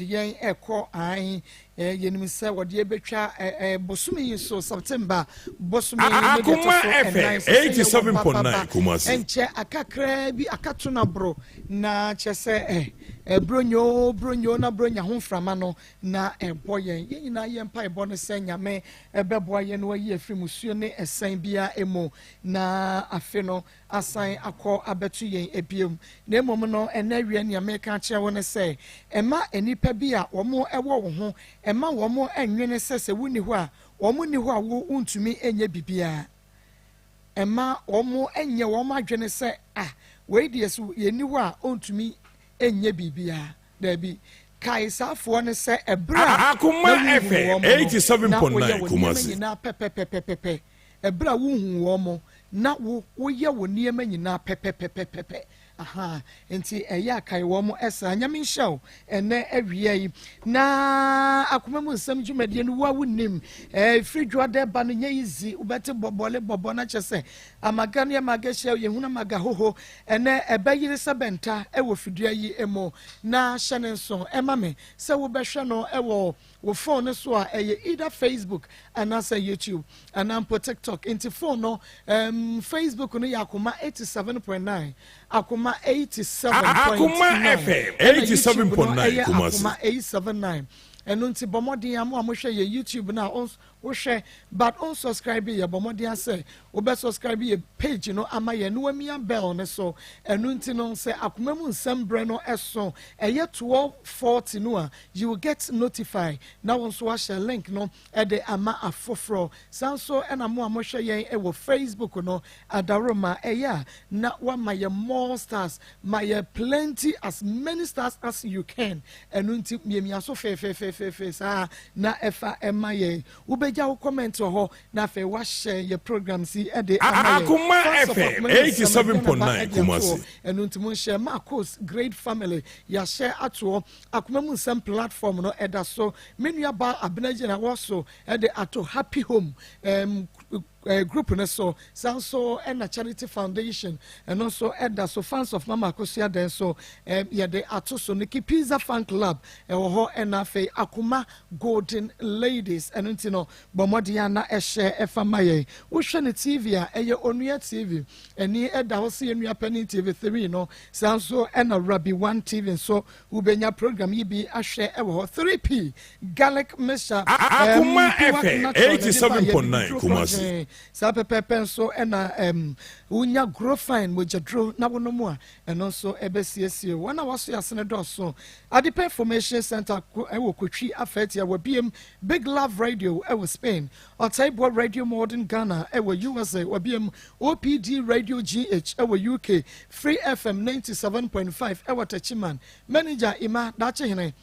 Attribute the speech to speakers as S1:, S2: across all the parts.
S1: Yɛn ɛkɔ ae eh, yɛnim sɛ wɔde ɛbɛtwa eh, eh, bosome yi so September bosome yi ne deɛ ɛtɔ so ɛnan sɛ sɛ yɛwɔ ba ba ba ɛnkyɛ akakraa bi akato no aboro na kyɛ sɛ eh, eh, bronyo bronyo na bronya ho mframa no na ɛbɔ yɛn yɛn nyinaa yɛn mpaebɔ no sɛ Nyame ɛbɛboa yɛn na wayi afiri musuo ne ɛsɛn biara emu na afe no asan akɔ abɛto yɛn bio. Na mmom no, ɛnnɛ awia nea mereka akyerɛ wo ne sɛ, mma nnipa bi a wɔwɔ wo ho mma wɔnnwene sɛ sɛ wonni hɔ a, wɔn nni hɔ a wo wontumi nyɛ biribiara. Mma wɔnnyɛ wɔn adwene sɛ, ah, wei deɛ so yɛnni hɔ a ɔntumi nyɛ biribiara. Daabi. Kae saa afoɔ no sɛ ɛberɛ a na
S2: Akoma
S1: wonhunu
S2: FM
S1: wɔn no, na woyɛ
S2: 87.9
S1: wo nneɛma
S2: Kumasi.
S1: nyinaa pɛpɛpɛpɛpɛ. Ɛberɛ a wonhuu wɔn, na wo woyɛ wo nneɛma nyinaa pɛpɛpɛpɛpɛ. Ahaa, nti ɛyɛ a kae wɔn saa. Nyame nhyira wo ɛnnɛ awia yi. Na akoma mu nsɛm dwumadie no, wo a wonnim, ɛfiri dwoada ba no nyɛ easy, wobɛte bɔbɔle bɔbɔ na kyerɛ sɛ amaga ne amaga hyia, yɛhunu amaga hoho. Ɛnnɛ ɛbɛyere sɛ bɛnta wɔ fidua yi mu. Na hyɛ no nso ma me sɛ wobɛhwɛ no wɔ wo phone no so a ɛyɛ either Facebook anaasɛ YouTube anaa mpo TikTok. Nti phone no um, Facebook no yɛ Akoma 87.9, Akoma 87.9,
S2: Akoma FM
S1: ɛna YouTube no
S2: 87.9
S1: ɛyɛ
S2: Kumasi.
S1: Akoma 879. Ɛno nti bɔ mmɔden a mo a mohwɛ yɛ YouTube no a wohwɛ but unsubscribe yɛ, bɔ mmɔden asɛ wobɛ subscribe yɛ page no ama yɛn na wamia bell no so. Ɛno nti no sɛ akoma mu nsɛm berɛ no ɛso ɛyɛ 12:40 no a, you will get notify na wo nso wahyɛ link no de ama afoforɔ. Saa nso ɛna mo a mohwɛ yɛn wɔ Facebook no, adaworoma ɛyɛ a na wama yɛ more stars, ma yɛ plenty, as many stars as you can. Ɛno nti miamia so feefeefeefee saa na ɛfa ɛma yɛn. Wobɛgya wo comment wɔ hɔ na afei wahyɛ yɛ programs yi de ama yɛn.
S2: Akoma
S1: Fans of
S2: FM
S1: Akoma mu nsɛm Ghana ba
S2: 87.9
S1: de atoɔ.
S2: Kumasi.
S1: Ɛno nti monhyɛ Marcos Great Family yɛahyɛ atoɔ. Akoma mu nsɛm platform no ɛda so. Me nua baa Abena gyina wɔ so de ato Happy Home um, group no so. Saa nso ɛna Charity Foundation ɛno nso ɛda so. Fans of Mama Akosua dɛn so yɛde ato so. Nikki Pizza Fan Club ɛwɔ hɔ, ɛna afei Akoma Golden Ladies. Ɛno nti no bɔ mmɔden a na ɛhyɛ ɛfa ma yɛn. Wohwɛ no TV a, ɛyɛ Onua TV. Ɛni ɛda hɔ sɛ yɛn nua panin TV3 no. Saa nso ɛna Rabi One TV nso wobɛnya program yi bi ahwɛ ɛwɔ hɔ. 3P Garlic Mixture
S2: Akoma
S1: Piwak
S2: FM
S1: Natural na ɛde ba yɛ
S2: 87.9
S1: bibiduro
S2: Kumasi.
S1: korɔgyee. Saa pɛpɛɛpɛ nso ɛna wonya Grofine mogyaduro na wonom a, ɛno nso ɛbɛsiesie wɔn a wɔaso asene dɔɔso. Adepa Information Center ɛwɔ Kotwi Afɛɛtia wɔ biem. Big Love Radio ɛwɔ Spain, Ɔtaiboɔ Radio Modern Ghana ɛwɔ USA wɔ biem, OPD Radio GH ɛwɔ UK, Free FM 97.5 ɛwɔ Techiman. Manager Ima Dakyehene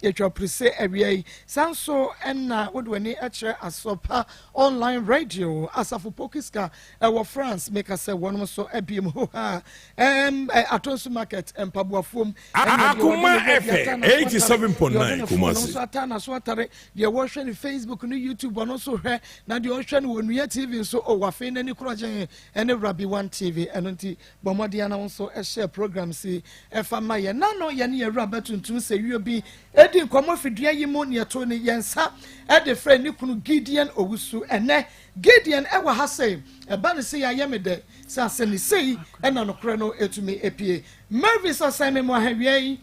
S1: yɛtwa pirise awia yi. Saa nso ɛna wode w'ani kyerɛ Asɔpa Online Radio, Asafo Pokiska ɛwɔ France. Meka sɛ wɔnom nso abiem hoha Atonso Market mpaboafoɔ mu.
S2: Akoma FM 87.9 Kumasi.
S1: Nso ata na so atare deɛ wɔhwɛ no Facebook no YouTube, ɔno nso hwɛ, na deɛ ɔhwɛ no wɔ Nua TV nso ɔwɔ afei n'ani korɔgyen ɛne Rabi One TV. Ɛno nti bɔ mmɔden ana wo nso ɛhyɛ program si ɛfa ma yɛn. Nano yɛne yɛn wura bɛtuntum sɛ wio bi ɛdi nkɔmmɔ fidua yi mu ne ɛto ne yɛn nsa ɛde frɛ ne kunu Gideon Owusu. Ɛnɛ Gideon ɛwɔ ha sɛ ɛba ne sɛ yɛayɛ me dɛ sɛ asɛ ne sei ɛna nokorɛ no ɛtumi epie. Mervis ɔsɛn me mo ahawia yi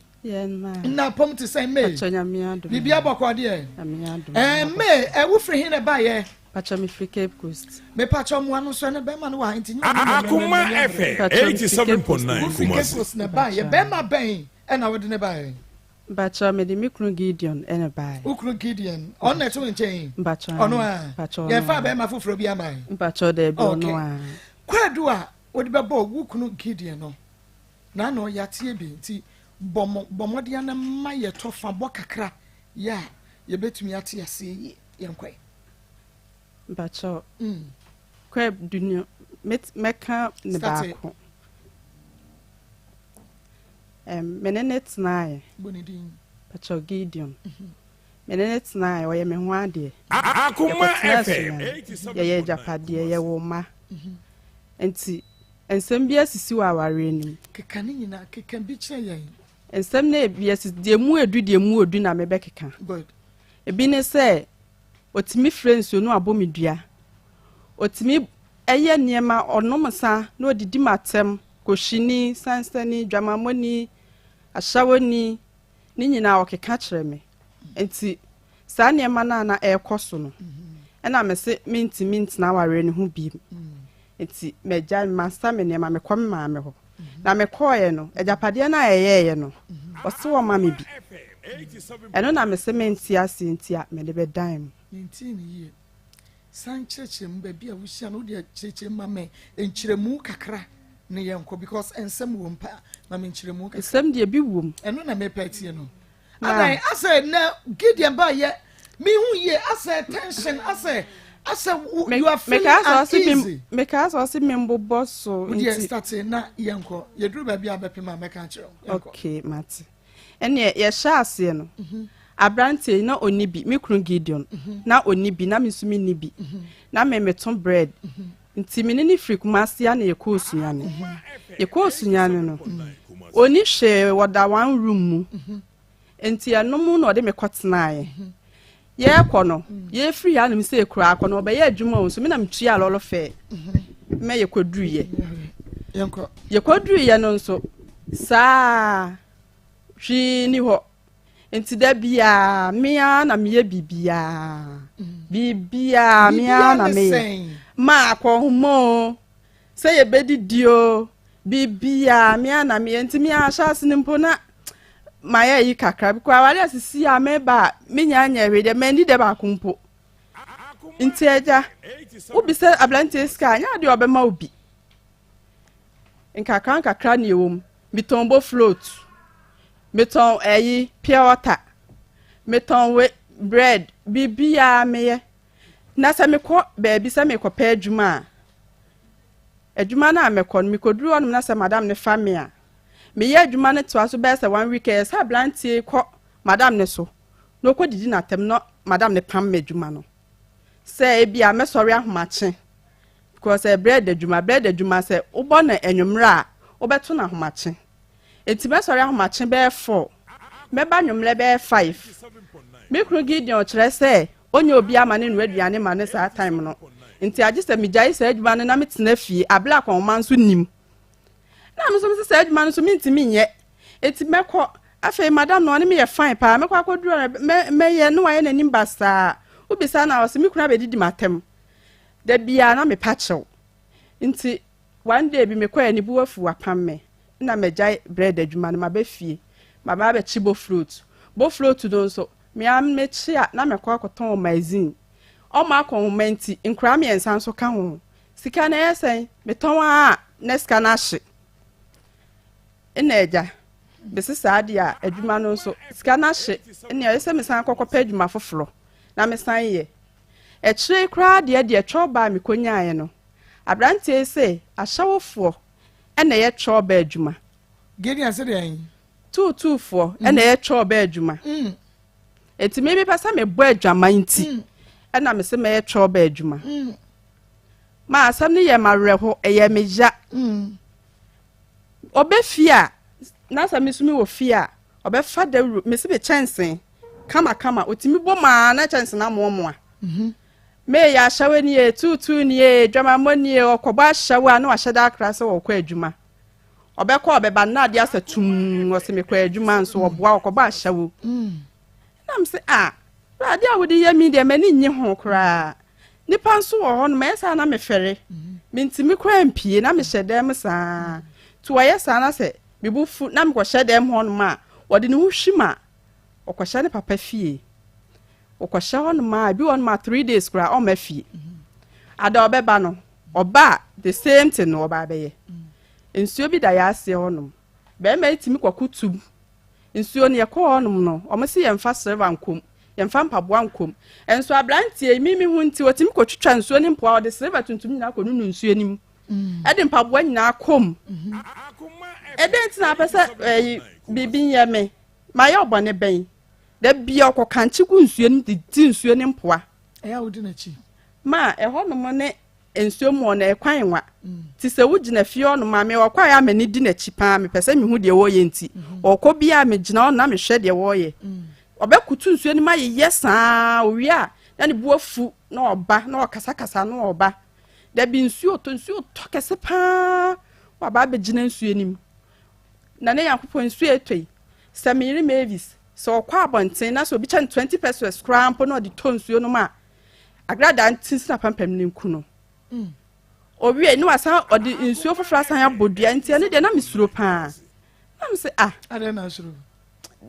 S1: na pɔm te sɛ May biribi abɔkɔ deɛ. May, ɛwo firi he na ɛbaeɛ?
S3: Pacho, me firi Cape Coast.
S1: Me pacho mu ano so ɛne bɛrima no wɔ ha nti nyɛ
S2: Akoma FM 87.9
S1: Wofiri Cape
S2: Kumasi.
S1: Coast na ɛbaeɛ. Bɛrima bɛn ɛna wode ne baeɛ?
S3: Mpacho, mede me kunu Gideon ɛna baeɛ.
S1: Wo kunu Gideon, ɔno na ɛte wo nkyɛn?
S3: Mpacho.
S1: Ɔno a
S3: Mpacho.
S1: yɛmfa bɛrima foforɔ bi ama?
S3: Mpacho, daabi, ɔno a.
S1: Kwadu a wode bɛbɔ wo kunu Gideon no na ano yɛateɛ bi nti bɔ mmɔden ana ma yɛtɔ fa bɔ kakra yɛ a yɛbɛtumi ate aseɛ yie. Yɛnkɔe.
S3: Mpacho, kwadu no mɛka ne baako. Me ne ne tenaeɛ.
S1: Bɔ ne din.
S3: Mpacho, Gideon. Me ne ne tenaeɛ, ɔyɛ me ho adeɛ.
S2: Akoma
S3: Yɛkɔtena
S2: FM
S3: Sunyani.
S2: 87.9
S3: Yɛyɛ agyapadeɛ, yɛwɔ mma.
S1: Mhm.
S3: Nti nsɛm bi asisi wɔ awareɛ no mu.
S1: Keka ne nyinaa, keka bi kyerɛ yɛn.
S3: Nsɛm no ebi asi deɛ mu edu deɛ mu odu na mebɛkeka.
S1: Good.
S3: Ebi ne sɛ otumi frɛ nsuo no abɔ me dua. Otumi ɛyɛ nneɛma ɔnom nsa na odidi m'atɛm kohwini, sansani, dwamammɔni, ahyɛwoni ne nyinaa ɔkeka kyerɛ me. Nti saa nneɛma no a na ɛrekɔ so no ɛna mese mentumi ntena awareɛ no ho bio. Nti magyae masa me nneɛma mekɔ me maame hɔ. Na mekɔɔeɛ no agyapadeɛ no a ɛyɛɛyɛ no ɔse wɔma me bi. Ɛno na mese mente aseɛ nti a mede bɛdan mu.
S1: Mentii no yie. San kyerɛkyerɛ mu baabi a wohyia no wodeɛ kyerɛkyerɛ mu ma me nkyerɛmu kakra ne yɛnkɔ because nsɛm wɔ mu paa ma me nkyerɛmu kakra.
S3: Nsɛm deɛ bi wɔ mu.
S1: Ɛno na mepɛ atie no. Adan asɛ na Gideon ba yɛ mehu yie asɛ tension asɛ asɛ you are feeling uneasy.
S3: Mekaa sɛ ɔse membobɔ so
S1: nti. Wodeɛ start na yɛnkɔ yɛduru baabi a bɛpem a mɛka akyerɛ wo.
S3: Okay mate. Ɛneɛ yɛhyɛ aseɛ no mhm. aberanteɛ yi na ɔnni bi me kunu Gideon mhm. na ɔnni bi na me nso menni bi mhm. na me meto bread nti me ne ne firi Kumasi a na yɛkɔɔ Sunyani yɛkɔɔ Sunyani no ɔnni hwee wɔda one room mu nti ɛno mu na ɔde me kɔtenaeɛ Yɛrekɔ no, yɛrefiri hanom sɛ kura akɔ no, ɔbɛyɛ adwuma o, nso me na metua lɔlɔ fɛ mɛ yɛkɔduruiɛ. Yɛkɔduruiɛ no nso, saa hwee ni hɔ. Nti da biara, me ara na meyɛ biribiara. Biribiara, me ara na meyɛ. Ma akɔnhoma o, sɛ yɛbɛdidi o, biribiara me ara na meyɛ nti me ara ahyɛase no mpo na mayɛ yi kakra bi koraa aware asisi a meba a menya nyɛ hwee deɛ manni dɛ baako mpo nti agya wobisa aberanteɛ sika a nyɛ adeɛ ɔbɛma wo bi nkakra nkakra ne ɛwɔ mu metɔn bo float metɔn ɛyi pure water metɔn we bread biribiara meyɛ na sɛ mekɔ baabi sɛ mekɔpɛ adwuma a Adwuma no a mɛkɔ no, mekɔduru hɔnom na sɛ madam no fa me a, meyɛ adwuma no toa so bɛyɛ sɛ one week, ɛyɛ sɛ aberanteɛ yi kɔ madam no so na ɔkɔdidi no atɛm na madam no pam me adwuma no. Sɛ ebi a mɛsɔre ahomakye because ɛyɛ bread adwuma, bread adwuma sɛ wobɔ no anwummerɛ a wobɛto no ahomakye. Enti mɛsɔre ahomakye bɛyɛ four, mɛba anwummerɛ bɛyɛ five. Me kunu Gideon kyerɛ sɛ Ɔnyɛ obiara ma no nnoa aduane ma no saa time no. Nti agye sɛ megyae saa adwuma no na metena fie abere a kɔnma nso nnim. Na me nso mese saa adwuma no nso mentumi nyɛ. Enti mɛkɔ. Afei madam no ɔne me yɛ fine paa. Mɛkɔ akɔduru hɔ no mɛyɛ na wayɛ n'anim basaa. Wobisa no a ɔse me kunu abɛdidi m'atɛm. Da biara na mepa kyɛw. Nti One day bi mekɔɛ ne bo afu wapam me na magyae bread adwuma no maba fie maba abɛkye bofrot bofrot no nso me ara mekye a na mɛkɔ akɔtɔn wɔ magazine ɔmo akɔ nhoma nti nkoraa mmiɛnsa nso ka ho sika no ɛyɛ sɛn metɔn a na sika no ahye ɛna agya bese saa deɛ a adwuma no nso sika no ahye ɛna ɛyɛ sɛ mesan kɔkɔpɛ adwuma foforɔ na mesan yɛ akyire koraa deɛ deɛ twɛw baa mekɔnyaeɛ no Aberanteɛ yi se ahyɛwofoɔ na ɛyɛ twɔɔba adwuma.
S1: Gideon se deɛn?
S3: Tuutuufoɔ na ɛyɛ twɔɔba adwuma. Enti me mepɛ sɛ mebɔ adwaman nti ɛna mese mɛyɛ twɔɔba adwuma. Ma asɛm no yɛ m'awerɛho, ɛyɛ me ya. Ɔbɛ fie a, na sɛ me nso mewɔ fie a, ɔbɛfa dawuro, mese me kyɛnse kamakama, ɔtumi bɔ mu ara na kyɛnse no amoamoa. May yɛ ahyɛwo nie, tuutuu nie, dwamammɔ nie, ɔkɔbɔ ahyɛwo a na wahyɛ da akra sɛ ɔkɔ adwuma. Ɔbɛkɔ ɔbɛba no na adeɛ asa tum, ɔse mekɔ adwuma nso ɔboa ɔkɔbɔ ahyɛwo. Na me se ah, adeɛ a wode yɛ mi deɛ m'ani nnye ho koraa. Nipa nso wɔ hɔ no mɛyɛ saa na mefɛre. Mentumi koraa mpie na mehyɛ dɛm saa. Nti wɔyɛ saa na sɛ me bo fu na mekɔhyɛ dɛm hɔ nom a, wɔde ne ho hwim a, ɔkɔhyɛ ne papa fie. Ɔkɔhyɛ hɔ nom a, ebi wɔ nom a 3 days koraa ɔmma fie. Ada ɔbɛba no, ɔba a the same thing no ɔba abɛyɛ. Nsuo bi da yɛ aseɛ hɔ nom. Bɛrima yi tumi kɔko tum. Nsuo no yɛkɔɔ hɔ nom no, wɔn se yɛmfa silver nkom, yɛmfa mpaboa nkom. Nso aberanteɛ yi, mimi ho nti, ɔtumi kɔtwitwa nsuo ne mpoa, ɔde silver tuntum nyinaa kɔnunu nsuo no mu. Ɛde mpaboa nyinaa kɔm. Ɛdɛn nti na apɛ sɛ ɛyi biribi nyɛ me? Mayɛ ɔbɔne bɛn? Da bia ɔkɔkankye gu nsuo no mu de di nsuo no mpoa.
S1: Ɛyɛ a wodi n'akyi?
S3: Ma ɛhɔnom ne nsuo mu hɔ no ɛkwan nwa. Nti sɛ wogyina fie hɔ nom a, me ɔkɔ a ɛyɛ a m'ani di n'akyi paa, mepɛ sɛ mehu deɛ wɔreyɛ nti. Ɔkɔ biara megyina hɔ na mehwɛ deɛ wɔreyɛ. Ɔbɛkoto nsuo no mu ayeyɛ saa, owie a na ne bo afu na ɔba na ɔkasakasa na ɔba. Dabi nsuo tɔ, nsuo tɔ kɛse paa, waba abɛgyina nsuo no mu. Na ne Nyankopɔn nsuo ɛtɔ yi, sɛ me yere Mavis, sɛ ɔkɔ abɔnten na sɛ obi kyɛ no 20 pesos koraa mpo na ɔde tɔ nsuo no mu a, agradaa ntinsin apampam no nku no. Mm. Owie ne wasan ɔde nsuo foforɔ asan abɔ dua nti ɛno deɛ na mesuro paa. Na me sɛ ah.
S1: Adɛn na asuro?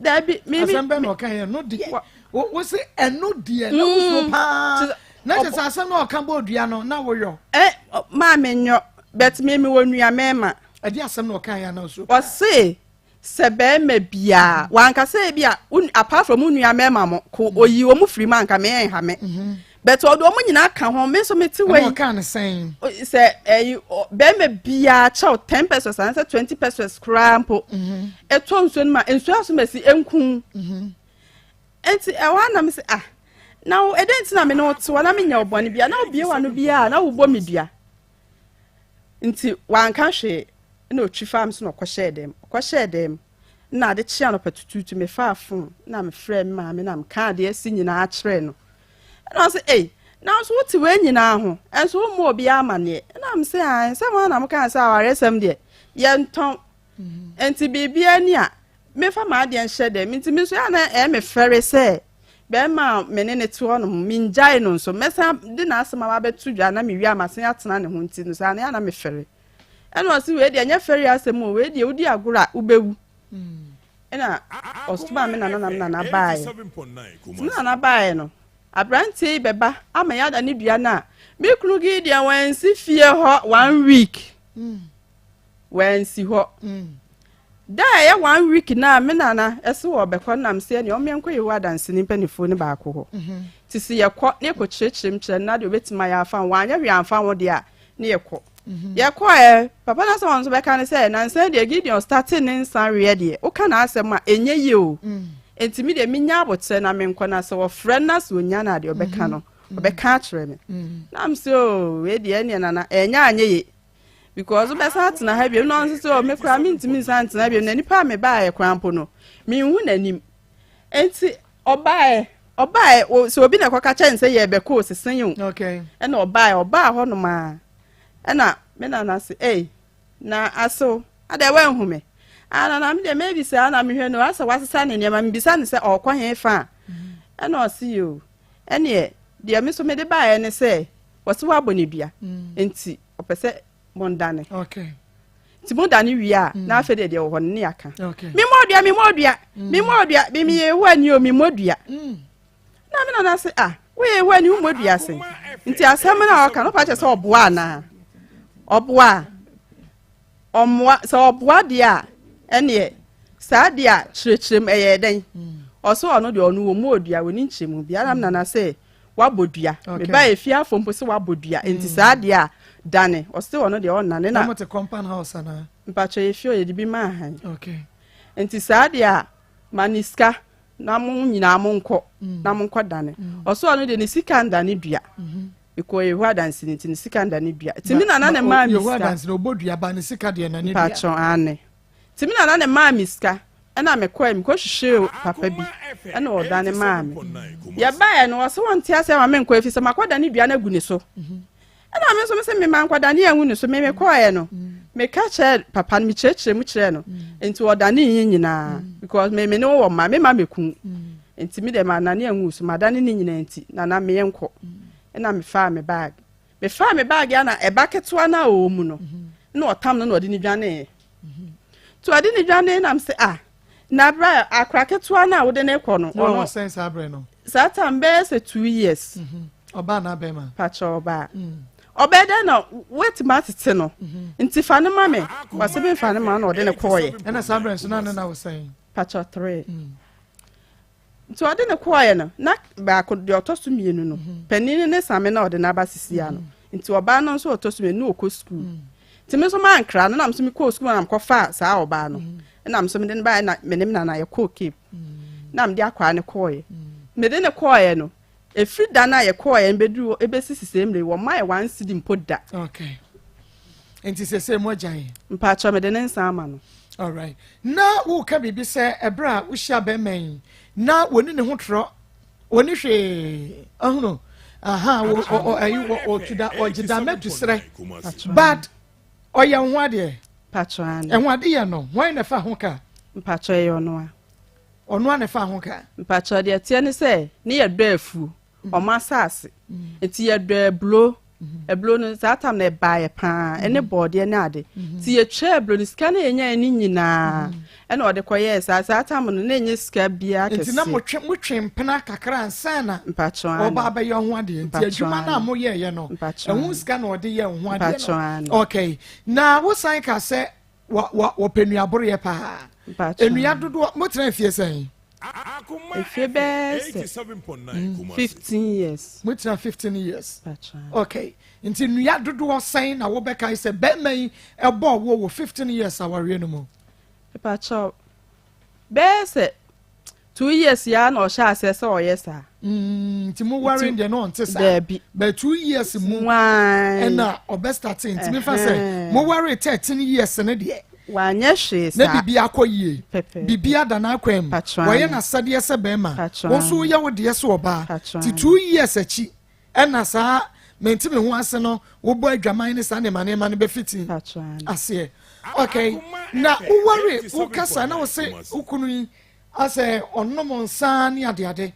S3: Dabi mi mi.
S1: Asɛm bɛn na ɔka yɛ no deɛ wo se ɛno deɛ na wosuro mm. paa. Na kyerɛ sɛ asɛm na ɔka bɔ dua no na woyɔ.
S3: Ɛ maa me nyɔ but me mi wɔ nua mɛɛma.
S1: Ɛde asɛm na ɔka yɛ na osuro paa.
S3: Ɔse sɛ bɛrima biara wanka sɛ ebi a apart from wo nua mmarima mo ko mm. oyi wɔn firi mu anka me ɛnha me mm-hmm. but ɔde wɔn nyinaa ka ho me nso me te wɔ yi
S1: ɔka ne sɛn
S3: sɛ ɛyi bɛrima biara kyɛw ten pesos anaasɛ 20 pesos koraa mpo mm-hmm. ɛtɔ nsuo no ma nsuo asomasi nkun mm-hmm. nti ɛwɔ anam sɛ ah na ɛdɛn nti na me ne wo te hɔ na menyɛ ɔbɔne bia na wobie w'ano biara na wobɔ me dua Nti wanka hwee na otwi faa me so na ɔkɔhyɛɛ dɛm. Ɔkɔhyɛɛ dɛm na ade kyee anɔpa tutuutu mefaa fon na mefrɛɛ me maame na mekaa deɛ asi nyinaa kyerɛɛ no. Ɛna ɔse ei, nanso wote wei nyinaa ho, ɛnso wommɔ obiara amanneɛ. Ɛna mese ae, sɛ mo ara na mokaa sɛ awaresɛm deɛ yɛntɔn. Nti biribiara ni a, memfa m'adeɛ nhyɛ dɛm. Nti me nso ɛyɛ a na ɛyɛ me fɛre sɛ bɛrima a me ne no te hɔ nom, mengyae no nso, mɛsan de n'asɛm aba abɛto dwa na mewie a masan atena ne ho nti no saa no ɛyɛ a na mefɛre. Ɛna ɔse wei deɛ ɛnyɛ fɛre asɛm o, wei deɛ wodi agorɔ a wobɛwu. Ɛna ɔsomaa me nana na me nana baeɛ. Nti me nana baeɛ no, aberanteɛ yi bɛba ama yɛada ne dua no a, me kunu Gideon wansi fie hɔ one week. Wansi hɔ. Da a ɛyɛ one week no a me nana ɛse wɔbɛkɔ no na mese ɛneɛ ɔmo yɛnkɔ Yehowa Adanseni mpaninfoɔ no baako hɔ. Nti se yɛkɔ na yɛkɔ kyerɛkyerɛ mu kyerɛ no na deɛ ɔbɛtumi ayɛ afa ho, wanyɛ hwee amfa ho deɛ a ne yɛkɔ. Yɛkɔɛ, papa no asɛm a ɔno nso bɛka ne sɛ nansa yi deɛ Gideon starte ne nsa weɛ deɛ woka n'asɛm a ɛnyɛ yie o. Nti me deɛ menya aboterɛ na menkɔ na sɛ wɔfrɛ no na sɛ ɔnya no a deɛ ɔbɛka no ɔbɛka akyerɛ me. Na mese oo wei deɛ ɛneɛ nana ɛnyɛ anyɛ ye. Because wobɛsan atena ha bio na ɔno nso sɛ oh, me koraa mentumi nsan ntena bio na nipa a mebaeɛ koraa mpo no menhu n'anim. Nti ɔbaeɛ ɔbaeɛ sɛ obi na ɛkɔka kyɛ ne sɛ yɛbɛkɔ osese o.
S1: Okay.
S3: Ɛna ɔbaeɛ ɔbaa hɔnom a ɛna me nana se ei na asew adɛ woanhu me ah nana me deɛ maybe saa na mehwɛ no asɛ wasesa ne nneɛma mebisa no sɛ ɔkɔ he fa a ɛna ɔse yoo ɛneɛ deɛ me nso mede baeɛ ne sɛ Wɔse woabɔ no dua nti ɔpɛ sɛ mondane. Nti modane wie a na afei deɛ deɛ wɔ hɔ no ne yɛaka. Memmɔ dua, memmɔ dua, memmɔ dua, meyɛ Yehowa ni o, memmɔ dua. Na me nana se ah, woyɛ Yehowa ni wommɔ dua se. Nti asɛm no a ɔka no wopa kyɛ sɛ ɔboa anaa? Ɔboa. Ɔmmoa, sɛ ɔboa deɛ a, ɛneɛ saa deɛ a kyerɛkyerɛ mu ɛyɛɛ dɛn? Ɔse ɔno deɛ ɔno ɔmmɔɔ dua, ɔnni nkyerɛmu biara. Me nana se wabɔ dua, mebaa efie afɔ mpo se wabɔ dua, nti saa deɛ a dane. Ɔse ɔno deɛ ɔnnane na.
S1: Mo te compound house anaa?
S3: Mpakyɛ yɛ fie hɔ yɛde bi maa han. Nti saa deɛ a ma ne sika na mo nyinaa monkɔ na monkɔ dane. Ɔse ɔno deɛ ne sika ndane dua. Mekɔɔ Yehowa Danseni nti ne sika nda ne dua. Nti me nana na ɛmaa me sika.
S1: Yehowa Danseni ɔbɔ dua ba ne sika deɛ na ne dua.
S3: Mpakyɛw aane. Nti me nana na ɛmaa me sika ɛna mekɔɛ mekɔ hwehwɛɛ papa bi ɛna ɔdane maa me. Yɛbaeɛ no ɔse ɔnte aseɛ ma menkɔ ɛfiri sɛ makɔdane dua no agu ne so. Ɛna me nso mese me mankɔdane angu ne so me mekɔɛ no meka kyerɛɛ papa no mekyerɛkyerɛ mu kyerɛɛ no nti ɔdane yɛ nyinaa because me me ne wɔ mma me ma mɛku Nti me deɛ mannane angu so, madane ne nyinaa nti, Nana menkɔ. Ɛna mefaa me bag. Mefaa me bag a na ɛba ketewa no a ɔwɔ mu no, na ɔtam no na ɔde ne dwaneeɛ. Nti ɔde ne dwanee nam sɛ ah, na berɛ a akora ketewa no a wode ne kɔ no.
S1: Na ɔwɔ sɛn saa berɛ no?
S3: Saa time bɛyɛ sɛ 2 years.
S1: Ɔbaa na bɛrima?
S3: Pakyɛ ɔbaa. Ɔbɛyɛ dɛn na woatumi atete no? Nti fa no ma me. Wɔse memfa no ma na ɔde ne kɔɔyɛ.
S1: Ɛna saa berɛ nso na ne na wo sɛn?
S3: Pakyɛ 3. Nti ɔde no kɔɔeɛ no, na baako deɛ ɔtɔ so mmienu no, mhm. panin no ne same na ɔde no aba sisia no. Mhm. Nti ɔbaa no nso ɔtɔ so mmienu na ɔkɔ sukuu. Mhm. Nti me nso mankra no, na nso mekɔɔ sukuu na mekɔfaa saa ɔbaa no. Ɛna nso mede no baeɛ na me ne me nana yɛkɔɔ Cape. Na mede akwaa no kɔɔeɛ. Mede no kɔɔeɛ no, Ɛfiri da no a yɛkɔɔeɛ no bɛduru hɔ ɛbɛsi sesei mmerɛ yi, wɔmma yɛ one cedi mpo da.
S1: Okay. Nti sesei mo agyae?
S3: Mpakyɛw, mede ne nsa ama no.
S1: Alright. Na woka biribi sɛ ɛberɛ a wohyia bɛrima yi, na wɔni ne ho torɔ, wɔni hwee, ahunu, aha, ɛyi, ɔtuda, ɔgyeda mɛtu serɛ, but ɔyɛ ho adeɛ.
S3: Mpakyɛw, ane.
S1: Ɛho adeɛ no, hwan na ɛfa ho ka?
S3: Mpakyɛw, ɛyɛ ɔno a.
S1: Ɔno a na ɛfa ho ka.
S3: Mpakyɛw deɛ ɛteɛ ne sɛ ne yɛ dɔ afuo, ɔmo asaase. Nti yɛ dɔ aburo, aburo no saa tam no ɛbaeɛ paa, ɛne bɔɔdeɛ ne ade. Nti yɛ twaa aburo no, sika no yɛnyaeɛ no nyinaa ɛna ɔde kɔ yɛɛ saa. Saa tam no na ɛnyɛ sika biara kɛseɛ.
S1: Nti na motwe motwe mpena kakra ansa na
S3: Mpakyɛw aane.
S1: ɔba abɛyɛ ho adeɛ. Nti
S3: Mpakyɛw
S1: adwuma no a
S3: aane.
S1: moyɛeɛ no,
S3: Mpakyɛw
S1: ɛho
S3: aane.
S1: sika na ɔde yɛɛ ho adeɛ no.
S3: Mpakyɛw aane.
S1: Okay. Na wosan ka sɛ Wɔ wɔ wɔpɛ nnuaboreɛ paa. Nnua dodoɔ motena mfie sɛn?
S3: Mfie bɛyɛ sɛ 15 years.
S1: Motena 15 years. Okay. Nti nnua dodoɔ sɛn na wobɛkae sɛ bɛrima yi ɛbɔɔ wo wɔ 15 years awareɛ no mu?
S3: Mepakyɛw, bɛyɛ sɛ 2 years ya na ɔhyɛ aseɛ sɛ ɔyɛ saa.
S1: Nti mo ware deɛ na ɔnte saa.
S3: Daabi.
S1: But 2 years mu ɛna ɔbɛ start, nti mi fa sɛ mo ware 13 years ne deɛ.
S3: Wanyɛ hwee saa.
S1: Na bibi akɔ yie. Bibi ada n'akwan mu. Wɔyɛ n'asɛdeɛ sɛ bɛrima. Wɔn nso yɛ wo deɛ sɛ ɔbaa. Ti 2 years akyi ɛna saa mente me ho ase no, wobɔ adwaman ne saa nneɛma nneɛma no bɛfiti aseɛ. Okay, na woware, wokasa na wo se wo kunu yi asɛ ɔnom nsa ne adeade.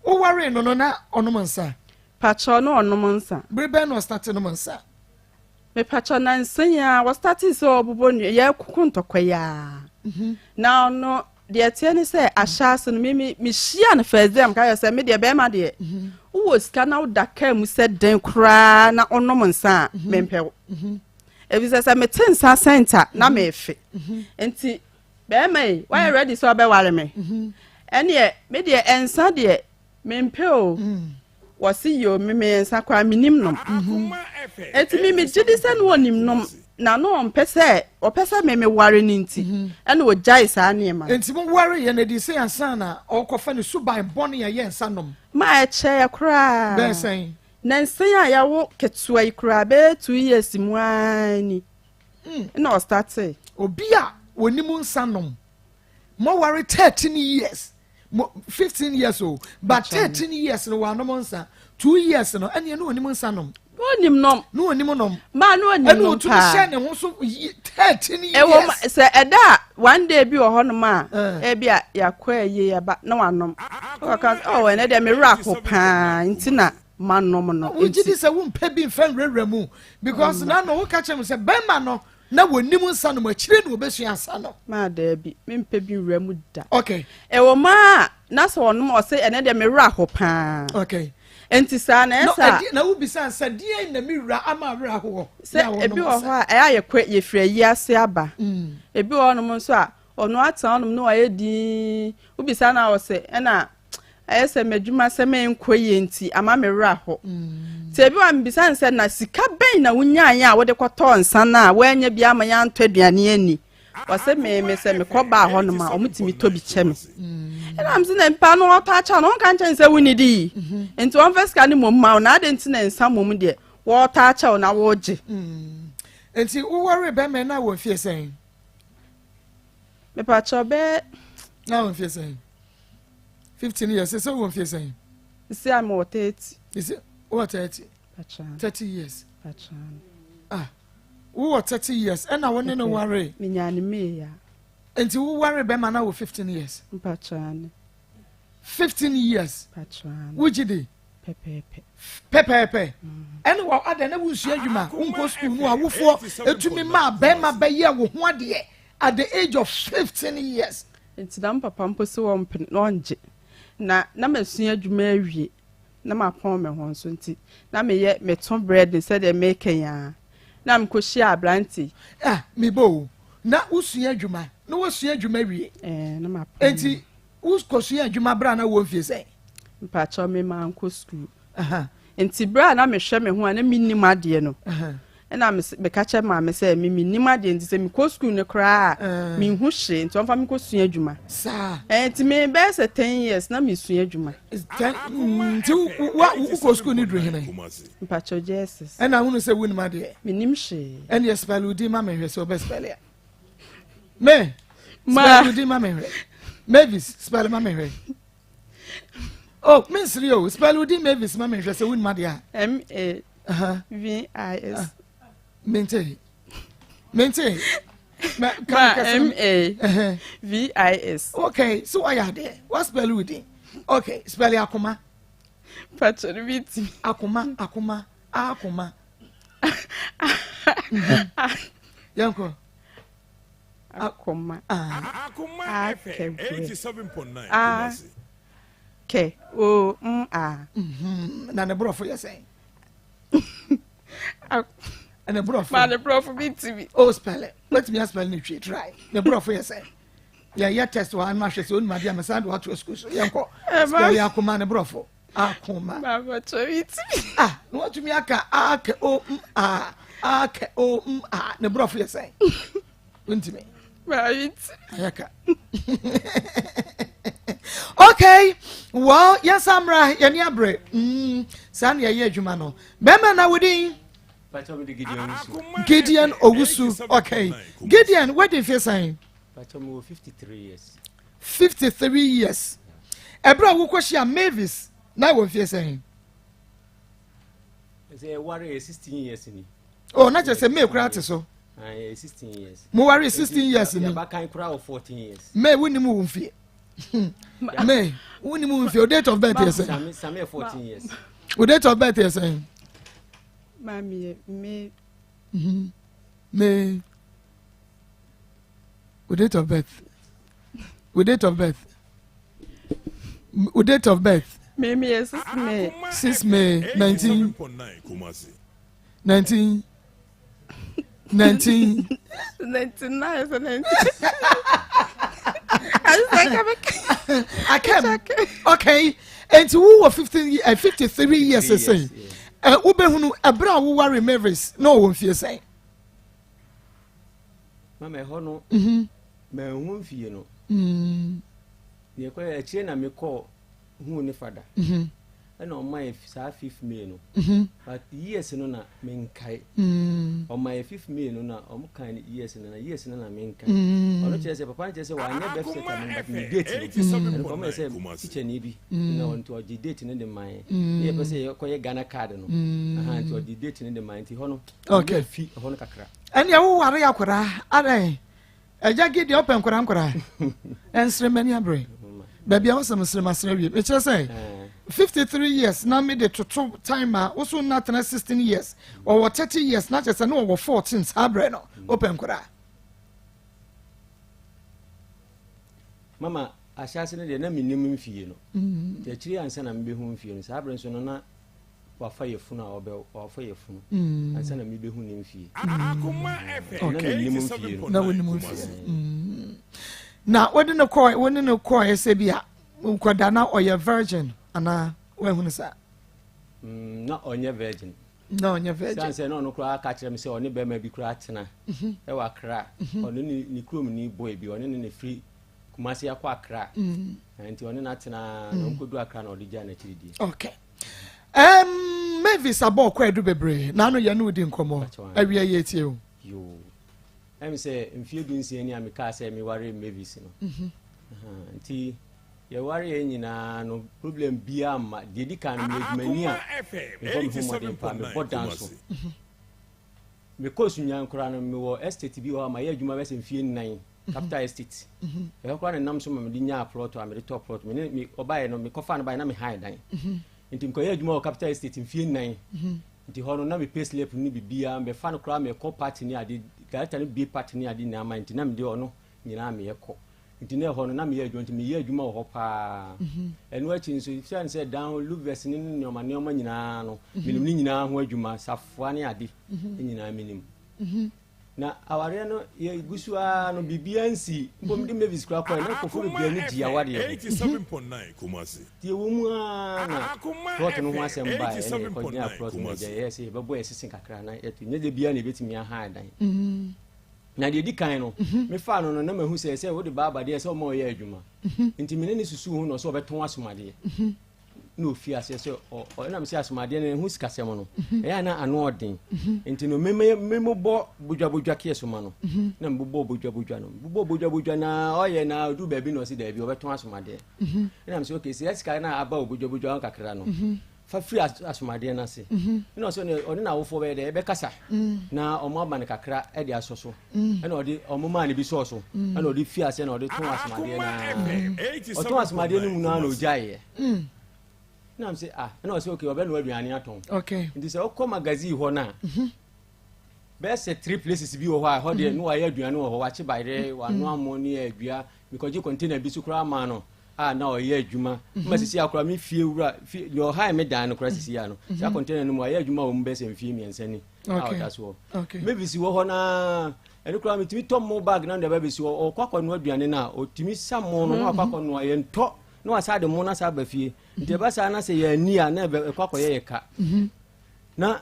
S1: Woware no na ɔnom nsa?
S3: Pakyɛw, na ɔnom nsa.
S1: Bere bɛn na ɔstart nom nsa?
S3: Mepakyɛw, nansa yi a wɔstart sɛ ɔbobɔ nnua, yɛkoko ntɔkwa yi a. Na ɔno deɛ ɛteɛ ne sɛ ahyɛ ase no, me mehyia no first day a, meka yɛ sɛ me deɛ, bɛrima deɛ, wowɔ sika na woda kaa mu sɛ den koraa na ɔnom nsa a, mempɛ wo. Efisɛ sɛ mete nsa scent a, na mefe. Nti bɛrima yi wayɛ ready sɛ ɔbɛware me, ɛneɛ me deɛ nsa deɛ mempɛ o. Wɔsi yi o, me nsa koraa menim nom. Eti me megye di sɛ no ɔnim nom na no ɔmpɛ sɛ ɔpɛ sɛ me meware ne, nti ɛna ɔgyae saa nneɛma no.
S1: Nti mo ware yɛ no adi sɛ ansa na ɔkɔfa ne suban bɔne a ɛyɛ nsa nom?
S3: Ma ɛkyɛɛ koraa.
S1: Bɛɛ sɛn?
S3: Nansa yi a yɛwo ketewa yi koraa, bɛyɛ 2 years mu ara ni na ɔstart.
S1: Obi a onim nsa nom, mo ware 13 years, mo 15 years o, but 13 years no wanom nsa, 2 years no ɛnneɛ no onim nsa nom.
S3: Onim nom.
S1: No onim nom.
S3: Maa no onim
S1: ɛna
S3: nom
S1: otumi
S3: paa.
S1: hyɛ ne ho so 13 years.
S3: Ɛwɔ mu sɛ ɛda a one day bi wɔ hɔnom a, ebi a yɛakɔ ayie yɛba na wanom. Wɔka sɛ, "Oh, ɛnɛ deɛ me werɛ aho paa nti na manom no."
S1: Wogye di
S3: Nti
S1: sɛ wompɛ bi mfa nwurawura mu because na no woka kyerɛ me sɛ bɛrima no na wɔnim nsa nom, akyire na wɔbɛsua nsa no.
S3: Maa daabi, mempɛ bi nwura mu da. Ɛwɔ mu a na sɛ ɔnom, ɔsɛ ɛnɛ deɛ me werɛ aho paa. Nti saa na
S1: No,
S3: ɛsɛ a
S1: ɛdi na wobisa sɛ deɛn na me wura ama awerɛ ahoɔ
S3: sɛ
S1: na
S3: ebi
S1: wɔnom
S3: wɔ
S1: nsa.
S3: hɔ a ɛyɛ a yɛkɔ yɛfiri ayi ase aba. Ebi wɔ hɔnom nso a ɔno atena hɔnom na wayɛ dinn, wobisa no a ɔsɛ ɛna ɛyɛ sɛ m'adwuma sɛ menkɔ yie nti ama me werɛ aho. Nti ebi wɔ a mebisa no sɛ, na sika bɛn na wonyaeɛ a wode kɔtɔɔ nsa no a woanya bi ama yɛantɔ aduane ani? Ɔsɛ me sɛ mekɔ baa hɔnom a, ɔmotumi tɔ bi kyɛ me. Ɛna m sɛ na mpa no ɔtɔ akyɛ no, ɔnka nkyɛn sɛ wonni di yi, nti ɔmfa sika no mmom ma wo, na ade nti na nsa mmom deɛ wɔɔtɔ akyɛ wo na wogye?
S1: Nti wowɔre bɛrima na wɔ mfie sɛn?
S3: Mepakyɛ, bɛɛ
S1: Na wɔ mfie sɛn? 15 years sɛ wɔ mfie sɛn?
S3: Si a mewɔ 30.
S1: Sɛ wowɔ 30, 30 years. Ah, wowɔ 30 years ɛna wo ne no ware?
S3: Menyaa ne mee ya.
S1: Nti woware bɛrima na wɔ 15 years?
S3: Mpakyɛ.
S1: 15 years.
S3: Mpakyɛ.
S1: Wogye di?
S3: Pɛpɛɛpɛ.
S1: Pɛpɛɛpɛ. Ɛne wɔ ada na wonsua adwuma, wonkɔ sukuu no, awofoɔ ɛtumi maa bɛrima bɛyɛ wo ho adeɛ at the age of 15 years?
S3: Nti na papa mpo sɛ wɔmpene na ɔngye na masua adwuma awie na mapɔn me ho nso, nti na meyɛ meto bread sɛdeɛ meka yi a na mekɔhyia aberante yi.
S1: Ah, mebɔ o, na wosua adwuma na wosua adwuma wie?
S3: Ɛɛ, na mapɔn.
S1: Enti wokɔsua adwuma berɛ a na wɔ mfie sɛn?
S3: Mpakyɛw, me mankɔ sukuu. Nti berɛ a na mehwɛ me ho a na mennim adeɛ no. Ɛna meka kyerɛ maame sɛ me mennim adeɛ nti sɛ mekɔ sukuu no koraa a eh. menhu hwee nti ɔmfa me kɔsua adwuma.
S1: Saa.
S3: Eh, nti me bɛyɛ sɛ 10 years na mesua adwuma.
S1: Nti wokɔ sukuu no duru hene?
S3: Mpakyɛ Jesus.
S1: Ɛna wonu sɛ wonim adeɛ?
S3: Menim hwee.
S1: Ɛneɛ spell wo din ma mehwɛ sɛ wobɛ spell a. Me, spell wo din ma mehwɛ. Mavis, spell ma mehwɛ. Oh, mensere o, spell wo din Mavis ma mehwɛ sɛ wonim adeɛ a.
S3: M A V I S. Ah,
S1: mente. Mente.
S3: Ma M A V I S.
S1: Okay, so wayɛ adeɛ. Wa spell wo din. Okay, spell akoma.
S3: Patro no bi ti.
S1: Akoma, akoma, akoma. Yɛnkɔ.
S3: Akoma.
S2: Akoma FM 87.9
S3: A K O M A.
S1: Mhm. Na ne borɔfo yɛ sɛn? Ne borɔfo.
S3: Ma ne borɔfo bi ti bi.
S1: O spell it. Wetumi aspell ne twi try. Ne borɔfo yɛ sɛn? Yɛyɛ test wɔ ano ahwɛ sɛ onim adeɛ a mesan de wato sukuu so. Yɛnkɔ. Spell yɛ akoma ne borɔfo. Akoma.
S3: Ma borɔfo bi ti bi.
S1: Ah, na watumi aka A K O M A A K O M A ne borɔfo yɛ sɛn? Wontumi.
S3: Right.
S1: Ayaka. okay. Well, yɛnsa mmra yɛne abrɛ. Mm, saa na yɛyɛ adwuma no. Bɛrima na wodin? Gideon Owusu. Okay. Gideon, wadi mfe sɛn?
S4: 53 years.
S1: 53 years. Ɛberɛ a wokɔhyia Mavis na wɔ mfie sɛn?
S4: Sɛ ɛware yɛ 16 years ni.
S1: Oh, na kyerɛ sɛ May koraa te so.
S4: Mo
S1: ware 16 years ni. May wonim wo mfie. May wonim wo mfie. O date of birth yɛ sɛn? O date of birth yɛ sɛn?
S3: Maame yɛ May.
S1: Mhm. May. O date of birth. O date of birth. O date of birth.
S3: May mi yɛ 6 May.
S1: 6 May 19. 19 19
S3: 99 sɛ 19
S1: akɛm okay nti wowɔ 15 53 years sɛn wobɛhunu ɛberɛ a woware Mavis na ɔwɔ mfie sɛn
S4: mama ɛhɔ no manhu mfie no deɛ ɛkɔyɛ akyire na mekɔɔ huu ne fada ɛna ɔma yɛ saa fifth may no but years no na menkae ɔma yɛ fifth may no na ɔmo kan ne years no na years no na menkae ɔno kyerɛ sɛ papa no kyerɛ sɛ wanyɛ birth certificate but ne date no ɛno kɔma yɛ sɛ teacher ni bi na ɔnti ɔgye date no de ma yɛ ne yɛpɛ sɛ yɛkɔyɛ Ghana card no aha nti ɔgye date no de ma yɛ nti hɔ no
S1: okay
S4: fi hɔ no kakra
S1: ɛnea woware akwadaa adɛn Agya Gideon ɔpɛ nkwadaa nkwadaa ɛnsere m'ani abere baabi a wɔsɛ mesere masere awie mekyerɛ sɛ 53 years na mede toto time a woso nna tena 16 years ɔwɔ 30 years na kyerɛ sɛ ne ɔwɔ 14 saa berɛ no wopɛ nkwadaa
S4: mama ahyɛase no deɛ na mennim mfie no nti akyiri ansa na mebɛhu mfie no saa berɛ nso no na wafa yafunu a ɔbɛ wafa yafunu mm. ansa na mebɛhu ne mfie
S2: mm.
S4: na menim mfie no
S1: na wonim mfie mm. na wode no kɔɔ wo ne no kɔɔ ɛsɛ bi a nkɔda na ɔyɛ virgin anaa woahunu saa
S4: na ɔnyɛ virgin
S1: na ɔnyɛ virgin
S4: sane sɛ na ɔno koraa ka kyerɛ me sɛ ɔne bɛrima bi koraa tena mhm. ɛwɔ akra mhm. ɔno ne kurom ni boy bi ɔne ne ne firi Kumasi akɔ Accra. Mm. Nti ɔne no atena na mm. ɔnkɔdu Accra na ɔde gya n'akyiri die.
S1: Okay. Um, Mavis abɔ ɔkɔ adu bebree na ano yɛ ne wodi nkɔmmɔ awia yɛ tie o.
S4: Yoo. Ɛm sɛ mfie 16 ni a mekaa sɛ meware Mavis no. Mm -hmm. Nti yɛware yɛn nyinaa no problem biara mma deɛ di kan no meyɛ adwumani a mebɔ me ho mmɔden paa mebɔ dan so. Mhm. Mekɔɔ Sunyani koraa no, mewɔ estate bi wɔ hɔ a mayɛ adwuma bɛsɛ mfie nnan, Capital Estate. Ɛhɔ koraa na ɛnam so ma mede nyaa plot a mede tɔɔ plot. Me ne me ɔbaeɛ no, mekɔfaa no baeɛ na mehae dan. Nti mekɔyɛ adwuma wɔ Capital Estate mfie nnan. Nti hɔ no na me pay slip ne biribiara, mebɛfa no koraa mekɔ party ne ade, director no bue party ne ade nyinaa ma nti na mede ɔno nyinaa meyɛ kɔ. Nti na ɛhɔ no na meyɛ adwuma nti meyɛ adwuma wɔ hɔ paa. Ɛno akyi nso esiane sɛ dan ho louvers ne nneɛma nneɛma nyinaa no menim ne nyinaa ho adwuma safoa ne ade nyinaa menim. Na awareɛ no yɛgu so ara no biribiara nsii. Mpo mede Mavis koraa kɔɛ na nkurɔfoɔ bebree ani gye awareɛ ho. Nti ɛwɔ mu ara na plot no ho asɛm baeɛ ɛna yɛkɔgyinaa plot no agya yɛyɛɛ sɛ yɛbɛbɔ yɛ sese kakra na yɛto nyɛ da biara na yɛbɛtumi ahan dan. Na deɛ ɛdi kan no mefaa no no na mahu sɛ sɛ wode ba aba deɛ sɛ ɔma ɔyɛ adwuma. Nti me ne no susuu ho na ɔsɛ ɔbɛtɔn asomadeɛ. na ofii aseɛ sɛ ɛnam sɛ asomadeɛ no ɛho sikasɛm no mhm. ɛyɛ na ano ɔden mhm. nti no memobɔ bodwabodwa keɛ so ma no mhm. na mebobɔ bodwabodwa no bobɔ bodwabodwa na ɔyɛ na ɔduru baabi na ɔse daabi ɔbɛtɔn asomadeɛ ɛnam sɛ okay sɛ sika no aba wɔ bodwabodwa ho kakra no fa firi asomadeɛ no ase ɛna ɔsɛ ɔne n'awofoɔ bɛyɛ dɛ ɛbɛkasa na ɔmo aba no kakra de asɔ so ɛna ɔde ɔmo maa no bi sɔɔ so ɛna ɔde fi aseɛ na ɔde tɔn asomadeɛ no ɔtɔn asomadeɛ no mu no na ɔgyaeɛ na m sɛ ah ɛna ɔsɛ okay ɔbɛnoa aduane atɔn nti sɛ ɔkɔ magazine hɔ no a mhm. bɛyɛ sɛ three places bi wɔ hɔ a ɛhɔ deɛ mhm. ne wayɛ aduane wɔ hɔ wakye bayerɛ mhm. wanoa mo ne adua mekɔgye container bi so koraa maa no a na ɔyɛ adwuma ma sisi akora me fie wura fie deɛ ɔhae me dan no koraa sisi ya no saa container no mu ayɛ adwuma wɔ mu bɛyɛ sɛ mfie mmiɛnsa ni a ɔda soɔ mevisi wɔ hɔ naa ɛno koraa metumi tɔ mo bag na de ba bɛsi hɔ ɔkɔ akɔnoa aduane no a ɔtumi sa mo no na wakɔ akɔnoa yɛntɔ na wasa de mo no asa aba fie nti ɛba saa na sɛ yɛanni a na ɛkɔ akɔyɛ yɛ ka mhm. na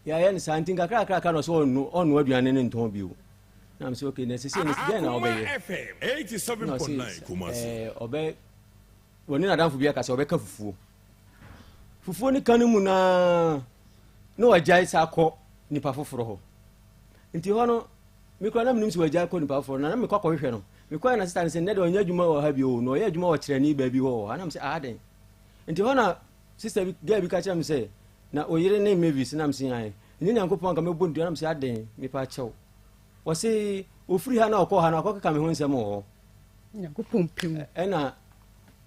S4: yɛayɛ no saa nti nkakrakrakra na ɔsɛ ɔno ɔnoa aduane no ntɔn bio na mesɛ okay na sɛsɛ no dɛn na ɔbɛyɛ na ɔsɛ ɔbɛ wɔne n'adamfo bi aka sɛ ɔbɛka fufuo fufuo no ka no mu naa na wagyae saa kɔ nipa foforɔ hɔ nti hɔ no mekura na menim sɛ wagyae kɔ nipa foforɔ na na mekɔ akɔhwehwɛ no mekɔɛ na sista no sɛ nnɛ deɛ ɔnyɛ adwuma wɔ ha bio na ɔyɛ adwuma wɔ kyerɛni baabi hɔ wɔ ha nam sɛ aha dɛn nti hɔ na sista bi gɛɛ bi ka kyerɛ me sɛ na oyere ne Mavis nam sɛ ae ɛnyɛ Nyankopɔn anka mɛbɔ ntua nam sɛ adɛn mepa kyɛw wɔse ofiri ha na ɔkɔ ha na akɔkeka me ho nsɛm wɔ hɔ
S3: Nyankopɔn pɛ mu
S4: ɛna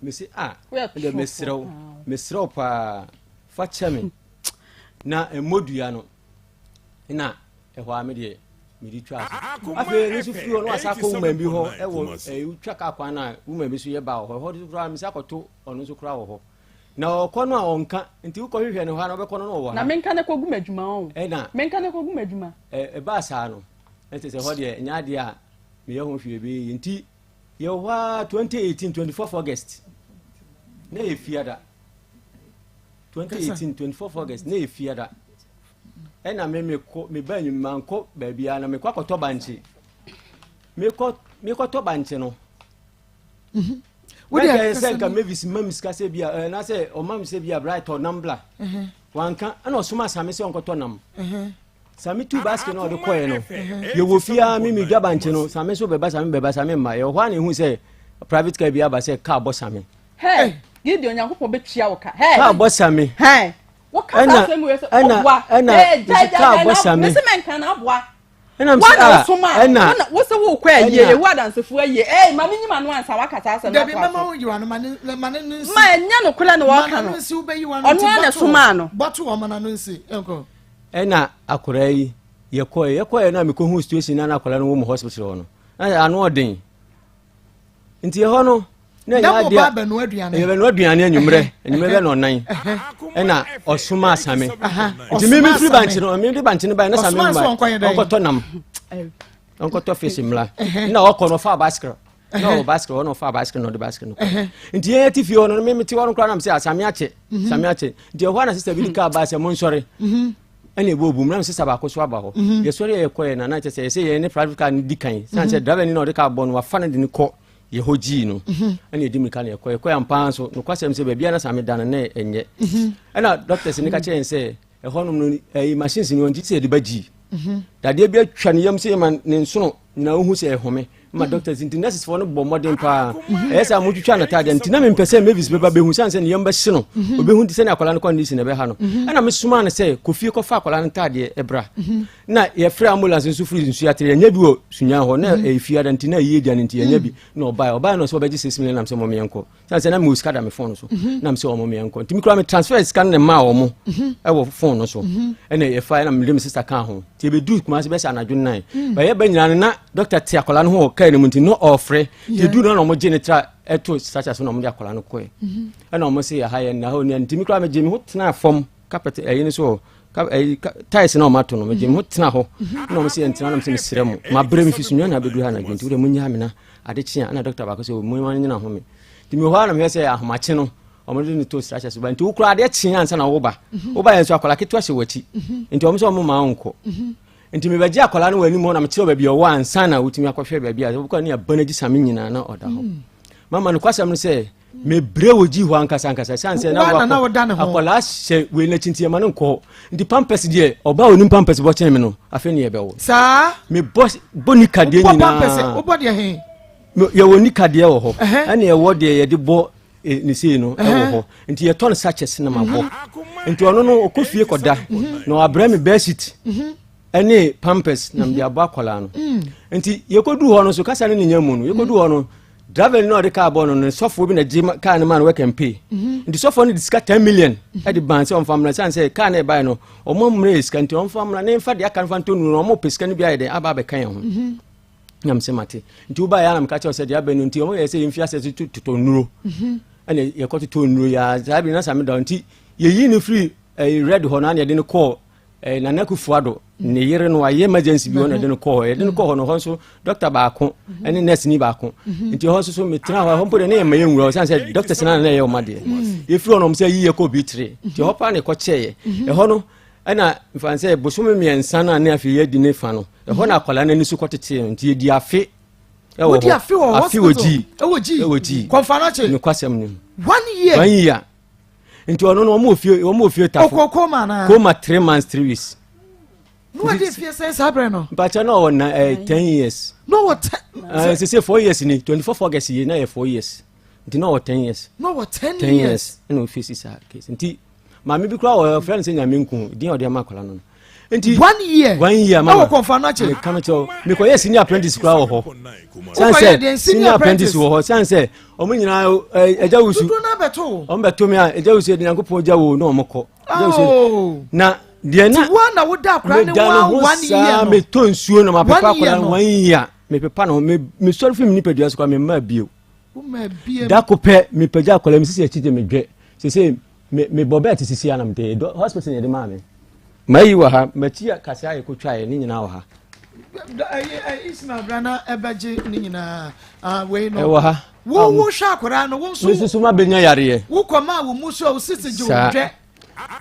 S4: mese a ɛdeɛ mesrɛ wo mesrɛ wo paa fa kyɛ me na mmɔ dua no na ɛhɔ a me deɛ mede twa so afei ɛno nso firi hɔ na wasa akɔ woman bi hɔ ɛwɔ ɛwotwa kaa kwan no a woman bi so yɛ ba wɔ hɔ ɛhɔ koraa mesa akɔto ɔno nso koraa wɔ hɔ na ɔkɔ no a ɔnka nti wokɔhwehwɛ no hɔ a na wobɛkɔ no na ɔwɔ ha
S3: na menka ne kɔgu m'adwuma ɔ
S4: ɛna
S3: menka ne kɔgu m'adwuma
S4: ɛbaa saa no ɛsɛ sɛ hɔ deɛ ɛnyɛ adeɛ a meyɛ ho hwee bɛyɛ nti Yɛwɔ hɔ ara 2018 24 August na yɛ fiada 2018 24 August na yɛ fiada ɛna me mekɔ me ba enyim mankɔ baabi a na mekɔ akɔtɔ bankye mekɔ mekɔtɔ bankye no.
S1: Mhm.
S4: Wode ɛyɛ sɛ nka Mavis ma me sika sɛ bi a ɛɛ na sɛ ɔma me sɛ bi a bra tɔ nam bla.
S1: Mhm.
S4: Wanka ɛna ɔsoma asame sɛ ɔnkɔtɔ nam.
S1: Mhm.
S4: Same tu basket na ɔde kɔɛ no yɛwɔ fie a me medwa bankye no same nso bɛba same bɛba same mma yɛwɔ hɔ a na ɛhu sɛ private car bi aba sɛ car bɔ same.
S3: Hey, Gideon Nyankopɔn bɛtua wo ka. Hey.
S4: Car bɔ same.
S3: Hey. Woka saa asɛm wei sɛ ɔboa.
S4: Ɛna ɛna car bɔ same.
S3: Mese mɛnka na aboa.
S4: Ɛna mese
S3: ah ɛna. Wo sɛ wokɔ ayie yɛwu adansefo ayie. Ee ma menyim ano ansa waka saa asɛm no
S1: Dabi mɛma wo yiwa no ma ne ma ne nsi.
S3: Ma ɛnyɛ nokorɛ na wɔka no.
S1: Ma no nsi wobɛyi wa no.
S3: Ɔno ara na ɛsomaa no.
S1: Bɔto wɔ ma no nsi nkɔ.
S4: Ɛna akwadaa yi yɛkɔɛ yɛkɔɛ na mekɔhu situation na na akwadaa no wɔ mu hospital hɔ no na ano ɔden nti ɛhɔ no na ɛnyɛ adeɛ
S1: a bɛnoa aduane
S4: yɛbɛnoa aduane anwummerɛ anwummerɛ bɛ na ɔnan ɛna ɔsoma asame nti mi mi firi bankye no mi de bankye no ba na same mu ba ɔnkɔtɔ nam ɔnkɔtɔ fish mmla na ɔkɔ no ɔfa bicycle na ɔwɔ bicycle ɔna ɔfa bicycle na ɔde bicycle no kɔ nti yɛn ti fie hɔ no mi ti hɔ no koraa na mi sɛ asame akyɛ mhm. same akyɛ nti ɛhɔ na sista bi de kaa ba sɛ mo nsɔre mhm. ɛna ebu obu mu na mi sista baako so aba hɔ mhm. yɛsɔre yɛ kɔ yɛ na na kyɛ sɛ yɛsɛ yɛn ne private car no di kan san sɛ driver ni na ɔde car bɔ no wafa no de no kɔ yɛ hɔ gyii no ɛna edi mirika na yɛkɔ yɛkɔ yɛ ampa nso nokwasɛm sɛ baabi a na same da no na ɛnyɛ ɛna doctors ne ka kyerɛ yɛn sɛ ɛhɔnom no ɛyi machines ni wɔn ti sɛ yɛde ba gyi mhm. dadeɛ bi atwa ne yam sɛ yɛma ne nsono nyinaa wohu sɛ ɛhome ma mhm. doctors nti nurses foɔ no bɔ mmɔden paa mhm. ɛyɛ sɛ motwitwa nataadeɛ nti na mempɛ sɛ mavis bɛba bɛhu sane sɛ ne yam bɛhye no obɛhu nti sɛne akwadaa no condition ɛbɛha no ɛna mesomaa no sɛ kɔfie kɔfa akwadaa no ntaadeɛ ɛbra na yɛfrɛ ambulance nso firi nsuatere yɛnya bi wɔ sunyan hɔ na ɛyɛ fiada nti na ɛyɛ gya no nti yɛnya bi na ɔbaeɛ ɔbaeɛ no sɛ ɔbɛgye 6 million nam sɛ mɔmeɛnkɔ sane sɛ na mewɔ sika da me phone so mhm. na mesɛ ɔmo meɛnkɔ nti mekora me transfer sika no ne maa ɔmo mhm. ɛwɔ phone no so mhm. ɛna yɛfa ɛna mede me sister kaa ho nti yɛbɛduru kuma se bɛsɛ anadwo nnan bɛyɛ bɛ nyinaa no na dɔkta te akwadaa no ho wɔ kaa no mu nti no ɔɔfrɛ nti yɛduru no na ɔmo gye ne tra ɛto sacha so na ɔmo de akwadaa no kɔɛ ɛna ɔmo se yɛha yɛ nna hɔ nti mekora megye me ho tenaa fam carpet ɛyi no so Tiles na ɔma to no megye me ho tena hɔ na ɔmo sɛ yɛntena na mesɛ mesrɛ mo mabrɛ me fi so nwa na abɛduru ha anadwo nti wode monyaa me na ade kye a na dɔkta baako sɛ mo ma no nyina home nti mewɔ hɔ a na mehwɛ sɛ ahomakye no ɔmo de ne to structure so ba nti wokora adeɛ kye ansa na woba mhm. woba yɛn nso akwadaa ketewa hyɛ w'akyi mhm. nti ɔmo sɛ ɔmo ma wo nkɔ mhm. nti mebɛgye akwadaa no wɔ anim hɔ na mekyerɛ baabi ɔwɔ ansa na wotumi akɔhwɛ baabi a wokɔ ne aba no agyi same nyinaa na ɔda hɔ mm. mama nokwasɛm no sɛ mebrɛ wɔ gyi hɔ ankasa ankasa sane sɛ na akwadaa hyɛ wei n'akyi nti ɛma no nkɔ hɔ nti pampers deɛ ɔbaa onim pampers bɔ kyɛn me no afei ne yɛbɛwo
S1: saa
S4: mebɔ bɔ nika deɛ nyinaa
S1: wobɔ deɛ he
S4: yɛwɔ nika deɛ wɔ hɔ ɛne ɛwɔ deɛ yɛde bɔ e, ne sei no ɛwɔ hɔ nti yɛtɔ no sachets na mabɔ mhm. nti ɔno no ɔkɔ fie kɔda mhm. na wabrɛ me bedsheet mhm. ɛne pampers na mede abɔ akwadaa no mm. nti yɛkɔduru hɔ no so kasa no ne nya mu no yɛkɔduru hɔ no driver no a ɔde kaa bɔɔ no no sɔfoɔ bi na gye kaa no ma no work and pay mhm. nti sɔfoɔ no de sika 10 million mhm. de ban sɛ ɔmfa mmra sane sɛ kaa no ɛbaeɛ no ɔmo mmerɛ yɛ sika nti ɔmfa mmra ne mfa deɛ aka no fa ntɔ nuru no ɔmo pɛ sika no bi ayɛ dɛn aba abɛka yɛn ho mhm. na mesɛ mate nti wobaeɛ a na meka kyerɛ sɛ deɛ abɛn no nti ɔmo yɛ sɛ yɛmfi asɛ totɔ nnuro ɛna yɛkɔtotɔ nnuro yɛ saa bi na sa meda nti yɛyi no firi red hɔ no ana yɛde no kɔɔ Eh, Nana Akufo-Addo ne yere no ayɛ emergency bi hɔ na ɛde no kɔɔ hɔ yɛde no kɔɔ hɔ no hɔ nso dɔkta baako mhm. ne nurse ni baako mhm. nti hɔ nso so metena hɔ ɛhɔ mpo deɛ ne yɛ mma yɛnwura hɔ sane sɛ doctors no na ɛyɛ ɔma deɛ mhm. yɛfiri hɔ nom sɛ yiyɛ kɔ bi tire nti ɛhɔ paa na ɛkɔkyɛeɛ ɛhɔ no ɛna mfa sɛ bosome mmiɛnsa no a ne afei yɛadi ne fa no ɛhɔ na akwadaa no ani so kɔtetee no nti yɛdi afe ɛwɔ hɔ afe wɔ gyii
S1: ɛwɔ gyii kɔnfa
S4: no kyɛ nokwasɛm no
S1: one year
S4: one year nti ɔno no wɔn wɔ fie wɔn wɔ fie tafo
S1: ɔkɔ koma na
S4: koma three months 3 weeks.
S1: ní wọ́n di fie sẹ́yìn sábẹ̀rẹ̀ no.
S4: mpakyɛ náà ɔwɔ na ɛ eh, 10 years.
S1: ní ɔwɔ 10.
S4: ɛɛ eh, sise 4 years ni 24 August yie náà yɛ 4 years nti náà ɔwɔ 10 years.
S1: ní ɔwɔ ten 10 years.
S4: ɛna ofi si saa case nti maame bi kura wɔ ɔfrɛ no sɛ nyame nku din a ɔde ama akwadaa no nti
S1: one year
S4: one year mama
S1: ɛwɔ kɔnfa no akyi.
S4: meka no kyerɛ mekɔyɛ senior apprentice kura wɔ hɔ san sɛ senior apprentice wɔ hɔ san sɛ ɔmo nyinaa ɛgya wusu ɔmo bɛto mi a ɛgya wusu ɛdi nyankopɔn gya wo na ɔmo kɔ ɛgya wusu na deɛ na
S1: na woda akora ne wa one year no
S4: metɔ nsuo na mapepa akora no one year mepepa no mesɔre fi mi nipadua so kora mema bio dako pɛ mepagya akora mi sisi akyi de medwɛ sese Me me bɔ bɛɛte sisi anam de dɔ hospital yɛ de maa me. Mayi wɔ ha makyi kase ayɛ kotwa yɛ ne nyinaa wɔ ha.
S1: Ismail bra na ɛbɛgye ne nyinaa ah, wei no.
S4: Ɛwɔ ha.
S1: Wo wo hwɛ akwadaa no wo nso.
S4: Me nso ma benya yareɛ.
S1: Wo kɔ maa wo mu so a wo sisi gye wo dwɛ.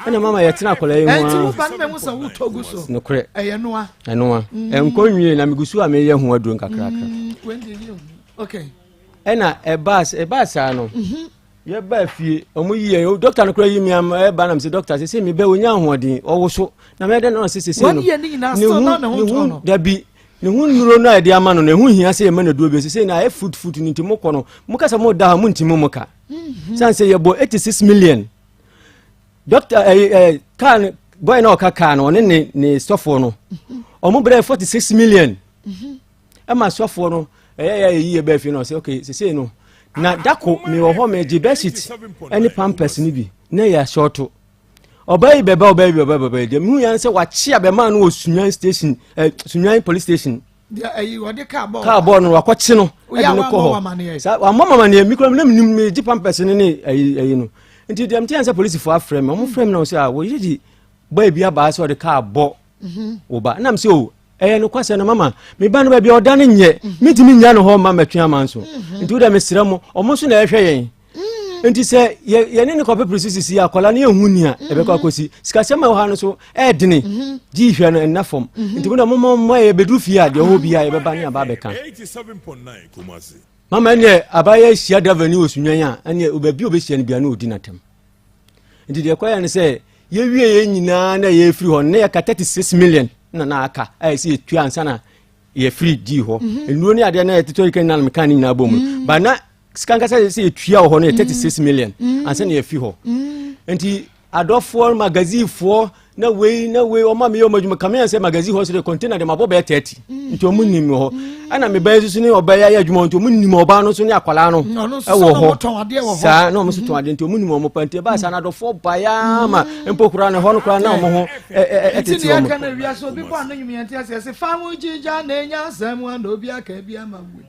S4: Ɛna mama yɛtena akwadaa yi ho
S1: ara. Ɛnti wo ba no mɛhu sɛ wo tɔ gu so.
S4: Nokorɛ.
S1: Ɛyɛ noa.
S4: Ɛnoa. Ɛnkɔ nwie na megu so a meyɛ ho aduro nkakrakra.
S1: Mm, wei deɛ yɛ hu. Okay.
S4: Ɛna ɛbaa ɛbaa saa no. Mhm. Yɛbaa fie, wɔn yi yɛn, dɔkta no koraa yi mi ama ɛba nam sɛ dɔkta sese mi bɛ onya ahoɔden, ɔwo so. Na mɛ dɛ na ɔsɛ sese no.
S1: Wɔn yɛ ne nyinaa still na ne ho ntɔ no.
S4: Dabi, ne ho nnuro no a yɛde ama no no, ɛho hia sɛ yɛma no aduro bi sese na ayɛ foot foot no nti mo kɔ no, mo kasa mo da ha mo ntumi mo ka. Mhm. San sɛ yɛbɔ 86 million. Dɔkta ɛɛ ɛɛ kaa no boy na ɔka kaa no ɔne ne ne sɔfoɔ no, wɔn brɛ 46 million. Mhm. Ɛma sɔfoɔ no ɛyɛ yɛ ɛyi yɛ bɛɛ fi no ɔsɛ ok sesei no na dako mewɔ hɔ megye bedsheet ɛne pampers no bi na yɛ asɔɔto ɔbaa yi bɛba ɔbaa yi bɛba bɛba yi deɛ mehu yɛn sɛ wakye abɛmaa no wɔ sunyan station ɛ sunyan police station
S1: kaa
S4: bɔɔl no wakɔkye no ɛde no kɔ hɔ saa wamɔ mamaneɛ mi kura mi na mi nim mi gye pampers no ne ɛyi ɛyi no nti deɛ mi ti yɛn sɛ polisifoɔ afrɛ mi wɔn frɛ mi na wɔn sɛ a wɔyɛ di bɔyɛ bi abaa sɛ ɔde kaa bɔ wo ba nam sɛ o ɛyɛ nokwasɛm no mama me ba no baabi a ɔda no nyɛ mhm. mentumi nnya no hɔ mma mɛtwe ama nso mhm. nti wodɛ mesrɛ mo ɔmo nso na ɛhwɛ yɛn mhm. nti sɛ yɛne ne kɔpepere so sisi akwadaa no yɛnhu nea ɛbɛkɔ akɔsi sikasɛm a ɛwɔ ha no so ɛɛdene gye hwɛ no ɛnna fam nti mo dɛ moma mma yɛbɛduru fie a deɛ ɔwɔ biara yɛbɛba ne aba abɛka mama ɛneɛ abayɛ hyia driver ni wɔ sunwan a ɛneɛ baabi a ɔbɛhyia no bia ne ɔdi n'atɛm nti deɛ ɛkɔyɛ no sɛ yɛwie yɛ nyinaa na yɛfiri hɔ na yɛka 36 million na na aka a ɛsɛ yɛtua ansa na yɛfiri dii hɔ mhm. nnuro ne adeɛ na yɛtotɔ yɛka nyinaa meka ne nyinaa bɔ mu mhm. ba na sika nkasa sɛ yɛtua wɔ hɔ no yɛ 36 mhm. million ansa na yɛfi hɔ nti adɔfoɔ magazinefoɔ na wei na wei ɔma meyɛ ɔma adwuma kame sɛ magazine hɔ so de container de mabɔ bɛyɛ 30 mm. nti ɔmo nim hɔ mm. ɛna mebɛyɛ nso ne ɔbɛyɛ ayɛ adwuma nti ɔmo nim ɔbaa no nso ne akwadaa no ɛwɔ hɔ saa na ɔmo nso tɔn adeɛ nti ɔmo nim ɔmo pa nti ɛbaa saa na adɔfoɔ bayaa ma mpo koraa ne hɔ no koraa na ɔmo ho ɛtete
S1: ɔmo. Nti ne yɛka no wiase obi bɔ ano nwom yɛn ti ase ɛsɛ fa ho gyigya na enya asɛm ano obi aka bi ama wei.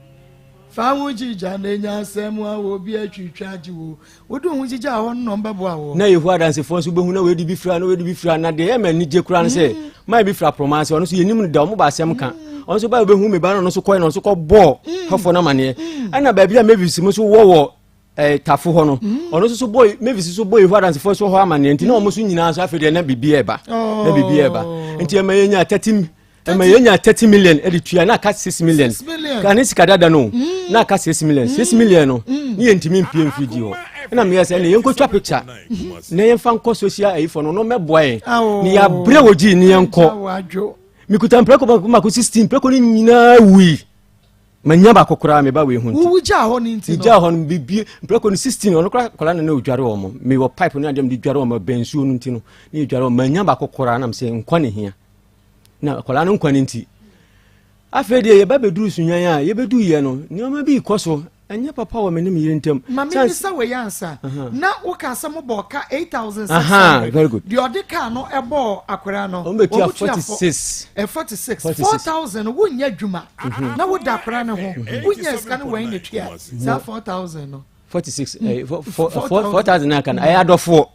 S1: Fa wo gyigya na nya asɛm a obi atwitwa agye wo. Wode wo ho gyigya hɔ no na ɔmbɛboa wo.
S4: Na Yehowa Adansefoɔ nso bɛhu na wei de bi fira na wei de bi fira na deɛ ɛyɛ ma anigye koraa no sɛ mm. maa bi fira prɔma ase ɔno nso yɛnim no da ɔmo ba asɛm ka mm. ɔno nso ba bɛhu me ba no ɔno nso kɔɛ na ɔno nso kɔbɔɔ mm. hɔfoɔ no amaneɛ ɛna baabi a Mavis mo nso wɔ wɔ eh, tafo hɔ no ɔno nso so bɔ Mavis nso bɔ Yehowa Adansefoɔ so hɔ amaneɛ nti na ɔmo nso nyinaa nso afei deɛ na biribi ɛba na biribi ɛba oh. nti ɛma yɛnya 30 ɛma yɛn nya 30 million ɛde tua na aka 6 million ka ne sika dada no mm. na aka 6 million 6 mm. million no mm. ne yɛntumi mpie mfiri di hɔ ɛna meyɛ sɛ ɛne yɛnkɔtwa picture na yɛmfa nkɔ social ayifo no no mɛboa yɛn ne yɛabrɛ wɔ gyii ne yɛnkɔ mekuta mprɛko mako mako 16 mprɛko no nyinaa wui manya baako koraa meba wei ho nti
S1: wowu gyaa hɔ no nti no
S4: gyaa hɔ no bibie mprɛko no 16 ɔno koraa kɔla no na ɔdware wɔ mo mewɔ pipe no adeɛ mede dware wɔ mo bɛn nsuo no nti no ne yɛdware wɔ manya baako koraa nam sɛ nkwa ne hia Na akwadaa no nkwa no nti. Afei deɛ yɛba bɛduru Sunyani a, yɛbɛduiɛ no, nneɛma bi rekɔ so. Ɛnyɛ papa wɔ me ne me yere ntam.
S1: Ma memmisa wei ansa. Na wokaa sɛ mobɔɔ ka 8,600.
S4: Very good.
S1: Deɛ ɔde kaa no bɔɔ akwadaa no,
S4: wɔn bɛtua 46.
S1: 46. 4,000 no wonyɛ adwuma. Na woda akwadaa no ho. Wonya sika no wɔn na tua saa 4,000 no.
S4: 46. 4,000 na aka no. Ɛyɛ adɔfoɔ.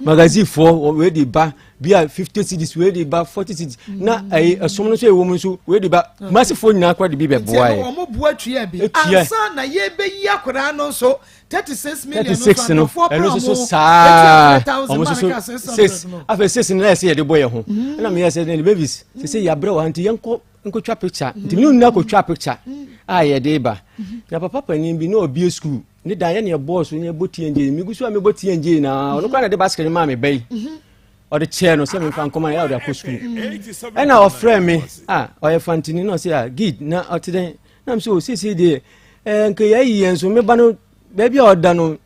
S4: Magazine foɔ wei de ba bi a 50 cedis wei de ba 40 cedis na ɛyi ɛsom no nso ɛwɔ mu nso wei de ba kumasi foɔ nyinaa kora de bi bɛ boa
S1: yɛ. Nti wɔn boa tua bi ansa na yɛbɛyi akwadaa no nso 36 million no nso
S4: no ɛno nso so saa wɔn nso so six afei six no na yɛsɛ yɛde bɔ yɛn ho ɛna meyɛ sɛ ne babies sɛ sɛ yɛabrɛ wɔ ha nti yɛnkɔ nkotwa picture nti mene nna kotwa picture a yɛde ba na papa panin bi na ɔbie school Ne dan yɛ ne ɛbɔɔ so ne ɛbɔ TNJ megu so a mebɔ TNJ na ɔno koraa na ɛde basket no maa me ba yi ɔde kyɛɛ no sɛ memfa nkɔma yɛ ɔde akɔ sukuu ɛna ɔfrɛ me a ɔyɛ fantini na ɔsɛ a gid na ɔte dɛn na m sɛ ɔsiesie deɛ ɛɛ nka yɛayi yɛn so meba no baabi a ɔda no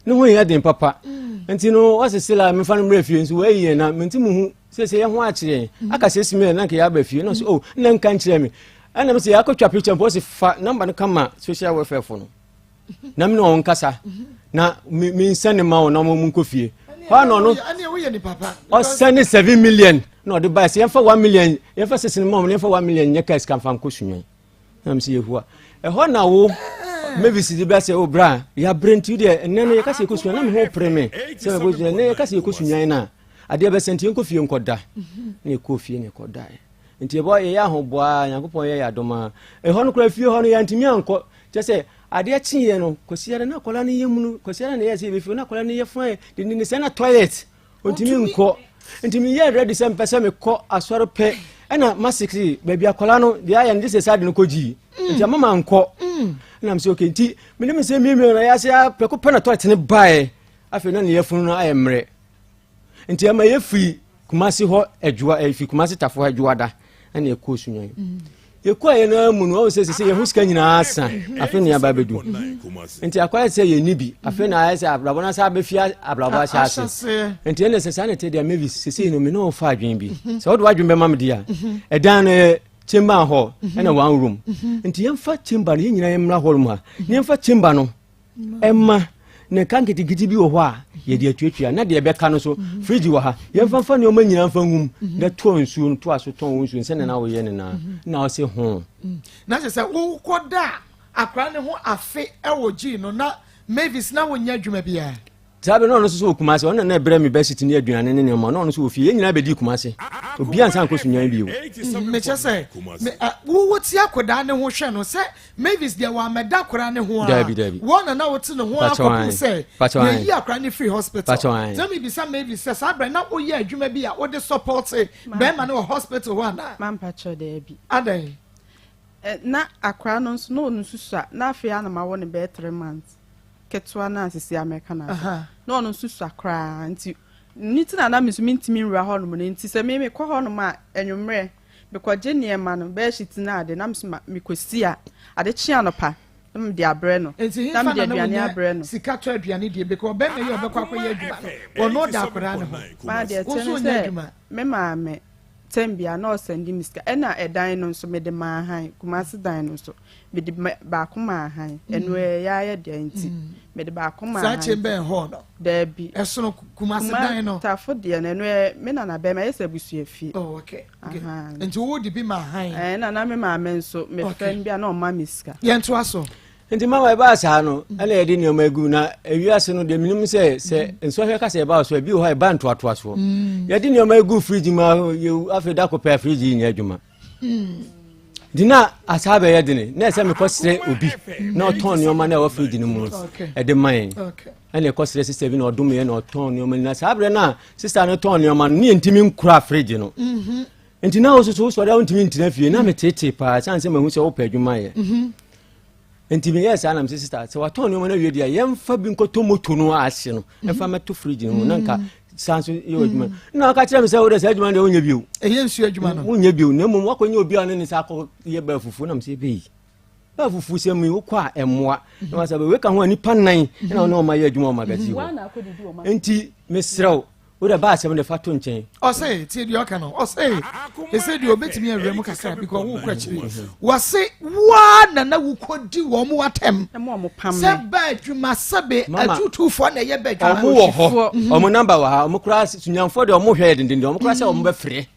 S4: ne ho yɛ den papa nti no ɔsese la memfa no mmerɛ fie nso wɔayi yɛn na mente mu hu sɛsɛ yɛ ho akyerɛ yɛn aka sɛ simi na nka yɛaba fie na ɔsɛ oh na nka nkyerɛ me ɛna m sɛ yɛakɔtwa picture mpo ɔsɛ fa namba no kama social welfare fo no na me ne wɔn nkasa na me nsɛne ma wɔn na wɔn nkɔ fie hɔ na ɔno ɔsɛne 7 million na ɔde bae sɛ yɛmfa 1 million yɛmfa sesene ma wɔn yɛmfa 1 million nyɛ kaa sika mfa nkɔ sunwan na mesɛ yehowa ɛhɔ na wo mavis de bɛ sɛ o bra yɛabrɛ nti deɛ ɛnɛ no yɛka sɛ yɛkɔ sunwan na me ho pere me sɛ mɛkɔ sunwan ɛnɛ yɛka sɛ yɛkɔ sunwan no a adeɛ bɛsɛ nti yɛnkɔ fie nkɔda na yɛkɔɔ fie na yɛkɔdaeɛ nti yɛbɔ yɛyɛ ahoboa a nyankopɔn yɛ yɛ adom a ɛhɔ no koraa fie hɔ no yɛantumi ankɔ kyɛ sɛ adeɛ kyeeɛ no kwasiara na akwadaa no yɛ munu kwasiara na ɛyɛ sɛ yɛbɛfie na akwadaa no yɛ fine de ne sɛ na toilet ɔntumi nkɔ nti meyɛ ready sɛ mpɛ sɛ mekɔ asɔre pɛ ɛna masekere baabi akwadaa no deɛ ayɛ no de sɛ saa de no kɔgyii nti ama mankɔ ɛna mesɛ okay nti mene me sɛ miamia na yɛase prɛko pɛ na toilet no baeɛ afei na ne yɛfunu no ayɛ mmerɛ Nti ɛma yɛfiri Kumasi hɔ adwua ɛfiri Kumasi tafo hɔ adwuada ɛna yɛkɔɔ Sunyani. Mm. Yɛkɔɔ yɛn nan mu no ɔhu sɛ sɛ yɛho sika nyinaa sa afei na yɛaba abɛdu. Nti akɔyɛ sɛ yɛnni bi afei na ayɛ sɛ abrabɔ no asa abɛfi abrabɔ ahyɛ ase. Nti ɛna sɛ saa na ɛte deɛ Mavis sesei no me ne ɔfa adwene bi. Mhm. Sɛ wode w'adwene bɛma me deɛ a mhm. ɛdan no yɛ chamber hɔ mhm. ɛna one room. Nti yɛmfa chamber no yɛn nyinaa yɛmmra hɔ nom ha. Yɛmfa chamber no Ɛma na nka nketenkete bi wɔ hɔ a yɛde atuatua na deɛ ɛbɛka no so mhm. fridge wɔ ha yɛmfa mfa nneɛma nyinaa mfa ngum mhm. na toa nsuo no toa so tɔn wo nsuo sɛnea na woyɛ no naa mhm. na ɔse ho.
S1: Mm. Na kyerɛ sɛ wokɔ da akora ne ho afe wɔ gyii no na Mavis na wonyɛ adwuma biara.
S4: Saa bere no na ɔno nso so wɔ Kumasi, ɔno na na ɛbrɛ me bɛsit ne aduane ne nneɛma, na ɔno nso wɔ fie. Yɛn nyinaa bɛdii Kumasi. Obiara nsan nkɔ Sunyani bio.
S1: Mekyɛ sɛ, me, ɛ, wo, wote akwadaa ne ho hwɛ no sɛ Mavis deɛ wammɛda akwadaa ne ho ara.
S4: Daabi, daabi.
S1: Wɔn na na wote ne ho ara
S4: Pakyɛ
S1: kɔpem
S4: ae.
S1: sɛ
S4: Pakyɛ ae.
S1: yɛyi akwadaa no firi hospital.
S4: Pakyɛ ae.
S1: Sɛ mebisa Mavis sɛ saa berɛ na woyɛ adwuma bi a wode sɔpɔte bɛrima no wɔ hospital hɔ anaa?
S3: Mampakyɛ daabi.
S1: Adɛn?
S3: Ɛ, na akwadaa no nso, na ɔno nso sua. Na afei ara na mawo no bɛyɛ 3 months. Ketewa no a sisi a mɛka no asɛm. Na ɔno nso sua koraa nti ne ti na na me nso mentumi nwura hɔnom no nti sɛ me mekɔ hɔnom a anwummerɛ mekɔgye nneɛma no bɛɛhyit no ade na me nso mekɔsi a ade kye anɔpa na mede abrɛ no
S1: nti
S3: na
S1: hefa
S3: mede
S1: na na
S3: aduane
S1: wonya
S3: abrɛ no.
S1: sika tɔ aduane die because ɔbɛrima yi a ɔbɛkɔ akɔyɛ adwuma no ɔno ɔda akwadaa no ho
S3: Maa deɛ
S1: wo
S3: ɛteɛ
S1: nso
S3: ne
S1: wonyɛ
S3: sɛ
S1: adwuma.
S3: me maame. Tɛm biara na ɔsɛnde me sika. Ɛna ɛdan no nso mede maa han. Kumasi dan no nso mede baako maa han. Ɛno mm. ɛyɛ ayɛ deɛ nti mm. mede baako maa han.
S1: Saa kyɛn hɔ no.
S3: Daabi.
S1: Ɛsono Kumasi dan no.
S3: Tafo deɛ no ɛno yɛ me nana bɛrima ɛyɛ sɛ abusua fie.
S1: Oh okay. okay. Nti wo de bi maa han.
S3: Ɛɛ nana me maame nso me fɛ no bi a na ɔma me sika.
S1: Yɛn to aso.
S4: Nti mama ɛbaa saa no ɛna yɛde nneɛma agu na ewiase no deɛ menim sɛ sɛ mm. nsɔhwɛ ka sɛ ɛbaa so ebi wɔ hɔ a ɛba ntoatoa soɔ mm. yɛde nneɛma agu fridge mu afei da kɔpɛ a fridge yi nyɛ adwuma mm. nti na asaa bɛyɛ dene na ɛsɛ mekɔsrɛ obi na ɔtɔn nneɛma na ɛwɔ fridge no mu no ɛde ma yɛn ɛna ɛkɔsrɛ sista bi na ɔdom yɛn na ɔtɔn nneɛma na saa berɛ no a sista no tɔn nneɛma no ne yɛntumi nkura fridge no mm-hmm. nti na wososo wosɔre a wontumi ntena fie na metetee paa sane sɛ mahu sɛ wopɛ adwuma yɛ mm-hmm. Nti meyɛɛ saa na mese sista sɛ watɔn nneɛma no awie deɛ yɛmfa bi nkɔtɔ moto no ase no mhm. ɛmfa mɛto fridge no mu na nka mhm. saa nso yɛ adwuma mhm. na ɔka kyerɛ me sɛ wode saa adwuma no deɛ wonyɛ bio
S1: ɛyɛ nsuo adwuma no
S4: wonyɛ bio na mmom wakɔnyɛ obi a ne ne sa akɔ yɛ baa fufuo na mesɛ bɛyi baa fufuo sɛ mu wokɔ a ɛmmoa na wasɛ bɛwei ka ho a nipa nan na ɔne ɔma yɛ adwuma ɔma gati hɔ nti mesrɛ wo Wo dɛ ba asɛm de fa to nkyɛn.
S1: Ɔse tie deɛ ɔka no ɔse ɛsɛ deɛ ɔbɛtumi awura mu kakra because wo kɔ akyiri wɔse woa na na wokɔdi wɔn mo atɛm sɛ ba adwuma sɛbe atutufoɔ na ɛyɛ ba adwuma.
S4: Ɔmo wɔ hɔ ɔmo namba wɔ ha ɔmo kora sunyanfoɔ deɛ ɔmo hwɛ yɛ dendenden ɔmo kora sɛ ɔmo bɛfrɛ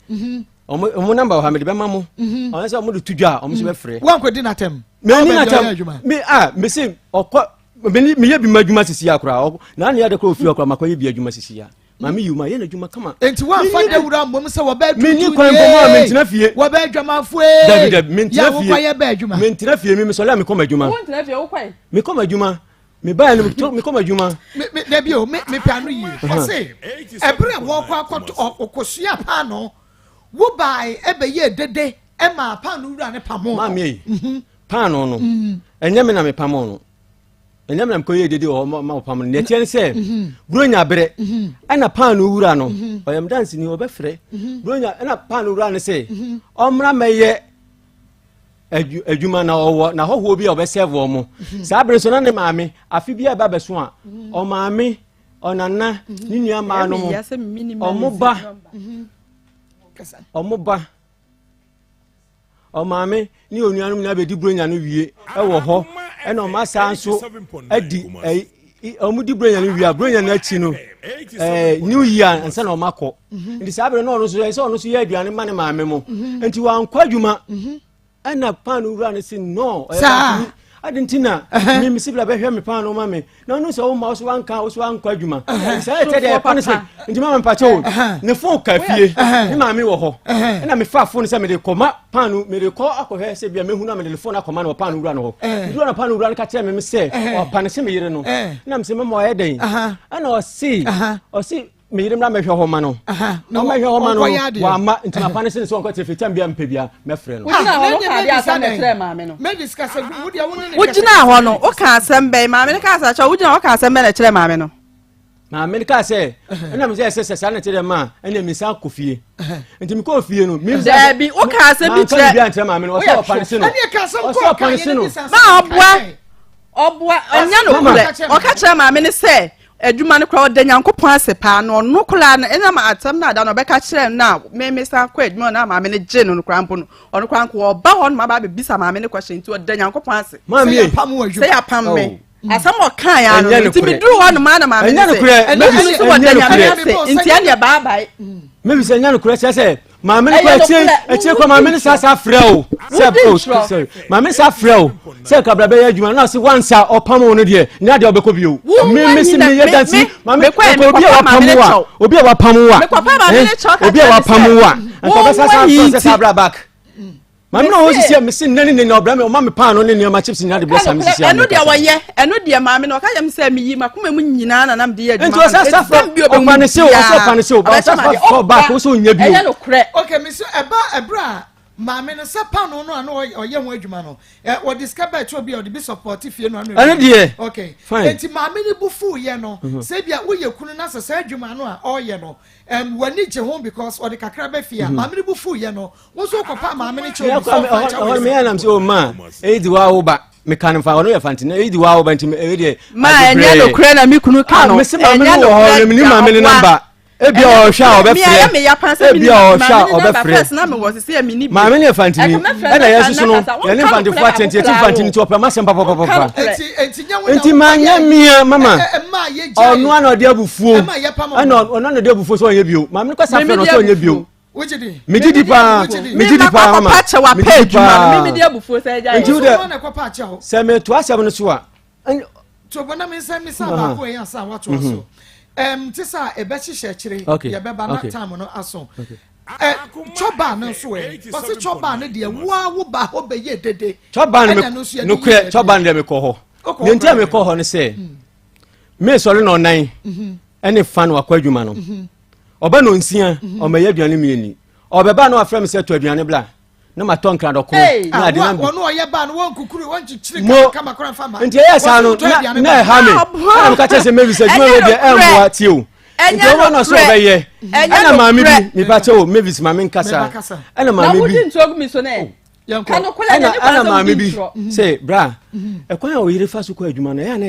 S4: ɔmo ɔmo namba wɔ ha mede bɛma mo ɔmo sɛ ɔmo de to dwa a ɔmo nso bɛfrɛ.
S1: Wankɔdi n'atɛm.
S4: Mɛ ni n'atɛm mi a mesi ɔkɔ meyɛ bi ma adwuma sisi ya koraa na ne yɛde kora ofiri ɔkora makɔyɛ bi adwuma sisi ya maame yiw ma yɛ n'adwuma kama.
S1: nti wɔnfa dawuro mmom sɛ wɔbɛ tutu
S4: menni kwan bɔ mu a mentena fie
S1: wɔbɛ adwamanfo ee
S4: dabi dabi mentena fie
S1: yɛ wokɔ yɛ bɛ adwuma
S4: mentena fie mi mesɔre a mekɔ m'adwuma
S3: wontena fie wokɔ
S4: mekɔ m'adwuma mebaeɛ no mekɔ m'adwuma
S1: dabi o mepɛ ano yie ɔse ɛberɛ a wɔkɔ akɔto ɔkɔsua paano wobae ɛbɛyɛ dede ɛma paano wura ne pamo
S4: maame yi mhm. paano no mhm. ɛnyɛ me na mepamo no ɛnyɛ me na mekɔyɛ dede wɔ hɔ ma wɔpam no deɛ ɛteɛ ne sɛ mhm. buronya berɛ mhm. ɛna paano wura no mhm. ɔyɛ me danseni ɔbɛfrɛ buronya ɛna paano wura no sɛ ɔmmra mɛyɛ adwuma na ɔwɔ na hɔhoɔ bi a ɔbɛsɛve wɔn mo saa bere nso na ne maame afe bi a ɛba bɛso a ɔmaame ɔnana ne nua mmaa no mo ɔmo ba ɔmo ba Ɔmaame ne onuanom nyinaa bɛdi buronya no wie wɔ hɔ ɛna ɔma saa nso adi ɛyi wɔn di buronya no wie a buronya no akyi no ɛɛ new year ansa na wɔn akɔ mhm. nti saa abiri no ɔno nso ɛsɛ ɔno nso yɛ aduane ma ne maame mo mhm. nti wankɔ adwuma mhm. ɛna paano wura no si no ɔyɛ baako adi nti na mi mi sibila bɛhwɛ mi paano ma mi na ɔno sɛ ɔma ɔso wanka ɔso wankɔ adwuma sɛ ɛtɛ deɛ ɛkɔ ne sɛ nti mama mpakyɛ o ne fon ka fie ne maame wɔ hɔ ɛna mefa fon sɛ mede kɔma paano mede kɔ akɔhwɛ sɛ bia mehu na mede ne fon akɔma no wɔ paano wura no hɔ wura no paano wura no ka kyerɛ me sɛ ɔpa ne sɛ me yere no na mesɛ mama ɔyɛ dɛn ɛna ɔse ɔse me yere mmra mɛhwɛ hɔ ma no ɔmɛhwɛ hɔ ma no wama nti mapa no sene sɛ ɔnkɔ kyerɛ fitam bia mpɛ bia mɛfrɛ no
S3: wogyina hɔ no woka asɛm bɛn maame no kaa sɛ kyɛ wogyina hɔ ka asɛm bɛn na kyerɛ maame no
S4: maame no kaa sɛ ɛna mesɛ ɛsɛ sɛ saa na kyerɛ ma ɛna mesan kɔ fie nti mekɔɔ fie no
S3: daabi woka asɛm bi kyerɛ
S4: bia nkyerɛ maame no ɔsɛ ɔpa ne se no ɔsɛ ɔpa ne se no
S3: ma ɔboa ɔboa ɔnyɛ nokorɛ ɔka kyerɛ maame no sɛ Adwuma no koraa ɔda Nyankopɔn ase paa na ɔno koraa no ɛnam asɛm no ada no ɔbɛka kyerɛ no a meme san kɔ adwuma na maame no gye no no koraa mpo no ɔno koraa nko ɔba hɔ no ma ba abɛbisa maame no kɔhyɛ nti ɔda Nyankopɔn ase sɛ yɛapam me oh. asɛm ɔka ya no nti meduru hɔ no ma na maame no sɛ ɛno nso wɔda Nyame ase nti ɛneɛ baabae
S4: mebi sɛ ɛnyɛ nokorɛ sɛ sɛ maame no kɔ akyire akyire kɔ maame no saa saa frɛ o sɛ o sorry maame saa frɛ o sɛ kabra bɛyɛ adwuma na ɔsi wansa ɔpam wo no deɛ nyɛ adeɛ ɔbɛkɔ bio mi mi si mi yɛ dansi maame nka obi a wapam wo a obi a wapam wo a obi a wapam wo a nka ɔbɛsa saa frɛ sɛ saa bra back. Maame na ɔwɔ sisi a mesi nnɛ ne nnɛ na ɔbrɛ me ɔma me paano ne nneɛma chips nyinaa de brɛ saa me sisi a
S3: ɛno deɛ wɔyɛ ɛno deɛ maame na ɔka yɛm sɛ meyi makoma mu nyinaa na nam de yɛ adwuma
S4: nti ɔsɛ safra ɔpa ne sew ɔsɛ ɔpa ne sew ba ɔsɛ safra back ɔsɛ ɔnyɛ bio
S3: ɛyɛ nokorɛ
S1: okay me so ɛba ɛbrɛ a maame no sɛ paano no a na ɔyɛ ho adwuma no wɔde sika bɛɛ kyɛ obi a ɔde bi sɔpɔte fie no ano
S4: ɛno deɛ
S1: okay fine nti maame no bu fuu yɛ no mhm. sɛ bia woyɛ kunu na sɛ saa adwuma no a ɔreyɛ no w'ani gye ho because ɔde kakra bɛ fie a mhm. maame no bu fuu yɛ no Wo nso wokɔpa maame no kyɛw bi sɛ ɔfa kyɛw
S4: ɛhɔ meyɛ nam sɛ o ma ɛyi di wa wo ba meka no fa ɔno yɛ fante na ɛyi di wa wo ba nti ɛyi deɛ
S3: ma ɛnyɛ nokorɛ na me kunu ka no
S4: ɛnyɛ nokorɛ maame no wɔ hɔ ne maame no namba. Ebi a ɔhwɛ a ɔbɛfrɛ. Ebi a ɔhwɛ a ɔbɛfrɛ. Maame ne mfantini ɛna yɛn soso no yɛne mfantefoɔ atɛnti yɛti mfantini nti ɔpɛ m'asɛm papapapa. Nti manyɛ mia mama ɔno ana ɔde abufuo ɛna ɔno ana ɔde abufuo sɛ ɔnyɛ bio maame no kasa frɛ no sɛ ɔnyɛ bio. Megye di paa megye di paa mama megye di paa nti wo dɛ sɛ meto asɛm no so a
S1: Tobo na me nsa misa baako ɛyɛ ansa watoa so. Ɛm te sɛ ɛbɛhyehyɛ akyire yɛbɛba na time no aso. Ɛ chɔba no nso ɛ ɔsi chɔba no deɛ woa wo ba hɔ bɛyɛ dede.
S4: Chɔba no nokorɛ chɔba no deɛ mekɔ hɔ. Deɛ nti a mekɔ hɔ no sɛ mesɔre na ɔnan ɛne fa no wakɔ adwuma no. Ɔba na ɔnsia ɔmɛyɛ aduane mmieni. Ɔbɛba na wafrɛ me sɛ tɔ aduane bla. na ma tɔ nkra dɔkono na ade na
S1: wɔn ɔyɛ ba no wɔn kukuru wɔn kyikyiri kama kama kora nfa ma
S4: nti ɛyɛ saa no na na ɛha me ɛna meka kyerɛ sɛ mɛbi sɛ adwuma wei deɛ ɛmmoa tie o nti ɔma na so ɔbɛyɛ ɛna maame bi mepa kyɛ o mavis maame nkasa ɛna maame bi ɛna ɛna maame bi sɛ bra ɛkwan a ɔyere fa so kɔ adwuma no ɛyɛ na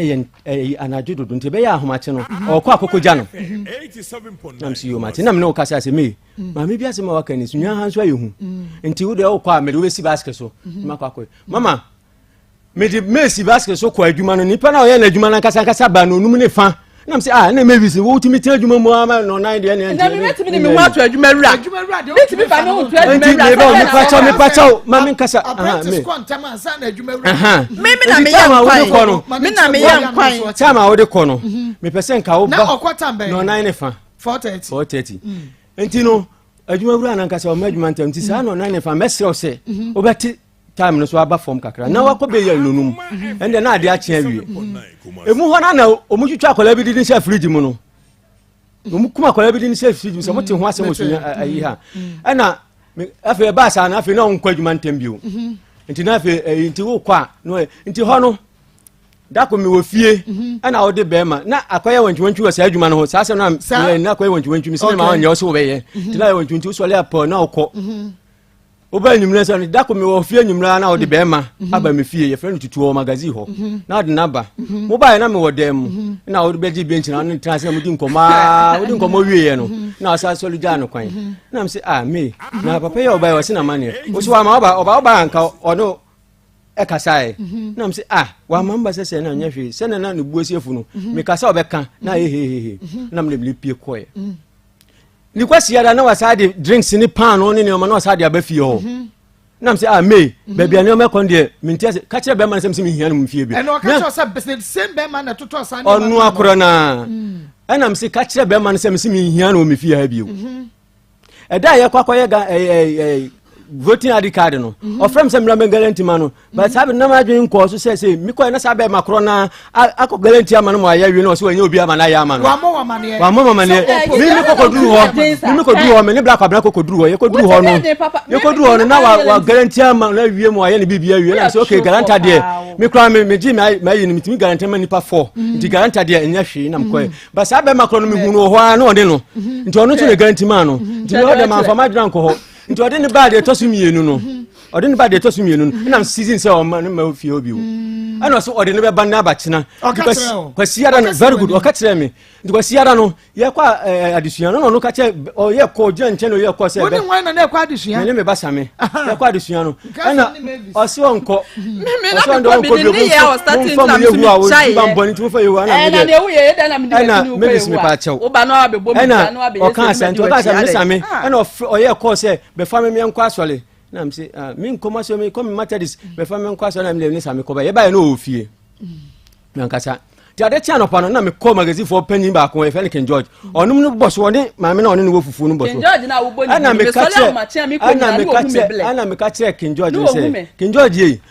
S4: ɛyɛ anadwo dodo nti ɛbɛyɛ ahomakye no ɔkɔ akɔkɔgya no nam sɛ yomate nam ne wo kasa sɛ mee Mm. Maame bi asɛm a waka ni so nwa ha nso ayɛ hu. Mm. Nti wo deɛ wokɔ a mede wobɛsi basket so. Mm-hmm. Makɔ akɔ. Mama mede mesi basket so kɔ adwuma no nipa na ɔyɛ n'adwuma no ankasa ankasa ba no onum ne fa nam sɛ ah ɛna mavis wotumi tena adwuma mu ama no nan deɛ ne
S3: ɛnti mɛtumi de me ho ato adwuma wura mɛtumi fa me ho to adwuma wura
S4: nti meba mepakyɛw mepakyɛw ma menkasa
S1: apprentice kɔ ntɛm ansa na adwuma wura
S3: me me na meyɛ nkwan me na meyɛ nkwan
S4: time a wode kɔ no mepɛ sɛ nka woba
S1: na ɔkɔ tam bɛn
S4: na ɔnan ne fa
S1: 4:30
S4: 4:30 mm. nti no adwuma wura nankasa ɔma adwuma ntɛm nti saa na ɔnan ne fa mɛsrɛ wo sɛ mhm. wobɛte time no so aba fam kakra na wakɔ bɛyɛ nonum ɛnde na ade akye awie ɛmu hɔ no na ɔmu twitwa akwadaa bi de ne hyɛ fridge mu no ɔmu kum akwadaa bi de ne hyɛ fridge mu sɛ mote ho asɛm wɔ sunya ayi ha ɛna afei ɛbaa saa na afei na ɔnkɔ adwuma ntɛm bio mhm. nti na afei nti wokɔ a nti hɔ no dako mewɔ fie mhm. ɛna wode bɛrima na akɔyɛ wantwiwantwi wɔ saa adwuma no ho saa asɛm no a na akɔyɛ wantwiwantwi mesɛ mema ɔnyɛ wo sɛ wobɛyɛ mhm. nti na yɛ wantwiwantwi wosɔre apɔ na wokɔ mhm. woba anwummerɛ sɛ dako mewɔ fie anwummerɛ na wode bɛrima aba me fie yɛfrɛ no tutuo wɔ magazine hɔ na wode no aba mobaeɛ na mewɔ dan mu na wode bɛgye bench na wone tena ase na modi nkɔmmɔ a wode nkɔmmɔ wieɛ no na wasa sɔre gyaa no kwan na mesɛ ah me na papa yi a ɔbaeɛ ɔse na maneɛ wo so wama woba ɔba woba anka ɔno ɛkasaeɛ mhm. na mese ah wama mba sɛ sɛ na nyɛ hwee sɛ na na ne bu asi afu no mhm. mekasa ɔbɛka na ayɛ hehehe mhm. na mede mede pie kɔɛ ne kwasiada na wasaa de drinks ne paano ne nneɛma na wasaa de aba fie hɔ na mese ah may baabi a nneɛma ɛkɔ no deɛ mente ase ka kyerɛ bɛrima no sɛ mese mehia no mu fie bi ɔno akorɔ no a ɛna mese ka kyerɛ bɛrima no sɛ mese mehia no wɔ me fie ha bio ɛda a yɛkɔ akɔyɛ ga ɛɛ ɛɛ voting id card no mhm. ɔfrɛ m sɛ mmra mɛ ma no but saa bɛ nam adwene nkɔɔ so sɛ sɛ mekɔɛ na saa bɛɛ ma korɔ na akɔ guarantee ama no ma ayɛ wie na ɔsɛ wɔnyɛ obi ama no ayɛ ama no wammɔ mamaneɛ me me kɔkɔduru hɔ me me kɔduru hɔ me ne bla kwabena kɔkɔduru hɔ yɛkɔduru hɔ no yɛkɔduru hɔ no na wa guarantee ama no awie mu ayɛ ne biribi awie na sɛ okay guarantee deɛ me koraa me megye mayi no metumi guarantee ma nipa fɔ mm. nti guarantee deɛ ɛnyɛ hwee na mekɔɛ mm. ba saa bɛrima korɔ no mehu no wɔ hɔ ara na ɔne no mhm. nti ɔno nso na garanti maa no mhm. nti mehɔ dɛ mamfa m'adwene ankɔ hɔ nti ɔde ne baa deɛ ɛtɔ so mmienu no mhm. ɔde ne baa deɛ ɛtɔ so mmienu no ɛnam season sɛ ɔma ne ma fie hɔ bio ɛna ɔso ɔde ne bɛba ne abakyena kwasi ara no very good ɔka kyerɛ me nti kwasi ara no yɛkɔ adesua no na ɔno ka kyerɛ ɔyɛ kɔ gyina nkyɛn na ɔyɛ kɔ sɛ
S1: ɛbɛ wone na na ɛkɔ adesua
S4: mene me ba same yɛkɔ adesua no ɛna ɔse ɔnkɔ ɔse ɔnkɔ ɔnkɔ bio momfa mo yehu a wɔdi bambɔ no nti momfa yehu ana mede ɛna mavis mepa akyɛw ɛna ɔka asɛ nti ɔka asɛ mene same ɛna ɔyɛ kɔɔ sɛ bɛfa me meɛnkɔ asɔre na mese menkɔ ma sɛ mekɔ me matadis bɛfa me nkɔ asɔre na mede ne same kɔba yɛbaeɛ na ɔwɔ fie nankasa nti ade kye anɔpa no na mekɔ magazifoɔ panyin baako yɛfrɛ no King George ɔnom no bɔ so ɔne maame na ɔne no wɔ fufuo no bɔ so ɛna meka kyerɛ ɛna meka kyerɛ ɛna meka kyerɛ King George no sɛ King George yei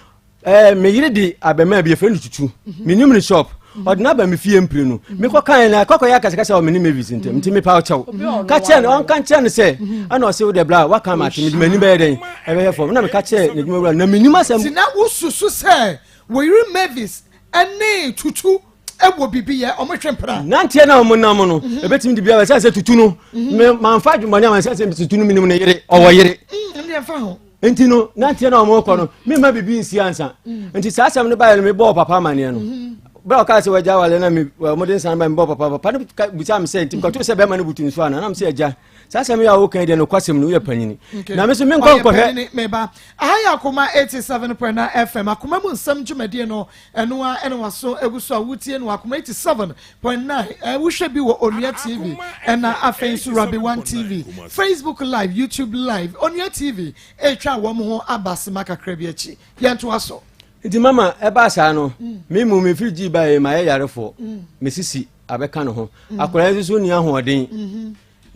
S4: ɛɛ me yere de abɛmaa bi yɛfrɛ no tutu menim ne shop ɔde no aba me fie mpire no mekɔ kan na kɔkɔ yɛ akasakasa wɔ me ne Mavis ntam nti mepa ɔkyɛw ka kyerɛ no ɔnka nkyerɛ no sɛ ɛna ɔse wo deɛ bla waka ma ate mede m'ani bɛyɛ dɛn ɛbɛhwɛ fam na meka kyerɛ n'adwuma wura na menim asɛm
S1: nti na wosusu sɛ Wo yere Mavis ne Tutu wɔ biribi yɛ, wɔn hwɛ mpena.
S4: Nanteɛ na wɔn nam no, mhm. ebetumi de bi aba sɛ sɛ Tutu no, mhm. manfa adwumbɔne ama sɛ sɛ Tutu no menim ne yere, ɔwɔ yere.
S1: Mm,
S4: nti no nanteɛ na wɔn kɔ no, mema biribi nsi ansa. Mm. Nti saa asɛm no baeɛ no mebɔɔ papa amaneɛ no. Mhm. Bere a ɔkaa sɛ wagya awale na me wɔde nsa no ba mebɔ papa papa no bisa me sɛ nti mekɔto sɛ bɛrima no butu nso ana nam sɛ agya saa asɛm yi a woka yi deɛ nokwasɛm no woyɛ panyini na me so menkɔ nkɔhwɛ
S1: meba aha yɛ akoma 87.9 fm akoma mu nsɛm dwumadie no ɛno a ɛna waso egu so a wotie no akoma 87.9 wohwɛ bi wɔ onua tv ɛna afei nso rabi one tv facebook live youtube live onua tv ɛretwa wɔn ho aba sema kakra bi akyi yɛntoa so
S4: Nti mama ɛbaa saa no, me mu mefiri gyii baeɛ mayɛ yarefoɔ, me sisi abɛka ne ho, akwadaa yi nso so nni ahoɔden. Mm-hmm.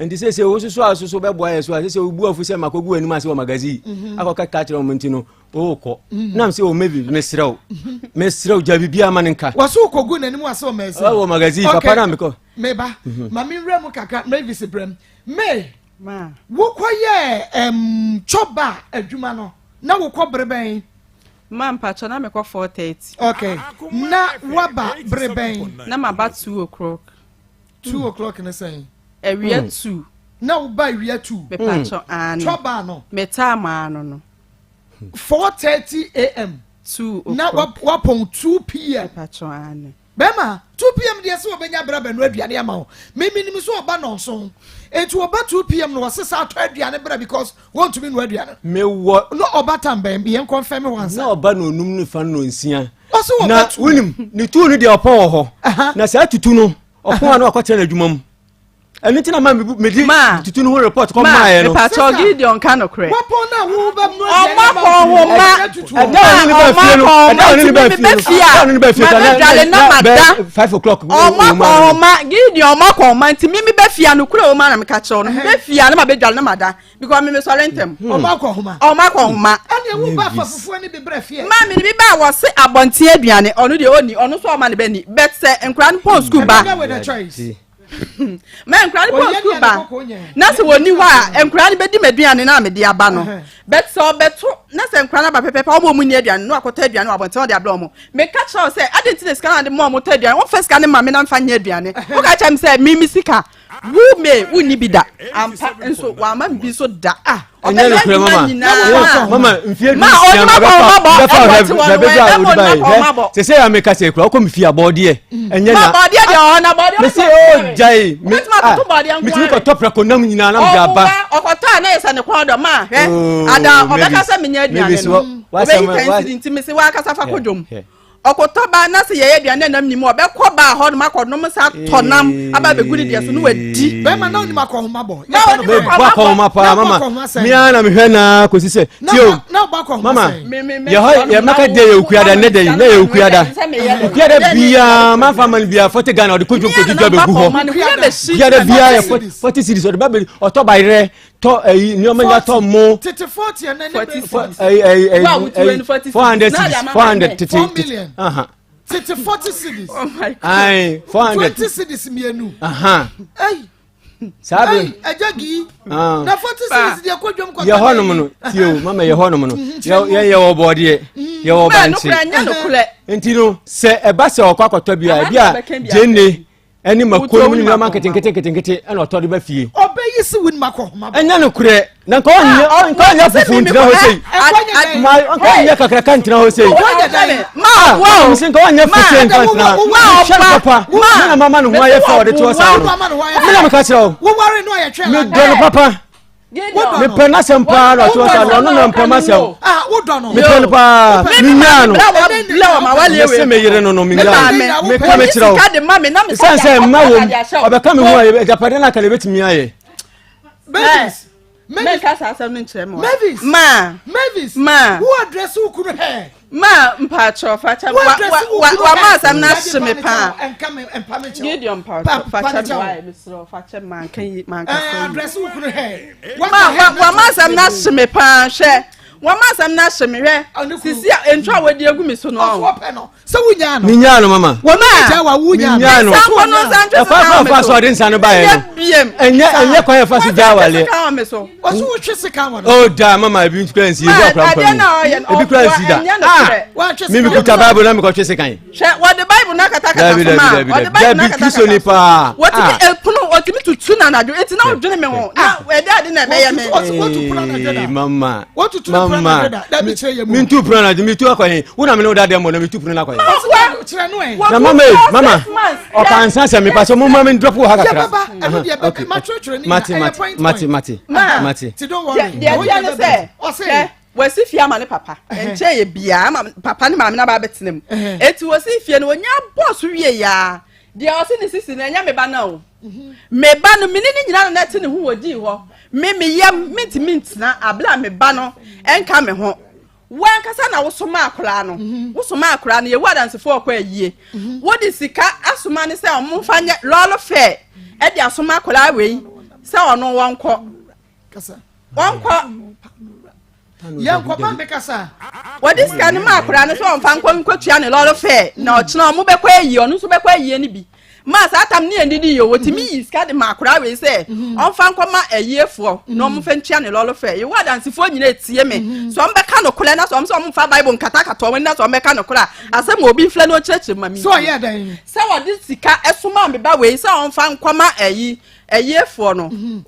S4: Nti sese wo soso a soso bɛboa yɛ so a sese wo bu afu sɛ makɔgu anim ase wɔ magazine mm-hmm. akɔka ka kyerɛ wɔn nti no wokɔ mm-hmm. nam sɛ o mevi mesrɛ wo mesrɛ wo gya biribiara ma ne nka
S1: wɔso wokɔgu n'anim ase wɔ magazine
S4: wɔ magazine papa na mekɔ
S1: meba ma menwura mu kakra mavis brɛm me wokɔyɛ chɔba adwuma no na wokɔ bere bɛn
S3: Ma mpakyɛ na mekɔ 4:30.
S1: Okay. Na waba bere bɛn?
S3: Na maba 2 o'clock.
S1: 2 o'clock ne sɛn?
S3: Awia 2.
S1: Na woba awia 2.
S3: Mepakyɛ aane.
S1: Twaba no.
S3: Metaa maa no no.
S1: 4:30 am.
S3: 2 o'clock.
S1: Na wapɔn 2 pm.
S3: Mepakyɛ aane.
S1: Bɛrima, 2 pm deɛ sɛ ɔbɛnya berɛ abɛnoa aduane ama wo. Me menim sɛ ɔba nɔnson. Enti ɔba 2 pm no ɔse sa atɔ aduane brɛ because wɔntumi noa aduane.
S4: Mewɔ.
S1: No ɔba tam bɛn yɛn kɔnfɛn me wansa.
S4: Na ɔba na onum ne fa no nsia.
S1: Ɔse ɔba
S4: Na wonim ne tu no deɛ ɔpɔn wɔ hɔ. Na saa tutu no ɔpɔn a na wakɔtena n'adwuma mu. ɛno nti na ma mede tutu no ho report kɔ maaɛ no
S3: mepatɔ gideon ka nokorɛ
S1: wɔpɔn na wo bɛ mu
S3: ɔma kɔn ho ma
S4: ɛda ɔne ne ba fie no ɛda ɔne ne ba fie no ɛda ɔne ne ba fie no
S3: mabɛdwale na mada
S4: 5 o'clock
S3: ɔma kɔn ho ma gideon ɔma kɔn ho ma nti mi mi bɛ fie a nokorɛ wɔ mu a na meka kyerɛ no mi bɛ fie a na mabɛdwale na mada because mi mi sɔre ntɛm
S1: ɔma kɔn ho ma
S3: ɔma kɔn ho ma
S1: ɛne wo ba fa fufuo ne bi brɛ fie
S3: maa mi ni bi ba wɔ se abɔnten aduane ɔno deɛ ɔni ɔno nso ɔma ne bɛ ni bɛt sɛ nkura no pɔn sukuu ba
S1: Ɛbɛda with a choice.
S3: mɛ nkura no kɔ sukuu ba na sɛ wɔni hɔ a nkura no bɛdi m'aduane na mede aba no bɛt sɛ ɔbɛto na sɛ nkura no aba pɛpɛpɛ ɔmo ɔmo nni aduane no akɔtɔ aduane wɔ abɔnten ɔde abrɛ ɔmo meka kyerɛ wo sɛ adi nti na sika no ade ma ɔmo tɔ aduane wɔmfa sika no ma me na mfa nyɛ aduane woka kyerɛ me sɛ me me sika wo me wonni bi da ampa nso wama me bi nso da ah
S4: ɛnyɛ
S3: ɔbɛyɛ
S4: nokorɛ
S3: adwuma
S4: mama
S3: nyinaa
S4: mama mfie du
S3: Ma,
S4: nsia
S3: ɔno
S4: no
S3: akɔ
S4: bɛfa
S3: ɔma bɔ,
S4: bɛfa
S3: ɛbɔ
S4: hwɛ
S3: te wɔn
S4: hwɛ bɛdwa
S3: wɛ,
S4: a wode
S3: ɛbɔ
S4: bae
S3: no akɔ ɔma
S4: hwɛ
S3: bɔ.
S4: sɛ sɛ yɛ meka sɛ kura wokɔ me fie a bɔɔdeɛ ɛnyɛ
S3: Ma
S4: na
S3: bɔɔdeɛ deɛ ɔhɔ na bɔɔdeɛ
S4: mese
S3: ɔtɔ
S4: o gyae me
S3: Wobɛtumi atoto bɔɔdeɛ nko
S4: metumi
S3: ara.
S4: kɔtɔ prɛko nam nyinaa na mede aba
S3: Ɔboa ɔkɔtɔ a na yɛ sɛ ne kɔn dɔ ma hwɛ
S4: Oh,
S3: ada ɔbɛka
S4: Mavis,
S3: sɛ menyɛ aduane
S4: Mavis,
S3: no
S4: wa-
S3: ɔbɛyi
S4: wasɛm- wa-
S3: tɛnsiri nti mese wakasa fa kɔ dwom
S4: Hwɛ,
S3: ɔkɔtɔ ba na sɛ yɛyɛ aduane nam nim ɔbɛkɔ ba hɔ nom akɔnom sa tɔ nam aba abɛgu ne deɛ so ne wadi
S1: bɛrima na onim akɔhoma bɔ
S3: Na onim
S4: mebɔ akɔhoma paa
S1: Na
S4: mama
S1: wobɔ akɔhoma sɛn?
S4: mea na mehwɛ naa kɔsi sɛ
S1: Na
S4: tio
S1: wobɔ- na wobɔ akɔhoma
S4: mama
S1: sɛn?
S3: Me- me- me-
S4: yɛhɔ yɛmɛka deɛ yɛ okuada nnɛ da yi na yɛ okuada okuada biaa mafa ma no biaa 40 Ghana ɔde kɔdwom kɔdwidwa bɛgu hɔ okuada biaa yɛ 40 cedis ɔde ba bɛ ɔtɔ bayerɛ tɔ ɛyi nneɛma nya tɔ mo
S1: tete 40 ɛnɛ ne bɛ
S4: ɛyi ɛyi ɛyi
S3: Wa, wotu wei no 40
S4: 400
S3: cedis. Na
S4: cedis
S3: de ama
S4: 400
S3: me.
S4: tete
S1: 4
S4: tete
S1: million.
S4: aha
S1: tete 40 cedis
S3: Oh my God.
S4: ayi 400
S1: 20 cedis mmienu
S4: aha
S1: ɛyi
S4: saa bɛ
S1: ɛyi ɛgya gii
S4: ah.
S1: na 40 cedis deɛ kɔ dwom kɔtɔ
S4: yɛ hɔnom no tie o mama yɛ hɔnom no yɛ yɛ yɛ wɔ bɔɔdeɛ yɛ wɔ
S3: Ma,
S4: bankye
S3: nokorɛ, nyɛ nokorɛ.
S4: nti no sɛ ɛba sɛ ɔkɔ akɔtɔ bi a
S3: Aha
S4: ebi
S3: na
S4: a
S3: ɔbɛka bi
S4: gyenne ɛne mako
S3: Wotɔ
S4: no ne
S3: wo
S4: nneɛma
S3: mako
S4: nketenkete nketenkete ɛna ɔtɔ de ba fie
S1: ɔbɛyi si wo nim akɔhoma bɔ
S4: ɛnyɛ no korɛ na nka ɔnyɛ nka ɔnyɛ fufu ntena hɔ sei ma nka ɔnyɛ kakraka ntena hɔ sei
S3: Ma,
S4: ah
S3: wo.
S4: mese nka ɔnyɛ fufu nka ntena
S3: Ma,
S4: hwɛ no papa me na mama ne ho ayɛ fɛ ɔde toɔ saa no me na meka kyerɛ wo
S1: woware no ayɛ twɛ
S4: medɔ no papa mepɛ n'asɛm paa na ɔtoɔ saa no ɔno na mpɛ m'asɛm
S1: ah wodɔ no
S4: mepɛ no paa menyaa no mese me yere no no menyaa no meka mekyerɛ wo ɛsiane sɛ mma wom ɔbɛka me ho a agyapadeɛ no aka na ɛbɛtumi ayɛ
S1: babies
S3: Mɛnka saa asɛm no nkyerɛ me wa.
S1: Mavis
S3: Ma.
S1: Mavis
S3: Ma.
S1: wo address wo kunu hɛ
S3: Ma mpakyɛw fakyɛ
S1: wo
S3: wa
S1: address
S3: wa
S1: wo
S3: wa
S1: kunu
S3: wa ma
S1: hɛ
S3: asɛm no ahye me paa.
S1: ɛnka me mpa me kyɛw
S3: Gideon
S1: Pa-
S3: mpakyɛw
S1: pa
S3: fakyɛ
S1: ne
S3: me
S1: kyɛw.
S3: wa mesrɛ wo fakyɛ manka yi manka
S1: ɛɛ
S3: sɛ yi.
S1: address wo kunu hɛ
S3: Ma wa wa ma asɛm no ahye me paa hwɛ. Wa ma asɛm no ahye me hwɛ.
S1: Ɔne kunu.
S3: Sisi a ntwa a wɔadi agu me so no.
S1: ɔfo ɔpɛ no sɛ wonyaa no
S4: menyaa no mama
S1: wɔn a gya wa wonyaa no
S4: Menyaa no.
S3: Nsa nkɔ no nsa ntwe
S4: ɛkwan
S3: sika
S4: fa
S3: wɔ me
S4: fa so
S3: so.
S4: ɔde nsa no baeɛ no
S3: Nyɛ biem.
S4: ɛnyɛ ɛnyɛ kwan yɛ fa so gya awaleɛ
S3: Sika wɔ me so.
S1: ɔso wotwe sika wɔ no
S4: o da mama ebi kura nsi ebi akora
S3: Ma
S4: mpa
S3: adeɛ na ɔyɛ
S4: mu
S3: no
S4: ebi kura
S3: ɔboa
S4: nsi da
S3: ɛnyɛ
S4: ah
S3: nokorɛ.
S1: Woatwe
S4: mi mi
S1: sika
S4: kuta bible na mi kɔ twe sekan
S3: Hwɛ wɔde Bible Bible no akatakata so ma ɔde Bible no akatakata so wɔtumi epono wɔtumi tutu na anadwo eti na ɔdwene mi ho na ɛde ade na ɛbɛyɛ mi.
S1: Wɔtu pono anadwo da.
S4: Mama
S1: wɔtutu pono anadwo da dabi kyerɛ yɛ mu.
S4: Mi ntu pono anadwo mi tu akɔ he wo na mi ne wo da dɛm wɔ na mi tu pono akɔ he.
S1: Kyerɛ no ɛ.
S4: Na mama yi mama ɔka nsa sɛ mi pasɛ mo ma mi drop wɔ ha kakra.
S1: Yɛ baba ɛno deɛ bɛbɛ ma twerɛtwerɛ ne nyina ɛyɛ point
S4: point. Mate mate mate.
S1: Ti don't worry.
S3: Deɛ deɛ ne sɛ hwɛ wɔasi fie ama ne papa nkyɛn yɛ biara ama papa ne maame no aba abɛtena mu eti wɔsi fie no wɔnya bɔɔ so wie yaa deɛ ɔsi ne sisi no ɛnyɛ me ba no o me ba no mene ne nyinaa na ɛte ne ho wɔ dii hɔ me me yam mentumi ntena abere a me ba no ɛnka me ho wankasa na wosoma akwaraa no mhm. wosoma akwaraa no yɛwu adansefoɔ ɔkɔ ayie mhm. wode sika asoma no sɛ ɔmo nfa nyɛ lɔɔre fɛ ɛde asoma akwaraa wei sɛ ɔno wɔnkɔ wɔnkɔ
S1: yɛnkɔ ba mbɛkasa
S3: wɔde sika no ma akwaraa no sɛ ɔmfa nkɔ nkɔtua ne lɔre fɛ na ɔkyena ɔmo bɛkɔ ayie ɔno nso bɛkɔ ayie no bi maa saa tam ne yɛn didi yɛ wɔtumi yi sika de ma akwaraa wei sɛ mhm. ɔmfa nkɔma ayiefoɔ na ɔmo fɛ ntua ne lɔre fɛ yɛwɔ adansefoɔ nyina etie me mhm. sɛ ɔmo bɛka no korɛ na sɛ ɔmo sɛ ɔmo nfa bible nkatakata ɔmo na sɛ ɔmo bɛka no korɛ a asɛm obi nfilɛ na ɔkyerɛkyerɛ ma mi sɛ wɔde sika ɛsoma mi ba wei sɛ ɔmfa nkɔma ayi ayiefoɔ no mhm.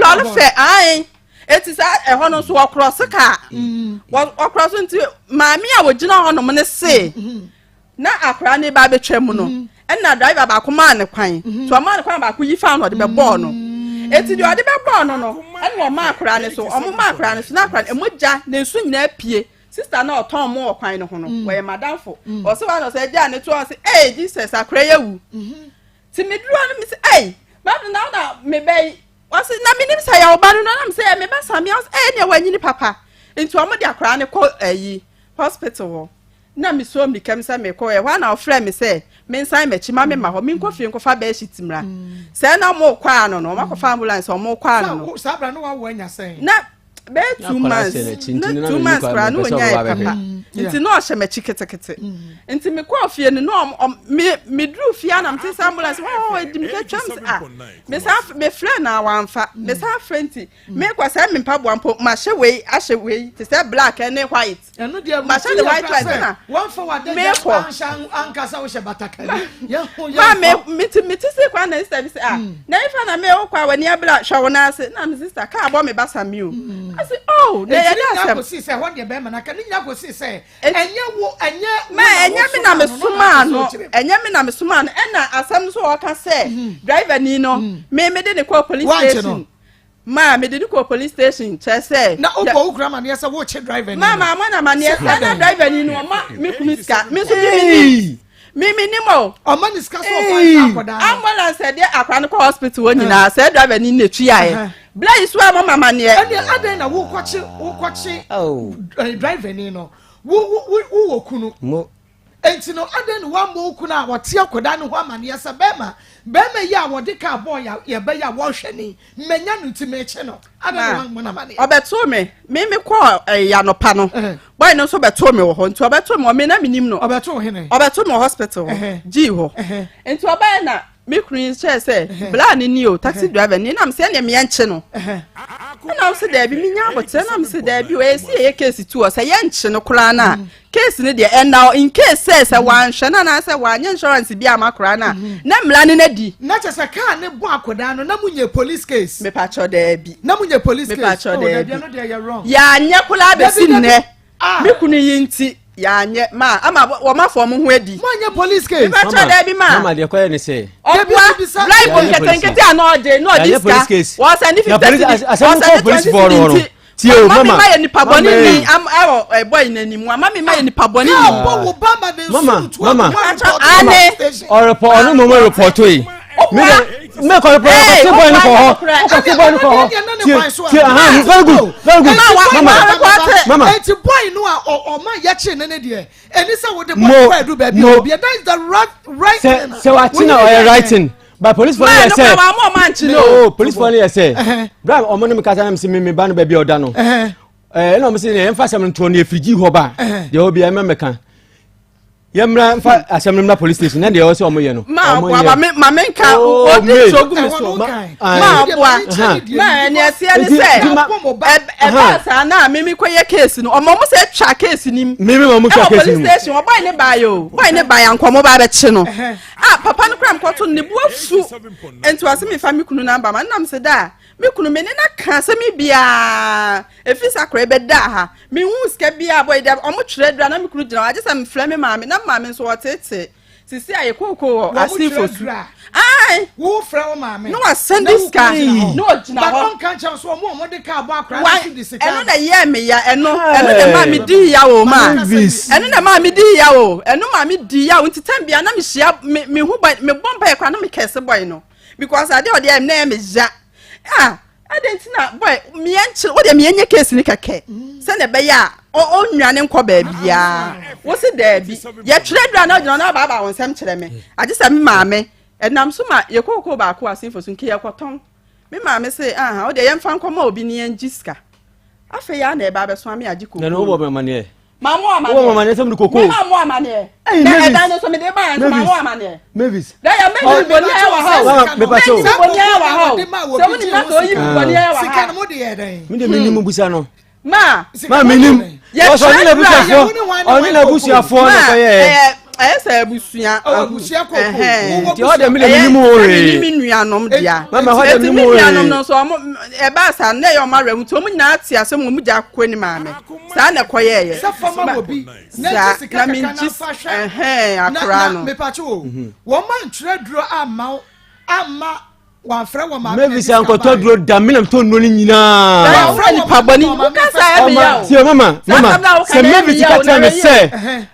S3: lɔre fɛ ae eti saa ɛhɔ no nso wɔkorɔ so kaa mm. wɔkorɔ so nti maame a wɔgyina hɔnom ne se mm-hmm. na akwaraa ne ba abɛtwa mu no mm-hmm. ɛna driver baako maa ne kwan mm-hmm. so ɔmaa ne kwan baako yi fa na ɔde bɛbɔɔ no eti deɛ ɔde bɛbɔɔ no no ɛna ɔmaa akwaraa ne so ɔmo maa akwaraa ne so na akwaraa no emogya ne nsu nyinaa pie sista na ɔtɔn mo wɔ kwan no ho no wɔyɛ madamfo ɔsɛ wa na ɔsɛ ɛgya ne to ɔsɛ ee jesus akwaraa yɛ wu. Nti meduru hɔ no mese ei maame na na meba yi wɔse na menim sɛ yɛ wo ba no no na mesɛ yɛ me ba Samia ɔse ei neɛ wanyini papa nti wɔn de akwaraa no kɔ ayi hospital hɔ na mesuo mmirika mu sɛ mekɔ ɛhɔ a na ɔfrɛ me sɛ mensan m'akyi ma mema hɔ menkɔ fie nkɔfa bɛɛhyit mmra sɛ na wɔn kɔ ano no wɔn akɔfa ambulance wɔn kɔ ano no
S1: saa bra no wawo anya sɛn
S3: na bɛyɛ 2 months na 2 months koraa na onya yɛ papa mm. nti na ɔhyɛ m'akyi ketekete mm. nti mekɔɔ fie no na ɔm me meduru fie anam te sɛ ambulance wɔn wɔn edi mi kɛtwam sɛ ah mesan mefrɛ na wamfa mm. mesan frɛ nti mekɔ sɛ me mpaboa mpo mahyɛ wei ahyɛ wei te sɛ black ne white
S1: ɛno deɛ
S3: mahyɛ ne white white na
S1: wɔmfa w'adagya anhyɛ ankasa wohyɛ batakari
S3: ma me mete mete se kwan na sister bi sɛ ah mm. na ifa na me wokɔ a w'ani abere hwɛ wo nan ase na me sister kaa bɔ me basa mi o mm. ase oh na yɛ de asɛm
S1: kɔsi sɛ hɔ deɛ bɛrima na ka ne nyina kɔsi sɛ ɛnyɛ wo ɛnyɛ
S3: ma ɛnyɛ me na me soma ano ɛnyɛ me na me soma ano ɛna asɛm nso wɔka sɛ mm. driver ni no me me de ne kɔ police station Maa mede no kɔɔ police station kyerɛ sɛ.
S1: Na wobɔ wo kunu amaneɛ sɛ worekye driver ni no.
S3: Maa maa no amaneɛ sɛ na driver ni no ɔma me kunu sika me nso me me nim me me nim o.
S1: Ɔma ne sika so ɔfa nsa akɔdaa
S3: no. Ambulance ɛdeɛ akora no kɔ hospital hɔ nyinaa sɛ driver ni na etuaeɛ. Bla yi so a mo ma amaneɛ.
S1: Ɛnneɛ adɛn na wokɔkye wokɔkye driver ni no wo wo wo wɔ kunu. Enti no, adɛn na woammɔ wo kunu a ɔte akwadaa no ho amanneɛ sɛ, 'Barima, barima yi a wɔde kaa bɔɔ yɛn yɛn ba yi a wɔnhwɛ no yi, manya no nti merekye no'? Adɛn na woammɔ no amanneɛ?
S3: Ɔbɛtoo me. Me mekɔɔ ɛyi anɔpa no, boy no nso bɛtoo me wɔ hɔ. Nti ɔbɛtoo me wɔ me na menim no.
S1: Ɔbɛtoo hene?
S3: Ɔbɛtoo me wɔ hospital hɔ, gyii hɔ. Nti ɔbaeɛ na me kunu yi kyerɛ sɛ bla ne ni o taxi driver ni nam sɛ ɛnna meɛ nkye no ɛna sɛ daabi menya abotire nam sɛ daabi o ɛsi ɛyɛ case tu hɔ sɛ yɛ nkye no koraa no a case no deɛ ɛnna in case sɛ sɛ wanhwɛ no anaasɛ wanyɛ insurance bi ama koraa no a na mmara no n'adi.
S1: Na kyɛ sɛ kaa ne bɔ akwadaa no na mo nyɛ police case.
S3: Mepakyɛ daabi.
S1: Na mo nyɛ police case.
S3: Mepakyɛ daabi. Yɛanyɛ koraa bɛsi nnɛ. Ah. Me kunu yi nti yɛanyɛ ma ama wɔn afɔ wɔn ho adi.
S1: Mo anyɛ police case.
S3: Meba kyerɛ dɛbi ma.
S4: Mama deɛ kɔyɛ ne sɛ.
S3: Ɔboa bribe nketenkete a na ɔgye na ɔgye sika wɔsɛn ne 50 cedi wɔsɛn ne 20 cedi nti.
S4: Tie o mama
S3: mama mi ma yɛ nipa bɔne ni ɛwɔ ɛbɔ yi n'anim ama mi ma yɛ nipa bɔne ni.
S1: Kaa bɔ wo ba ma ne
S4: nsu tu mama
S3: ane.
S4: Ɔrepɔ ɔno mɔmɔ repɔto yi. Mi de mɛ kɔ repɔ ɔkɔ se bɔ ne kɔ hɔ ɔkɔ se bɔ ne kɔ hɔ tie tie ahan very good very good mama mama.
S1: Eti boy no a ɔma yɛkye ne ne deɛ ɛni sɛ wode bɔ ne kɔ edu baabi a obi that is the right right
S4: thing. Sɛ sɛ wakye na ɔyɛ right thing but police fo no yɛ sɛ
S3: no
S4: police fo no yɛ sɛ bra ɔmo ne mi kasa na mi si mi mi ba no baabi a ɔda no ɛɛ ɛna ɔmo si yɛn fa sɛm no toɔ no efirigyi hɔ ba deɛ ɔbi ɛmɛ mɛka. Yɛmmra mfa asɛm no mmra police station na deɛ ɛwɔ sɛ ɔmo yɛ no.
S3: Ma
S4: ɔmo
S3: aboa
S4: nyɛ.
S3: ma me ma me nka
S4: Oh,
S3: ɔdi
S4: May.
S3: nsuo gu me
S1: Ɛhɔ
S3: so.
S1: no kan.
S3: Ma aboa ma ɛne ɛseɛ ne
S4: Nti-
S3: sɛ
S4: nti ma-
S3: ɛ- ɛbaa saa na me me kɔyɛ case no ɔmo ɔmo sɛ twa case nim.
S4: Me me ma ɔmo twa
S3: Ɛwɔ
S4: case
S3: police
S4: no mu.
S3: station ɔbɔi ne baayɛ o bɔi ne baayɛ ankɔmɔ ba abɛkye no. Ah papa no kora mekɔto no ne bo afu nti ɔse mefa me kunu namba ma nam se da me kunu me ne na ka asɛm yi biaa ɛfiri sɛ akora bɛdaa ha mehu sika biaa bɔ yi ɔmo twerɛ dura na me kunu gyina hɔ agye sɛ mefrɛ me maame na maame nso ɔtete sisi a yɛkooko wɔ asenfo su ai
S1: wofrɛ wo maame
S3: na wasɛnde sika na ɔgyina hɔ
S1: but ɔnka nkyɛn so ɔmo ɔmo de kaa bɔ akora no so de sika
S3: ɛno na ɛyɛɛ me ya ɛno ɛno na ɛmaa me dii ya o ma ɛno na ɛmaa me dii ya o ɛno maa me dii ya o nti tɛm bia na mehyia me me hu bɔy me bɔ mpa yɛ koraa na me kɛse bɔy no because adeɛ ɔde ayɛ me na ɛyɛ me ya ah adɛn nti na boy meɛ nkyerɛ wodeɛ meɛ nyɛ case ne kɛkɛ sɛnea ɛbɛyɛ a ɔnwane nkɔ baabiaa wo se daabi yɛtwerɛ dura na ɔgyina na abaabaa wo nsɛm kyerɛ me agye sɛ me maame ɛnam so ma yɛkookoo baako asenfo so nti yɛkɔtɔn me maame se aha wodeɛ yɛmfa nkɔma obi ne yɛngye sika afei a na ɛba abɛso ame agye kookoo
S4: na wobɔ me amaneɛ
S3: Ma mo amaneɛ.
S4: Wobɔ mo amaneɛ sɛ mo de koko.
S3: Me ma mo amaneɛ.
S4: Ɛyi
S3: Na
S4: Mavis.
S3: ɛdan no so me de ba yɛn so ma mo amaneɛ.
S4: Mavis.
S3: Dɛ yɛ mɛyi boni ayɛ wɔ ha o.
S4: Mama mepa kyɛw.
S3: Mɛyi boni ayɛ wɔ ha o. Sɛ wo nim na sɛ oyi boni ayɛ wɔ ha.
S1: Sika no mo de yɛ dɛn.
S4: Me de me nim busa no.
S3: Ma.
S4: Ma me nim.
S3: Yɛ
S4: Ɔsɔ ɔne
S3: kyerɛ
S4: n'abusuafoɔ. Ɔne n'abusuafoɔ na kɔyɛ.
S3: Ɛyɛ ɛyɛ sɛ abusua.
S1: Abusua koko.
S4: Nti hɔ deɛ me de me nim o
S3: Ɛyɛ
S4: ee.
S3: me nuanom dea.
S4: Mama hɔ deɛ
S3: Eti
S4: me
S3: me
S4: nim o
S3: nuanom
S4: ee.
S3: no nso ɔmo ɛbaa saa na ɛyɛ ɔmo awerɛ nti ɔmo nyinaa te asɛm ɔmo gya akokɔ ni maame. Saa na ɛkɔyɛɛyɛ.
S1: Sɛ fama wɔ bi na
S3: Saa
S1: gye sika
S3: na
S1: kakra
S3: me
S1: na
S3: ngye
S1: fa hwɛ.
S3: ɛhɛn
S1: Na
S3: akora
S1: na
S3: no.
S1: mepatwo o. Wɔn antwerɛ duro amma wo amma wɔamfrɛ wɔ maame na
S4: Mavis
S1: de sika
S4: ankɔtɔ
S1: baeɛ.
S4: duro da me na metɔ nnuro no nyinaa.
S3: Wɔamfrɛ
S1: Wɔamfrɛ
S3: nipa bɔne
S1: wɔ maame
S3: woka
S1: fa
S3: saa
S1: sika
S3: ɛmi
S4: Ɔma
S3: ya o.
S4: tie mama
S3: Saa
S4: mama
S3: asɛm na woka
S4: sɛ
S3: na ɛmi
S4: Mavis
S3: ya
S4: ka
S3: o na
S4: kyerɛ me
S3: ɛyɛ.
S4: sɛ
S1: Ɛhɛn.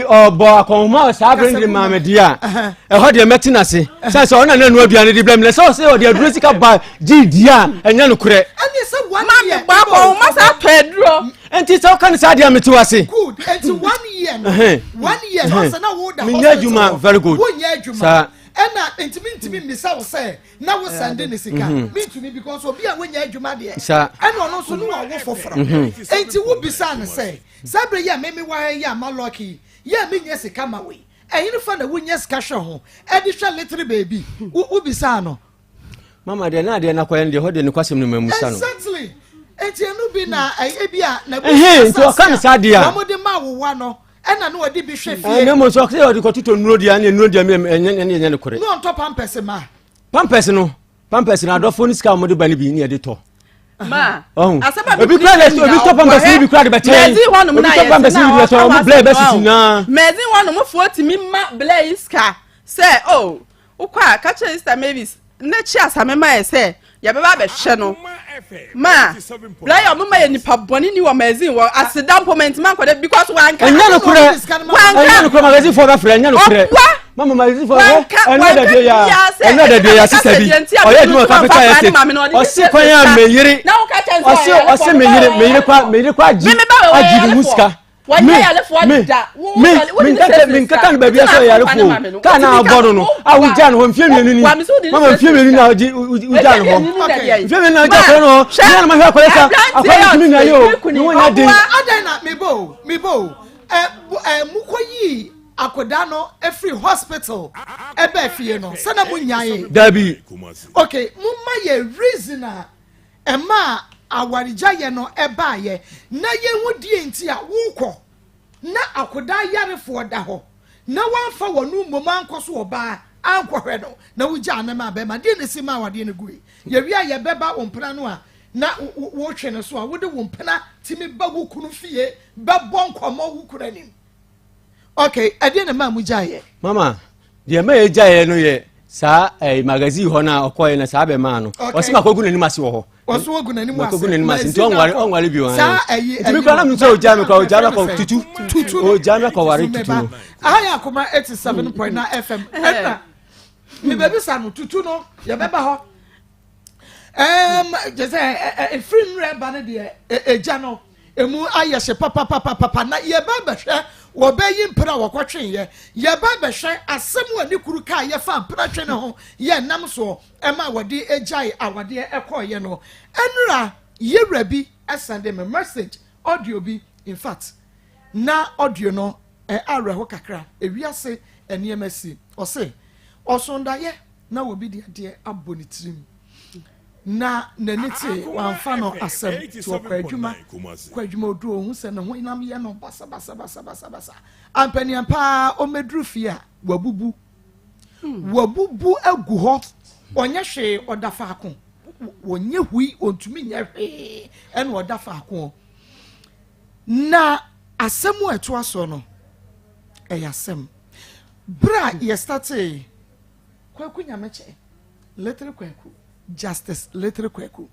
S4: ɔbɔ akɔnhoma wɔ saa abere no de maa me deɛ a ɛhɔ deɛ mɛte n'ase sɛ sɛ ɔna na ɛnoa aduane de brɛ me na sɛ ɔsɛ ɔde aduro sika ba gye di a ɛnyɛ nokorɛ.
S1: Ɛne sɛ one
S3: Maame
S1: year.
S3: bɔ akɔnhoma saa tɔ aduro.
S4: Nti sɛ woka no saa deɛ a mete wase.
S1: Good. Nti one year no.
S4: Ɛhɛn.
S1: One year no ɔsɛ na wo da
S4: Menyɛ
S1: hospital
S4: adwuma,
S1: hɔ.
S4: very good.
S1: Wonyɛ adwuma.
S4: Saa.
S1: Ɛna ntumi ntumi mmisa wo sɛ na wo sɛnde ne sika. Mentumi because obi a wonya adwuma deɛ.
S4: Saa.
S1: Ɛna ɔno nso no wawo foforɔ. Nti wo bisa no sɛ saa bere yi a meme wɔ ha yi a ma lɔki yi yɛ a menya sika ma wo yi ɛhene fa na wonya sika hwɛ ho ɛde hwɛ little baby wo wo bisa no.
S4: Mama deɛ na adeɛ no akɔyɛ no deɛ ɛhɔ deɛ nokwasɛm no mamusa no.
S1: Exactly. Nti ɛno bi na ɛyɛ bi a na
S4: Ɛhɛn, nti ɔka no saa deɛ a.
S1: wɔn de ma awowa no ɛna na ɔde bi hwɛ fie.
S4: Ɛɛ na mmom sɛ ɔsɛ ɔde kɔtotɔ nnuro deɛ ɛne nnuro deɛ ɛnyɛ ɛnyɛ ɛnyɛ nokorɛ.
S1: Na ɔntɔ pampɛs ma.
S4: Pampɛs no pampɛs no adɔfoɔ no sika a wɔde ba no bi ne yɛde tɔ.
S3: Ma
S4: Ɔho.
S3: asɛm a
S4: Obi kura de obi tɔ pampɛs no bi kura de bɛkyɛn.
S3: Mɛdzi hɔnom
S4: Obi
S3: na
S4: tɔ
S3: yɛte
S4: pampɛs no
S3: na
S4: bi de bɛtɔ
S3: ɔka
S4: ɔmo blɛ
S3: w'asɛm
S4: bɛsisi
S3: no.
S4: nyinaa.
S3: Mɛdzi hɔnom foɔ tumi ma blɛ yi sika sɛ o wokɔ a ka kyerɛ Sister Mavis n'akyi asame ma yɛ sɛ yɛbɛba abɛhwɛ no ma blɛ yɛ ɔmo ma yɛ nipa bɔne ni wɔ magazine wɔ aseda mpo ma ntoma nkɔ dɛ because wanka
S4: Ɛnyɛ nokorɛ.
S3: wanka
S4: Ɛnyɛ nokorɛ magazine foɔ bɛfrɛ ɛnyɛ nokorɛ.
S3: Ɔboa.
S4: Mama magazine foɔ hɛ
S3: Wanka
S4: ɛnɛ
S3: wanka
S4: dadeɛ ya
S3: biara sɛ
S4: ɛnɛ dadeɛ ya sista bi ɔyɛ adwuma wɔ capital estate ɔse kwan a meyere ɔse ɔse meyere meyere kwa meyere kwa agye agye ne ho sika me me me menkata menkata no baabi asɛ ɔyarefo o kaa na abɔ no no a wogya no hɔ mfie mmienu ni mama mfie mmienu na wogye wogya no hɔ mfie mmienu na wogya akɔyɛ no hɔ ne anam ahwɛ akɔyɛ sa akɔyɛ no tumi nyaye o ne ho nya den.
S1: Adɛn na mebɔ o mebɔ o ɛ ɛ mokɔyii Akoda no firi hospital ɛbaa fie no sɛ na mo nyae.
S4: Dabi.
S1: Ok mo ma yɛ reason a ɛmaa awaregyaeɛ no ɛbaeɛ na yɛn ho deɛ nti a wokɔ na akoda ayarefoɔ da hɔ na wamfa wɔn mmom ankɔ so ɔbaa ankɔhwɛ no na wogyaa no maa bɛrima deɛ na esi maa awadeɛ no gui yɛwie a yɛbɛba wo mpena no a na wotwe no so a wode wo mpena tumi ba wo kunu fie bɛbɔ nkɔmmɔ wo kunu anim. Okay, ɛdeɛ na ɛmaa mo gyaeɛ?
S4: Mama, deɛ ɛma yɛ gyaeɛ no yɛ saa ɛɛ eh, magazine hɔ no a ɔkɔɛ no saa bɛmaa no. Ɔsi ma kɔgu n'anim ase wɔ hɔ.
S1: Ɔso ogu n'anim ase.
S4: Makɔgu n'anim ase nti ɔnware ɔnware bi wɔn.
S1: Saa ɛyi
S4: ɛyi. Nti mi kura na mi sɛ ogya mi kura ogya mi akɔ tutu.
S1: Tutu.
S4: Ogya mi akɔ ware tutu no.
S1: Aha yɛ akoma 87.9 FM. Ɛna mi baabi sa no tutu no yɛbɛba hɔ. Ɛɛm kyɛ sɛ ɛfiri nnura ba no deɛ ɛgya no emu ayɛ hye papapapapa na yɛba bɛhwɛ wɔbɛyi mpena a wɔkɔtweeɛ yɛba bɛhwɛ asɛm a ne kuru kaa yɛfa mpena twe ne ho yɛ nam soɔ ɛma wɔde agyae awadeɛ ɛkɔɔyɛ no ɛnura yɛwura bi ɛsɛnde me message audio bi in fact na audio no. Ɛ awerɛho kakra, ewiase nneɛma si. Ɔse, ɔso daeɛ na obi de adeɛ abɔ ne tirim na n'ani tee, wamfa no asɛm, nti ɔkɔ adwuma, kɔ adwuma oduru ohu sɛ ne ho nam yɛ no basabasabasabasa. Ampaniampa ara ɔmmɛduru fie a, wabubu. Wabubu agu hɔ, ɔnyɛ hwee, ɔda faako. Ɔnyɛ hui, ɔntumi nyɛ hwee, ɛna ɔda faako. Na asɛm a ɛtoa soɔ no, ɛyɛ asɛm. Berɛ a yɛstartee Kwaku Nyamekyɛ, Little Kwaku, Justice Little Kwaku,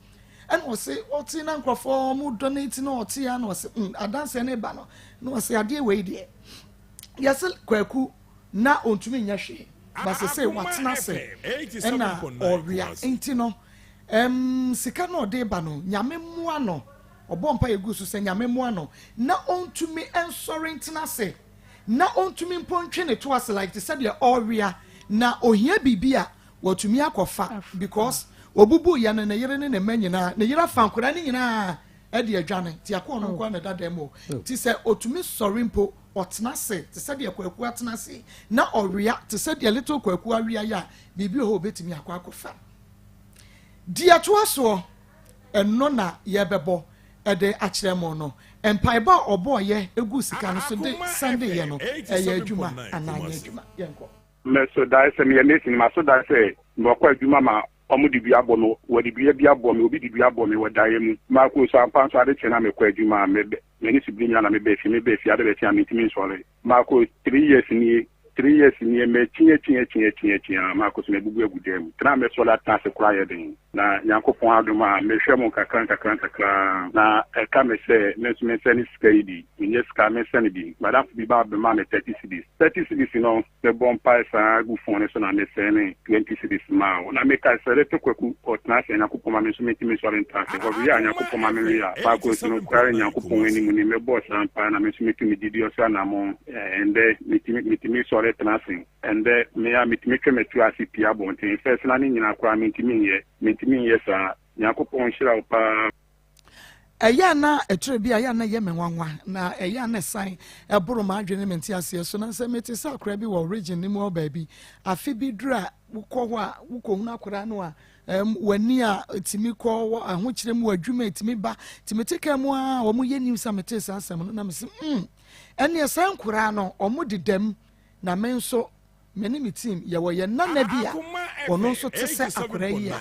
S1: ɛna ɔse ɔte na nkurɔfoɔ ɔmo donate na ɔte ya na ɔse mm, adanseɛ no ba no na ɔse adeɛ wei deɛ yɛse Kwaku na ɔntumi nyɛ hwee ba sese watena ase ɛna ɔwea nti no ɛm sika na ɔde ba no Nyame mmoa no. Ɔbɔɔ mpaeɛ guu so sɛ Nyame mmoa no na ɔntumi nsɔre ntena ase na ɔntumi mpo ntwe ne to ase like te sɛ deɛ ɔrewea na ɔhia biribi a watumi akɔfa because ɔbubuiɛ no ne yere ne ne mma nyinaa ne yere afa nkwadaa no nyinaa de adwane nti akoa ɔno nkoa na ɛda dan mu hɔ nti sɛ ɔtumi sɔre mpo ɔtena ase te sɛ deɛ Kwaku atena ase na ɔwea te sɛ deɛ little Kwaku awea yɛ a biribi wɔ hɔ ɔbɛtumi akɔ akɔfa. Deɛ ɛtoa soɔ Ɛno na yɛrebɛbɔ de akyerɛ mo no. Mpaebɔ a ɔbɔeɛ guu sika no so de sɛndeeɛ no, ɛyɛ adwuma anaa anyɛ adwuma? Yɛnkɔ.
S5: Mɛso dae sɛ meyɛ mason, maso dae sɛ mekɔ adwuma ma wɔn de dua bɔ me, wɔde dua bi abɔ me, obi de dua bɔ me wɔ daeɛ mu. Mako so ampa nso ade kye na mekɔ adwuma a, me m'ani so biri me a na meba fie, meba fie ade bɛkye a mentumi nsɔre. Mako three years nie, three years nie, makyi akyi akyi akyi akyi aa mako so mabubu agu dan mu. Tena a mɛsɔre atena ase koraa yɛ den. Na Nyankopɔn adom a mehwɛ mo nkakra nkakra nkakra na ɛka me sɛ me nso mensɛne sika yi bi. Menyɛ sika a mensɛne bi. Madamfo bi ba bɛmaa me thirty cedis. Thirty cedis no mebɔ mpae saa gu phone no so na mesɛne 20 cedis maa wo. Na mekae sɛ, Lete Kwaku, ɔtena ase a, Nyankopɔn ma me nso mentumi nsɔre ntra ase. Ɔwea a, Nyankopɔn ma menwea. Baako nso, nokware Nyankopɔn anim ni, mebɔɔ saa mpae na me nso metumi didi ɔsoro anammɔn. Ɛndɛ, metumi, metumi sɔre tena ase. Ɛndɛ, me a metumi twe me to ase pue abɔnten. First na ne nyinaa koraa mentumi nyɛ. Mentumi nyɛ saa. Nyankopɔn nhyira wo paa.
S1: Ɛyɛ a na ɛtwerɛ bi a ɛyɛ a na ɛyɛ me nwanwa na ɛyɛ a na ɛsan ɛboro m'adwene ne me nteaseɛ so na sɛ mete sɛ akwadaa bi wɔ region no mu hɔ baabi afe bi duru a wokɔ hɔ a wokɔhunu akwadaa no a um, w'ani a ɛtumi kɔ wɔ ahokyerɛ mu adwuma ɛtumi ba nti mete ka mu a wɔn yɛ news a mete saa asɛm no na mese mm ɛneɛ saa nkoraa no wɔn dedam na me nso Me ne me team yɛwɔ yɛn nana bi a ɔno nso te sɛ akwadaa yi a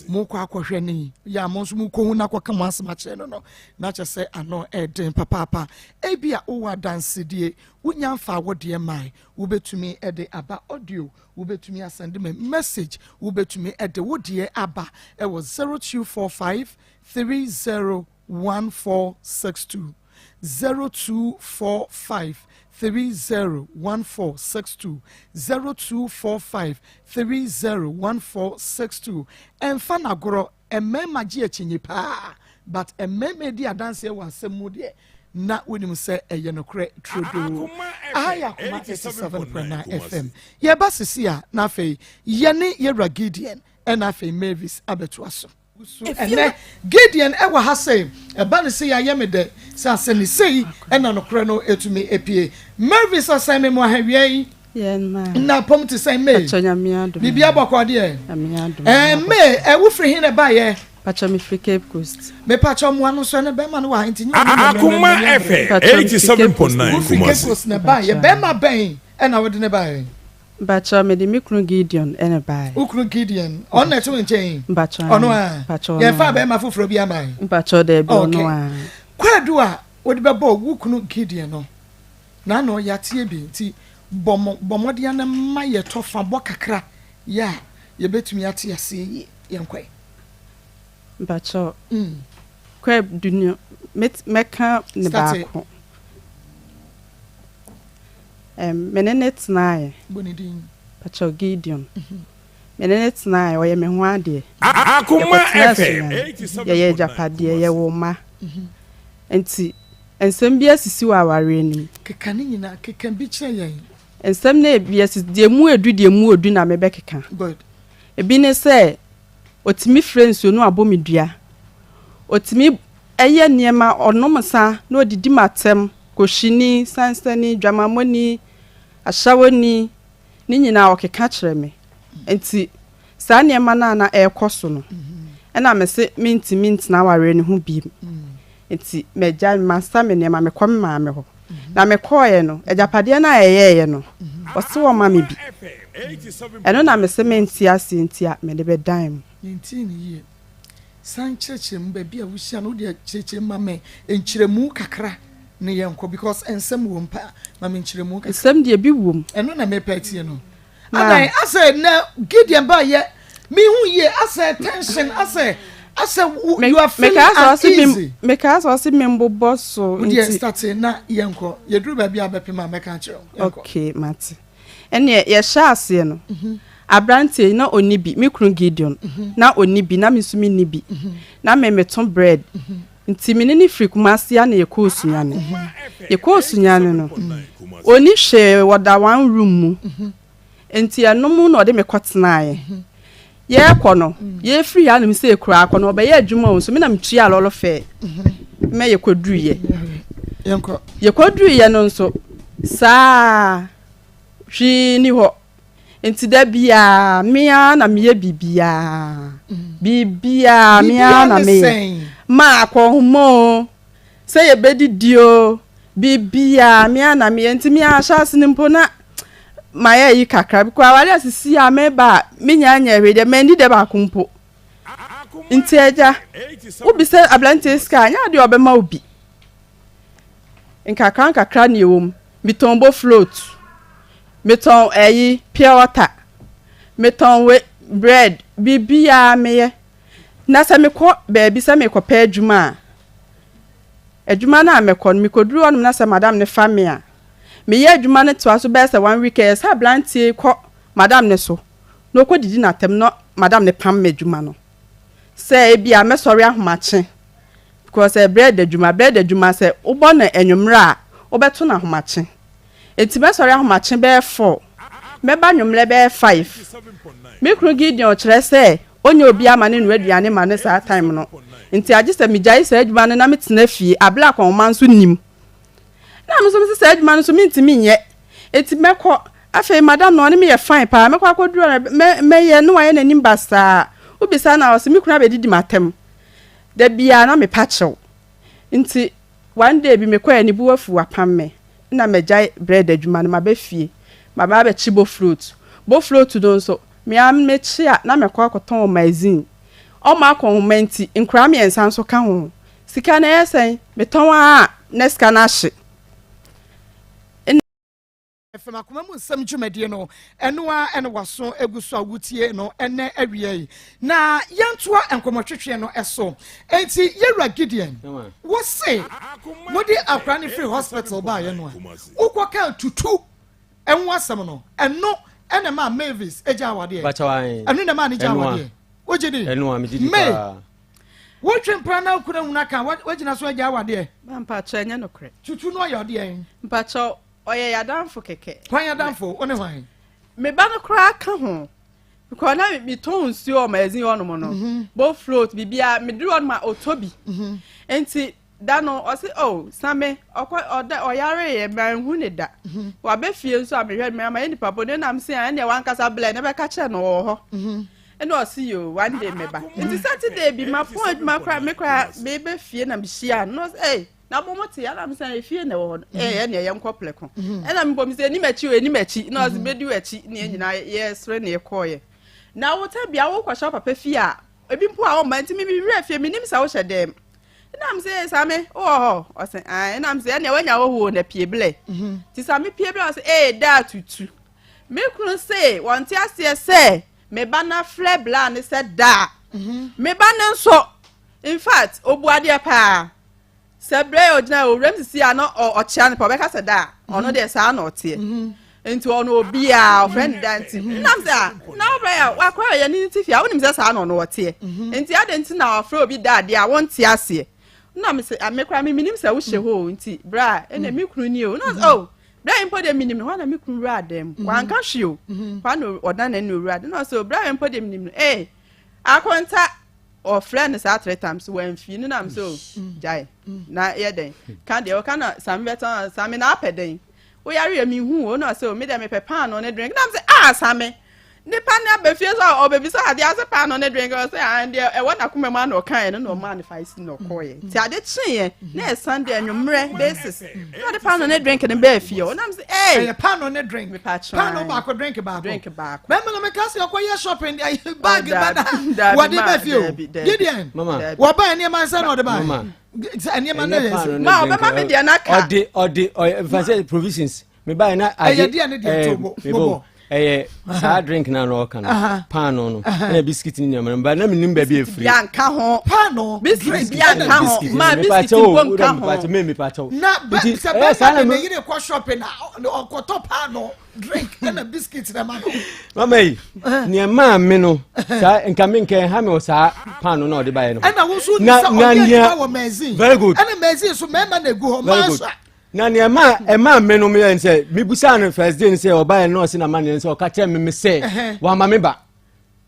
S1: mokɔ akɔhwɛ no yi yɛ a mo nso mokɔhu no akɔka mo asɛm akyerɛ no no na kyerɛ sɛ ano ɛden papaapa. Ebi a wowɔ adansedie wonya mfa wo deɛ mae wobɛtumi de aba audio wobɛtumi asɛnde me message wobɛtumi de wo deɛ aba ɛwɔ 0245 30 1462 0245 30 1462 0245 30 1462 Ɛmfa no agorɔ, mmarima gye akyinnye paa but mmarima redi adanseɛ wɔ asɛm mu deɛ na wonim sɛ ɛyɛ nokorɛ turodoo. Aha yɛ Akoma 87.9 FM. Yɛba sisi a na afei yɛne Yɛwura Gideon ɛna afei Mavis abɛtoa so. So ɛnnɛ Gideon wɔ ha sei? Ɛba no sei a, ɛyɛ me dɛ sɛ asɛm yi sei na nokorɛ no tumi pue. Mervis ɔsɛn me mo ahawia yi nna apɔm te sɛn May? Biribia bɔkɔɔ deɛ? Ɛɛ May, ɛ wo firi he na ɛbaeɛ?
S3: Pacho me firi Cape Coast.
S1: Me pacho mo ano so ɛnɛ bɛrima no wɔ ha nti nyɛ ɔno na
S2: Akoma FM 87.9
S1: Wo firi Cape Coast na ɛbaeɛ, bɛrima bɛn ɛna wode no baeɛ?
S3: Mpakyɛw, mede me kunu Gideon na ɛbaeɛ.
S1: Wo kunu Gideon, ɔno na ɛte wo nkyɛn yi?
S3: Mpakyɛw,
S1: Ɔno ara?
S3: Mpakyɛw, ɔno ara.
S1: Yɛmfaa barima foforɔ bi ama yi?
S3: Mpakyɛw, daabi, ɔno
S1: Okay.
S3: ara.
S1: Kwaadu a wode bɛbɔɔ wo kunu Gideon no, n'ano yɛateɛ bi nti, bɔ mo, bɔ mmɔden ara na ma yɛtɔ fa bɔ kakra yɛ a yɛbɛtumi ate aseɛ yie. Yɛnkɔ ɛ.
S3: Mpakyɛw, kwaadu no, mɛka ne
S1: Start it.
S3: baako. Ɛm, me ne no tenaeɛ.
S1: Bɔ ne din.
S3: Pakyɛw, Gideon. Me ne no tenaeɛ, ɔyɛ me ho adeɛ.
S2: Akoma
S3: Yɛkɔtenaa
S2: FM
S3: Sunyani,
S2: 87.9
S3: yɛyɛɛ agyapadeɛ,
S2: Kumasi.
S3: yɛwoo mma. Nti, nsɛm bi asisi wɔ awareɛ no mu.
S1: Keka ne nyinaa, keka bi kyerɛ yɛn.
S3: Nsɛm no ebi asisi, deɛ emu edu deɛ emu odu na mebɛkeka.
S1: Good.
S3: Ebi ne sɛ, ɔtumi frɛ nsuo na wabɔ me dua. Ɔtumi yɛ nneɛma, ɔnom nsa na ɔdidi m'atɛm. Kohyini, sansani, dwamammɔni, ahyɛwoni, ne nyinaa ɔkeka kyerɛ me. Nti saa nneɛma no a na ɛrekɔ so no, ɛna mese mentumi ntena awareɛ no ho bio. Nti magyae, masa me nneɛma, mekɔ me maame hɔ. Na mekɔeɛ no, agyapadeɛ no a ɛyɛeɛ no, ɔse ɔmma me bi. Ɛno na mese mente aseɛ nti a mede bɛdan mu.
S1: Mentee no yie. San kyerɛkyerɛ mu baabi a wohyia no wodeɛ kyerɛkyerɛ mu ma me nkyerɛmu kakra ne yɛnkɔ because nsɛm wom paa ma me nkyerɛmu kakra.
S3: Nsɛm deɛ bi wom.
S1: Ɛno na mepɛ atie no. Adan asɛ na Gideon ba yɛ mehu yie asɛ tension asɛ asɛ you are feeling uneasy.
S3: Mekaa sɛ ɔse membobɔ so
S1: nti. Wodeɛ start na yɛnkɔ yɛduru baabi a bɛpem a mɛka akyerɛ wo.
S3: Okay mate. Ɛnneɛ yɛhyɛɛ aseɛ no, aberanteɛ yi, na ɔnni bi, me kunu Gideon, na ɔnni bi, na me nso menni bi. Na me meto bread. Nti me ne no firi Kumasi a na yɛkɔɔ Sunyani. Yɛkɔɔ Sunyani no, ɔnni hwee, wɔda one room mu. Nti ɛno mu na ɔde me kɔtenaeɛ. Yɛrekɔ no, yɛrefiri hanom sɛ koraa akɔ no, ɔbɛyɛ adwuma o, nso me na metuaa lɔre fare ma yɛkɔduruiɛ. Yɛkɔduruiɛ no nso, saa ara, hwee nni hɔ. Nti da biara, me ara na meyɛ biribiara. Biribiara, me ara na meyɛ. Ma akɔnhoma o, Sɛ yɛbɛdidi oo, biribiara, me ara na meyɛ. Nti me ara ahyɛase no mpo na mayɛ ayi kakra. Because aware a sisi a meba a menya nyɛ hwee deɛ, manni da baako mpo. Nti agya, wobisa aberanteɛ sika a, nyɛ adeɛ a ɔbɛma wo bi. Nkakra nkakra na ɛwɔ mu. Metɔn boflot, metɔn ayi, pure water, metɔn we, bread, biribiara meyɛ. Na sɛ mekɔ baabi sɛ merekɔpɛ adwuma a, adwuma no a mɛkɔ no, mekɔduru hɔnom na sɛ madam no fa me a, meyɛ adwuma no toa so bɛyɛ sɛ one week a, ɛyɛ sɛ aberanteɛ yi kɔ madam no so na ɔkɔdidi no atɛm na madam no pam me adwuma no. Sɛ ebia mɛsɔre ahomakye because ɛyɛ bread adwuma, bread adwuma sɛ wobɔ no anwummerɛ a, wobɛto no ahomakye. Enti mɛsɔre ahomakye bɛyɛ four, mɛba anwummerɛ bɛyɛ five. Me kunu Gideon kyerɛ sɛ ɔnnya obiara ma no nnoa aduane ma no saa time no, nti agye sɛ megyae saa adwuma no na metena fie, aberɛ a akɔnhoma nso nnim. Na me nso mese saa adwuma no nso mentumi nyɛ, enti mɛkɔ. Afei madam no ɔne me yɛ fine paa, mɛkɔ akɔduru hɔ no mɛyɛ na wayɛ n'anim basaa. Wobisa no a ɔse me kunu abɛdidi m'atɛm. Da biara na mepa kyɛw. Nti One day bi mekɔɛ ne bo afuw apam me na magyae bread adwuma no maba fie maba abɛkye bofrot bofrot no nso me ara mekye a na mɛkɔ akɔtɔn wɔ magazine ɔmo akɔnhoma nti nkoraa mmiɛnsa nso ka ho sika no ɛyɛ sɛn metɔn ara a na sika no ahye.
S1: Fam akoma mu nsɛm dwumadie no, ɛno ara ɛna waso egu so a wotie no ɛnɛ awia yi. Na yɛntoa nkɔmmɔtwetweɛ no so. Enti yɛwura Gideon, wose mode akora no firi hospital baeɛ no a, wokɔkaa tutu ɛho asɛm no, ɛno ɛna ɛmaa Mavis gyaa awadeɛ? Ɛno na ɛmaa ne gyaa awadeɛ? Wogye di? May, wotwe mpena na wokuna hunu aka, woagyina so agya awadeɛ?
S3: Mpakyɛ, ɛnyɛ nokorɛ.
S1: Tutu no ɔyɛ ɔdeɛn?
S3: Mpakyɛ, Ɔyɛ y'adamfo kɛkɛ.
S1: Hwan adamfo? Wo ne hwan?
S3: Me ba no koraa ka ho. Because na metɔn nsuo wɔ magazine hɔnom no. Mhm. Both float, biribiara. Meduru hɔnom a ɔtɔ bi. Mhm. Nti da no ɔse oh same ɔkɔ ɔda ɔyareeɛ manhu ne da. Mhm. Waba fie nso a mehwɛ no ama yɛ nipa bɔne na mese a ɛnneɛ wankasa blɛ ne bɛka kyerɛ no ɔwɔ hɔ. Ɛna ɔse yoo one day mɛba. Nti Saturday bi mapɔn adwuma koraa me koraa meba fie na mehyia no na ɔse ei na mo mo te ɛna mi sɛ efie na ɛwɔ hɔ no ɛyɛ ɛna ɛyɛ nkɔ plɛko ɛna mi bɔ mi sɛ enim akyi o enim akyi na ɔsi bedi akyi na yɛn nyinaa yɛsere na yɛkɔɔ yɛ na wotɛ bia wokɔhyɛ papa fie a ebi mpo a ɔmma nti mi mi wura fie mi nim sɛ wohyɛ dɛm ɛna mi sɛ same wowɔ hɔ ɔsɛ ɛn ɛna mi sɛ ɛna wanya wɔ hɔ na pie blɛ ti same pie blɛ ɔsɛ ee daa tutu me kunu se wɔn te aseɛ sɛ me ba na frɛ bla ne sɛ daa me ba ne nso in fact obu adeɛ paa. Sɛ berɛ a ɔgyina owuram sisi a na ɔkyea no pɛ ɔbɛka sɛ da a ɔno deɛ saa na ɔteɛ mhm. nti ɔno obiara ɔfrɛ no da nti mhm. nam sɛ a na ɔbrɛ a wakora yɛ ne ti fie a wonim sɛ saa na ɔno ɔteɛ mhm. nti adɛn nti na ɔfrɛ obi da adeɛ a wonte aseɛ na me sɛ me koraa me menim sɛ wohyɛ hɔ o nti berɛ a ɛna me kunu ni o na ɔsɛ o berɛ a mpo deɛ menim no hɔ na me kunu wura dan mu wanka hwee o hɔ na ɔdan n'ani owura dan na ɔsɛ o berɛ a mpo deɛ menim no ee akonta. Ɔfrɛɛ no saa 3 times, wamfi no nam sɛ o gyae na yɛ dɛn ka deɛ ɔka na Same bɛtɔn. Same na apɛ dɛn, woyare yɛ mehu o na ɔsɛ o, me deɛ mepɛ paano ne drink. Nam sɛ, ah, Same, nipa ne aba fie sɛ ɔbɛbisa adeɛ ase, paano ne drink. Ɔsɛ ah, deɛ ɛwɔ n'akoma mu ana ɔkaeɛ no na ɔmaa no 5 cedi na ɔkɔɔyɛ. Nti ade kyeeɛ na yɛ Sunday anwummerɛ basis na ɔde paano ne drink no bɛɛ fie. Ɔnam sɛ ee
S1: ɛyɛ paano ne drink?
S3: Mepa kyerɛ.
S1: Paano baako, drink baako.
S3: Drink baako.
S1: Bɛrima na meka sɛ ɔkɔyɛ shopping de bag
S3: Oh,
S1: ba na
S3: dabi, dabi,
S1: wɔde
S3: ma,
S1: ba fie o.
S3: dabi, dabi.
S1: Gideon.
S4: Mama.
S3: Dabi.
S1: Wɔba nneɛma nsɛ na ɔde ba
S4: Mama.
S1: nneɛma
S4: Ɛnyɛ
S1: no yɛ
S4: paano
S1: sɛ
S4: ne
S3: Ma,
S4: drink.
S3: ɔbɛma me deɛ n'aka.
S4: Ɔde ɔyɛ nfa sɛ provisions me ba yɛ na ade.
S1: Ɛyɛ deɛ ne deɛ to
S4: mebɔ
S1: bobɔ.
S4: Ɛyɛ saa drink na na ɔka no, paano no ɛna biscuit ne nneɛma no ba na menim baabi efiri.
S3: Bia nka ho.
S1: Paano,
S3: biscuit
S1: drink
S3: bia
S1: ɛna
S3: nka ho.
S1: biscuit.
S3: Ma, biscuit mpo nka ho.
S4: Me mepakyɛw.
S1: Na bɛ
S4: Nti,
S1: sɛ
S4: ɛyɛ saa
S1: bɛrima
S4: na
S1: de ne
S4: me
S1: yere kɔ shopping na ɔkɔtɔ paano, drink ɛna biscuit na ma no.
S4: Mama yi nea maa me no saa nka me nka ɛha me wɔ saa paano na ɔde baeɛ no.
S1: Ɛna wo nso
S4: Na-
S1: nim sɛ
S4: na
S1: ɔyɛ
S4: nea-
S1: adwuma wɔ magazine.
S4: Very good.
S1: Ɛna magazine so mmarima na egu hɔ.
S4: Very
S1: Mmaa
S4: good.
S1: so a
S4: Na nea ɛma ɛma me no meyɛ sɛ mebusaa no first day no sɛ ɔbaeɛ no, ɔse na ma neɛ sɛ ɔka kyerɛ me sɛ wama me ba.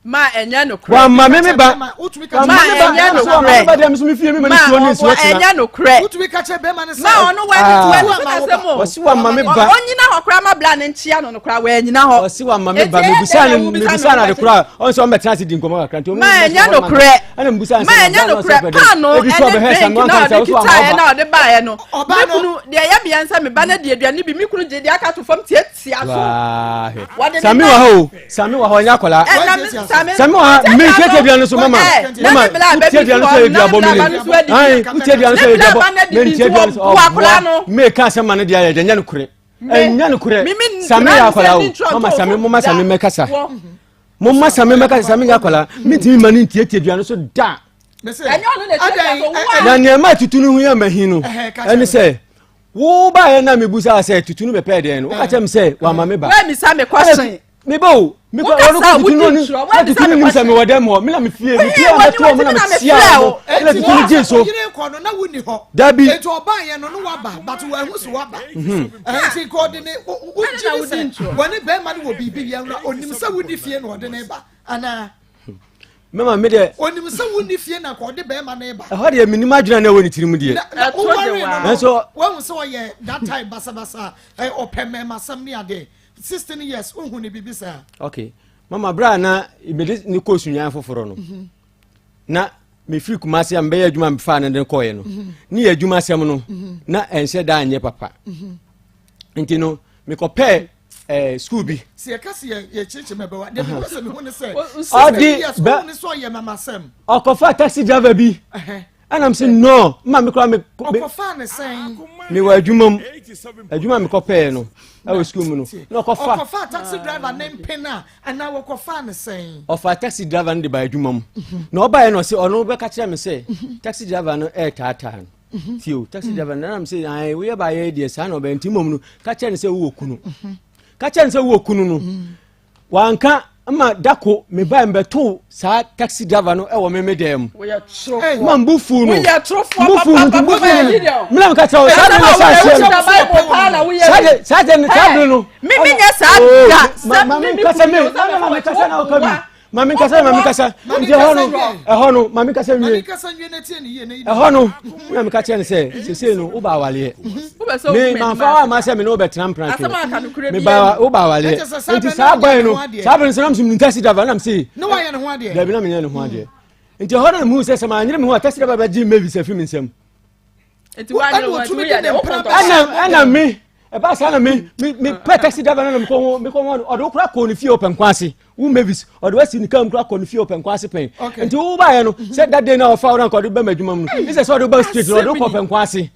S3: Ma, ɛnyɛ nokorɛ.
S4: Wama me ba.
S1: Wotumi ka
S4: Wama
S3: Ma,
S4: me ba.
S3: ɛnyɛ
S4: Ɛna so wama me
S3: nokorɛ.
S4: ba deɛ, me so me fie me ma ne
S3: Ma,
S4: suo ne
S3: ɔbɔ
S4: nsuo tena.
S3: ɛnyɛ nokorɛ.
S1: Wotumi ka kyerɛ bɛrima no sɛ
S3: Ma, ɔno wani
S4: Ah.
S3: wani so na sɛ mo
S4: Ɔsi wama me ba.
S3: Ɔnyina hɔ koraa ma bla ne nkyia no koraa wɔanyina hɔ.
S4: Ɔsi wama me ba.
S3: Enti ɛyɛ
S4: Mebusaa
S3: dɛn na
S4: no
S3: wobisa
S4: mebusaa no
S3: no
S4: ade koraa, ɔn sɛ ɔmbɛtena ase di nkɔmmɔ kakra nti ɔmo
S3: Ma, ɛnyɛ nokorɛ.
S4: ɛna mebusaa no
S3: Ma,
S4: sɛ
S3: ɛnyɛ
S4: na ɔsɛ
S3: nokorɛ.
S4: pɛ dɛ.
S3: Paano
S4: Ebi so
S3: ɛne
S4: ɔbɛhwɛ
S3: drink
S4: Sami
S3: na
S4: wanka sɛ
S3: ɔde
S4: ɔso wama
S3: kitaeɛ
S4: ɔba.
S3: na ɔde baeɛ no,
S1: Ɔba
S3: me
S1: no-
S3: kunu deɛ ɛyɛ meɛ sɛ me ba no de aduane bi, me kunu gye deɛ aka to fam tiatia so.
S4: Waa, hwɛ.
S3: Wɔde ne
S4: Sami
S3: nan-
S4: wɔ ha o, Sami wɔ ha, ɔnyɛ akwadaa.
S3: Ɛna me Sami
S4: Sami wɔ ha, me tietie dua no so, mama.
S3: Ɛ, na
S4: Mama,
S3: ne bla
S4: wotie
S3: bɛ bi
S4: dua no
S3: so
S4: so
S3: hɔ,
S4: yɛ
S3: na ne
S4: duabɔ
S3: bla
S4: mi
S3: ba
S4: ni.
S3: no so adi
S4: Ayi,
S3: bi.
S4: wotie dua no so
S3: Ne
S4: yɛ
S3: bla
S4: duabɔ.
S3: ba no adi
S4: Me
S3: bi
S4: ntie
S3: nti
S4: dua no so
S3: wɔbu akwadaa no.
S4: ɔboa. Me ka asɛm ma no deɛ ayɛ dɛ, ɛnyɛ nokorɛ. Ɛnyɛ nokorɛ.
S3: Me- me
S4: Sami
S3: ntena
S4: yɛ
S3: ne
S4: akwadaa
S3: sɛ
S4: o.
S3: ne ntwerɛ
S4: Mama
S3: nto
S4: Sami,
S3: so
S4: moma Sami
S3: da.
S4: mmɛkasa.
S3: Wɔ.
S4: Moma Sami mmɛkasa, Sami nyɛ akwadaa. Mentumi mma no ntietie dua no so da.
S3: Ɛnyɛ ɔno na ɛtua so, wo a.
S4: Na nneɛma a tutu no ho yɛ mahi no
S1: Ɛhɛ, ka
S4: ɛne
S1: kyerɛ
S4: sɛ wo baeɛ na mebusaa sɛ tutu no bɛpɛɛ deɛn no, woka kyerɛ me sɛ wama me ba.
S3: Woamisa me question.
S4: Meba o, mekɔ
S3: Wokasa
S4: ɔno kɔ
S3: a
S4: tutu no
S3: wodi
S4: ni
S3: ntorɔ,
S4: na
S3: woabisa
S4: tutu no
S3: me
S4: nim sɛ
S3: question.
S4: mewɔ dɛm hɔ, me na mefie
S3: Wohee
S4: mepie a
S3: w'ani
S4: mɛto ɔmo
S3: w'akyi
S4: na
S3: na
S4: mehyia
S3: mefrɛ
S4: ɔmo
S3: wo.
S4: ɛna tutu no gyee so.
S1: Yere kɔ no na wonni hɔ.
S4: Dabi.
S1: Eti ɔbaayɛ no no waba, but wɔahu so waba. Ɛnti nka ɔde ne wogye
S3: na
S1: ne
S3: wodi
S1: sɛ
S3: ntorɔ?
S1: wɔne bɛrima no wɔ biribi yɛ wura, onim sɛ wonni fie na ɔde ne ba anaa?
S4: Mɛma me deɛ
S1: Onim sɛ wonni fie na nka ɔde bɛrima ne ba?
S4: Ɛhɔ deɛ menim adwene a na ɛwɔ ne tirim deɛ.
S1: Na
S3: Ɛto de
S1: woware
S3: waa.
S1: no no
S4: Nanso-
S1: wahu sɛ ɔyɛ that type basabasa a ɔpɛ mmɛmasɛm ne adeɛ, 16 years wohu ne biribi saa?
S4: Okay mama, berɛ a na mede ne kɔɔ Sunwan foforɔ no, na mefiri Kumase a mebɛyɛ adwuma, mefaa no de kɔɔeɛ no, ne yɛ adwuma asɛm no na ɛnhyɛ da anyɛ papa, nti no mekɔpɛɛ school bi.
S1: Sɛ yɛka sɛ yɛkyerɛkyerɛ mu ɛbɛwa deɛ, mepɛ sɛ mehu ne sɛ
S4: Ɔde
S1: 16 years wohu ne sɛ ɔyɛ mamasɛm?
S4: Ɔkɔfa taxi driver bi ɛnam sɛ no ma me koraa me
S1: Ɔkɔfaa ne sɛn?
S4: Mewɔ adwuma mu, adwuma a mekɔpɛɛ no ɛwɔ school mu no na ɔkɔfa.
S1: Ɔkɔfaa taxi driver ne mpena a anaa wɔkɔfaa ne sɛn?
S4: Ɔfa taxi driver no de ba adwuma mu na ɔbaeɛ no, ɔsɛ ɔno bɛka kyerɛ me sɛ taxi driver no ɛɛtaataa no. Tie o, taxi driver no nanam sɛ ae woyɛ baayɛ deɛ saa na ɔbɛyɛ, nti mmom no ka kyerɛ no sɛ wowɔ kunu, ka kyerɛ no sɛ wowɔ kunu no. Wanka ma dako mebae mbɛtoo saa taxi driver no ɛwɔ me me dan mu.
S3: Woyɛ torofoɔ.
S4: Ma mbu fu no.
S3: Woyɛ torofoɔ
S4: mbu fu no nti mbu fu no mena meka kyerɛ wo saa bere no hyɛ aseɛ no saa de saa bere no.
S3: Me menyɛ saa
S4: Oh,
S3: da.
S4: ma ma me nkasa me ma ma me kasa na woka bi ma me nkasa, ma me nkasa. Nti ɛhɔ no, ɛhɔ no ma me nkasa
S1: Ma
S4: wie.
S1: ne kasa nwie na tie ne yie na yi.
S4: Ɛhɔ no na meka kyerɛ no sɛ sesei no woba awaleɛ, me mamfa wa ama sɛ me ne wobɛtena mpena.
S3: Asɛm a aka no kura bi
S4: meba
S3: yɛ
S4: woba awaleɛ.
S1: Ɛkyɛ sɛ saa
S4: nti
S1: bere
S4: saa
S1: no
S4: bɔe
S1: woayɛ
S4: no
S1: ne ho adeɛ.
S4: saa bere no sɛ nam so taxi driver nam se
S1: Ne wayɛ ne ho adeɛ.
S4: Dabi, na menyɛ ne ho adeɛ. Nti ɛhɔ no na mehu sɛ sɛ maanyere me ho a, taxi driver bɛgye Mavis afiri me nsam.
S3: Nti woanyere
S1: Ɛna
S3: wo
S1: otumi
S3: nti
S1: de
S3: woyɛ
S1: ne
S3: dɛ
S1: mpena
S3: wokɔntɔ.
S4: Ɛna me ɛba saa na me pɛ taxi driver no na mekɔ ho mekɔ ho no, ɔde wo kora kɔɔ ne fie ɔpɛ nkwa ase. Wo Mavis, ɔde wasi ne kaa mu kora kɔ ne fie ɔpɛ nkwa ase pɛn. Nti wo baeɛ no sɛ that day na ɔfa wo na nka ɔde bɛma adwuma mu no ne sɛ ɔde wo ba straight na ɔde wo kɔ ɔpɛ nkwa ase.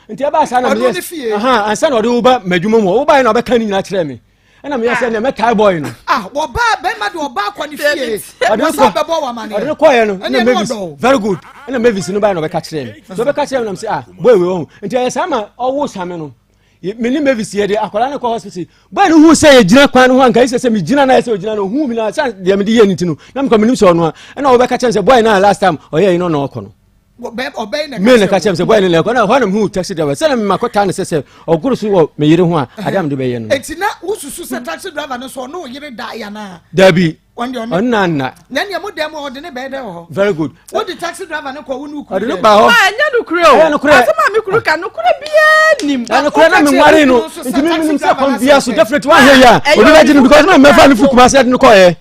S4: Nti ɛbaa saa na
S1: Ɔno
S4: meyɛ
S1: ne fie.
S4: Aha, ansa na ɔde wo ba m'adwuma mu hɔ, wo baeɛ na ɔbɛka ne nyinaa kyerɛ me, ɛna meyɛ sɛ nea mɛtae boy no.
S1: Ah, wɔbaa bɛrima de ɔbaa kɔ ne fie.
S4: Ɔde no
S1: wɔsan
S4: kɔ
S1: bɛbɔ wɔ amaneɛ.
S4: Ɔde no kɔɛ no
S1: Ɛne
S4: ɛna
S1: ɛne
S4: Mavis
S1: ɔdɔ o.
S4: Very good. Ɛna Mavis no baeɛ na ɔbɛka kyerɛ me, nti ɔbɛka kyerɛ me nam sɛ, ah, boy wei wɔ ho. Nti ɛyɛ saa ma ɔwo Same no, me ne Mavis yɛde akwadaa no kɔ hospital. Boy no hu sɛ yɛgyina kwan no ho anka sɛ megyina na yɛ sɛ ɔgyina no ɔhu mi na sɛ deɛ mede yɛ no nti no na mekɔ menim sɛ ɔno a ɛna ɔbɛka kyerɛ me sɛ boy no a last time ɔyɛ yi no na ɔkɔ no. Me na ka kyerɛ me sɛ bɔyɛ ne na ɛkɔ na hɔ na mehu taxi driver sɛ na mema kɔtaa ne sɛ sɛ ɔgoro so wɔ me yere ho a adeɛ a mede bɛyɛ no.
S1: Enti na wosusu sɛ taxi driver no so ɔne wo yere da anaa?
S4: Dabi. Ɔno na nna.
S1: Na nea mo dan mu ɔde ne bɛyɛ dɛ wɔ hɔ.
S4: Very good.
S1: Wode taxi driver no kɔ wo ne wo kunu.
S4: Ɔde no ba hɔ.
S3: Ah, ɛnyɛ nokorɛ o.
S4: Ɛyɛ nokorɛ.
S3: Asɛm a me kunu ka nokorɛ biara nim.
S4: Ɛyɛ nokorɛ na menware no. Nti me menim sɛ kwan biara so definitely wahwɛ yi a obi bɛgye no because na mɛfa no firi Kumasi ɛde no kɔɛ.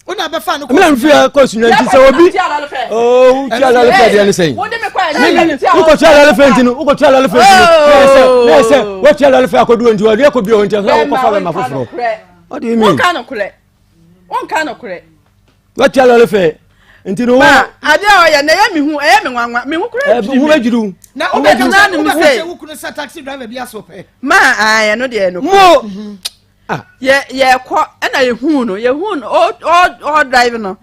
S1: Wo na bɛfa no
S4: kɔ. Mena mfiri kɔ sunya nti sɛ obi oo wotua lɔre fɛ deɛ ne sɛn. Wokɔtua lɔre fɛ nti no wokɔtua lɔre fɛ nti no na ɛsɛ woatua lɔre fɛ akɔdu nti ɔde akɔ bio nti ɛsɛ wokɔfa bɛma foforɔ. What do you mean?
S3: Wonka nokorɛ. Wonka nokorɛ.
S4: Woatua lɔre fɛ nti no.
S3: Ma adeɛ a ɔyɛ na ɛyɛ me hu ɛyɛ me nwanwa me ho kura dwiri
S4: me. Ho bɛdwiri
S1: Na wobɛka kyerɛ wo kunu sɛ taxi driver bi aso pɛ.
S3: Ma ɛno deɛ nokorɛ.
S4: Mo.
S3: Ah. Yɛ yɛkɔ ɛna yɛhuu no yɛhuu no ɔ ɔ ɔ drive no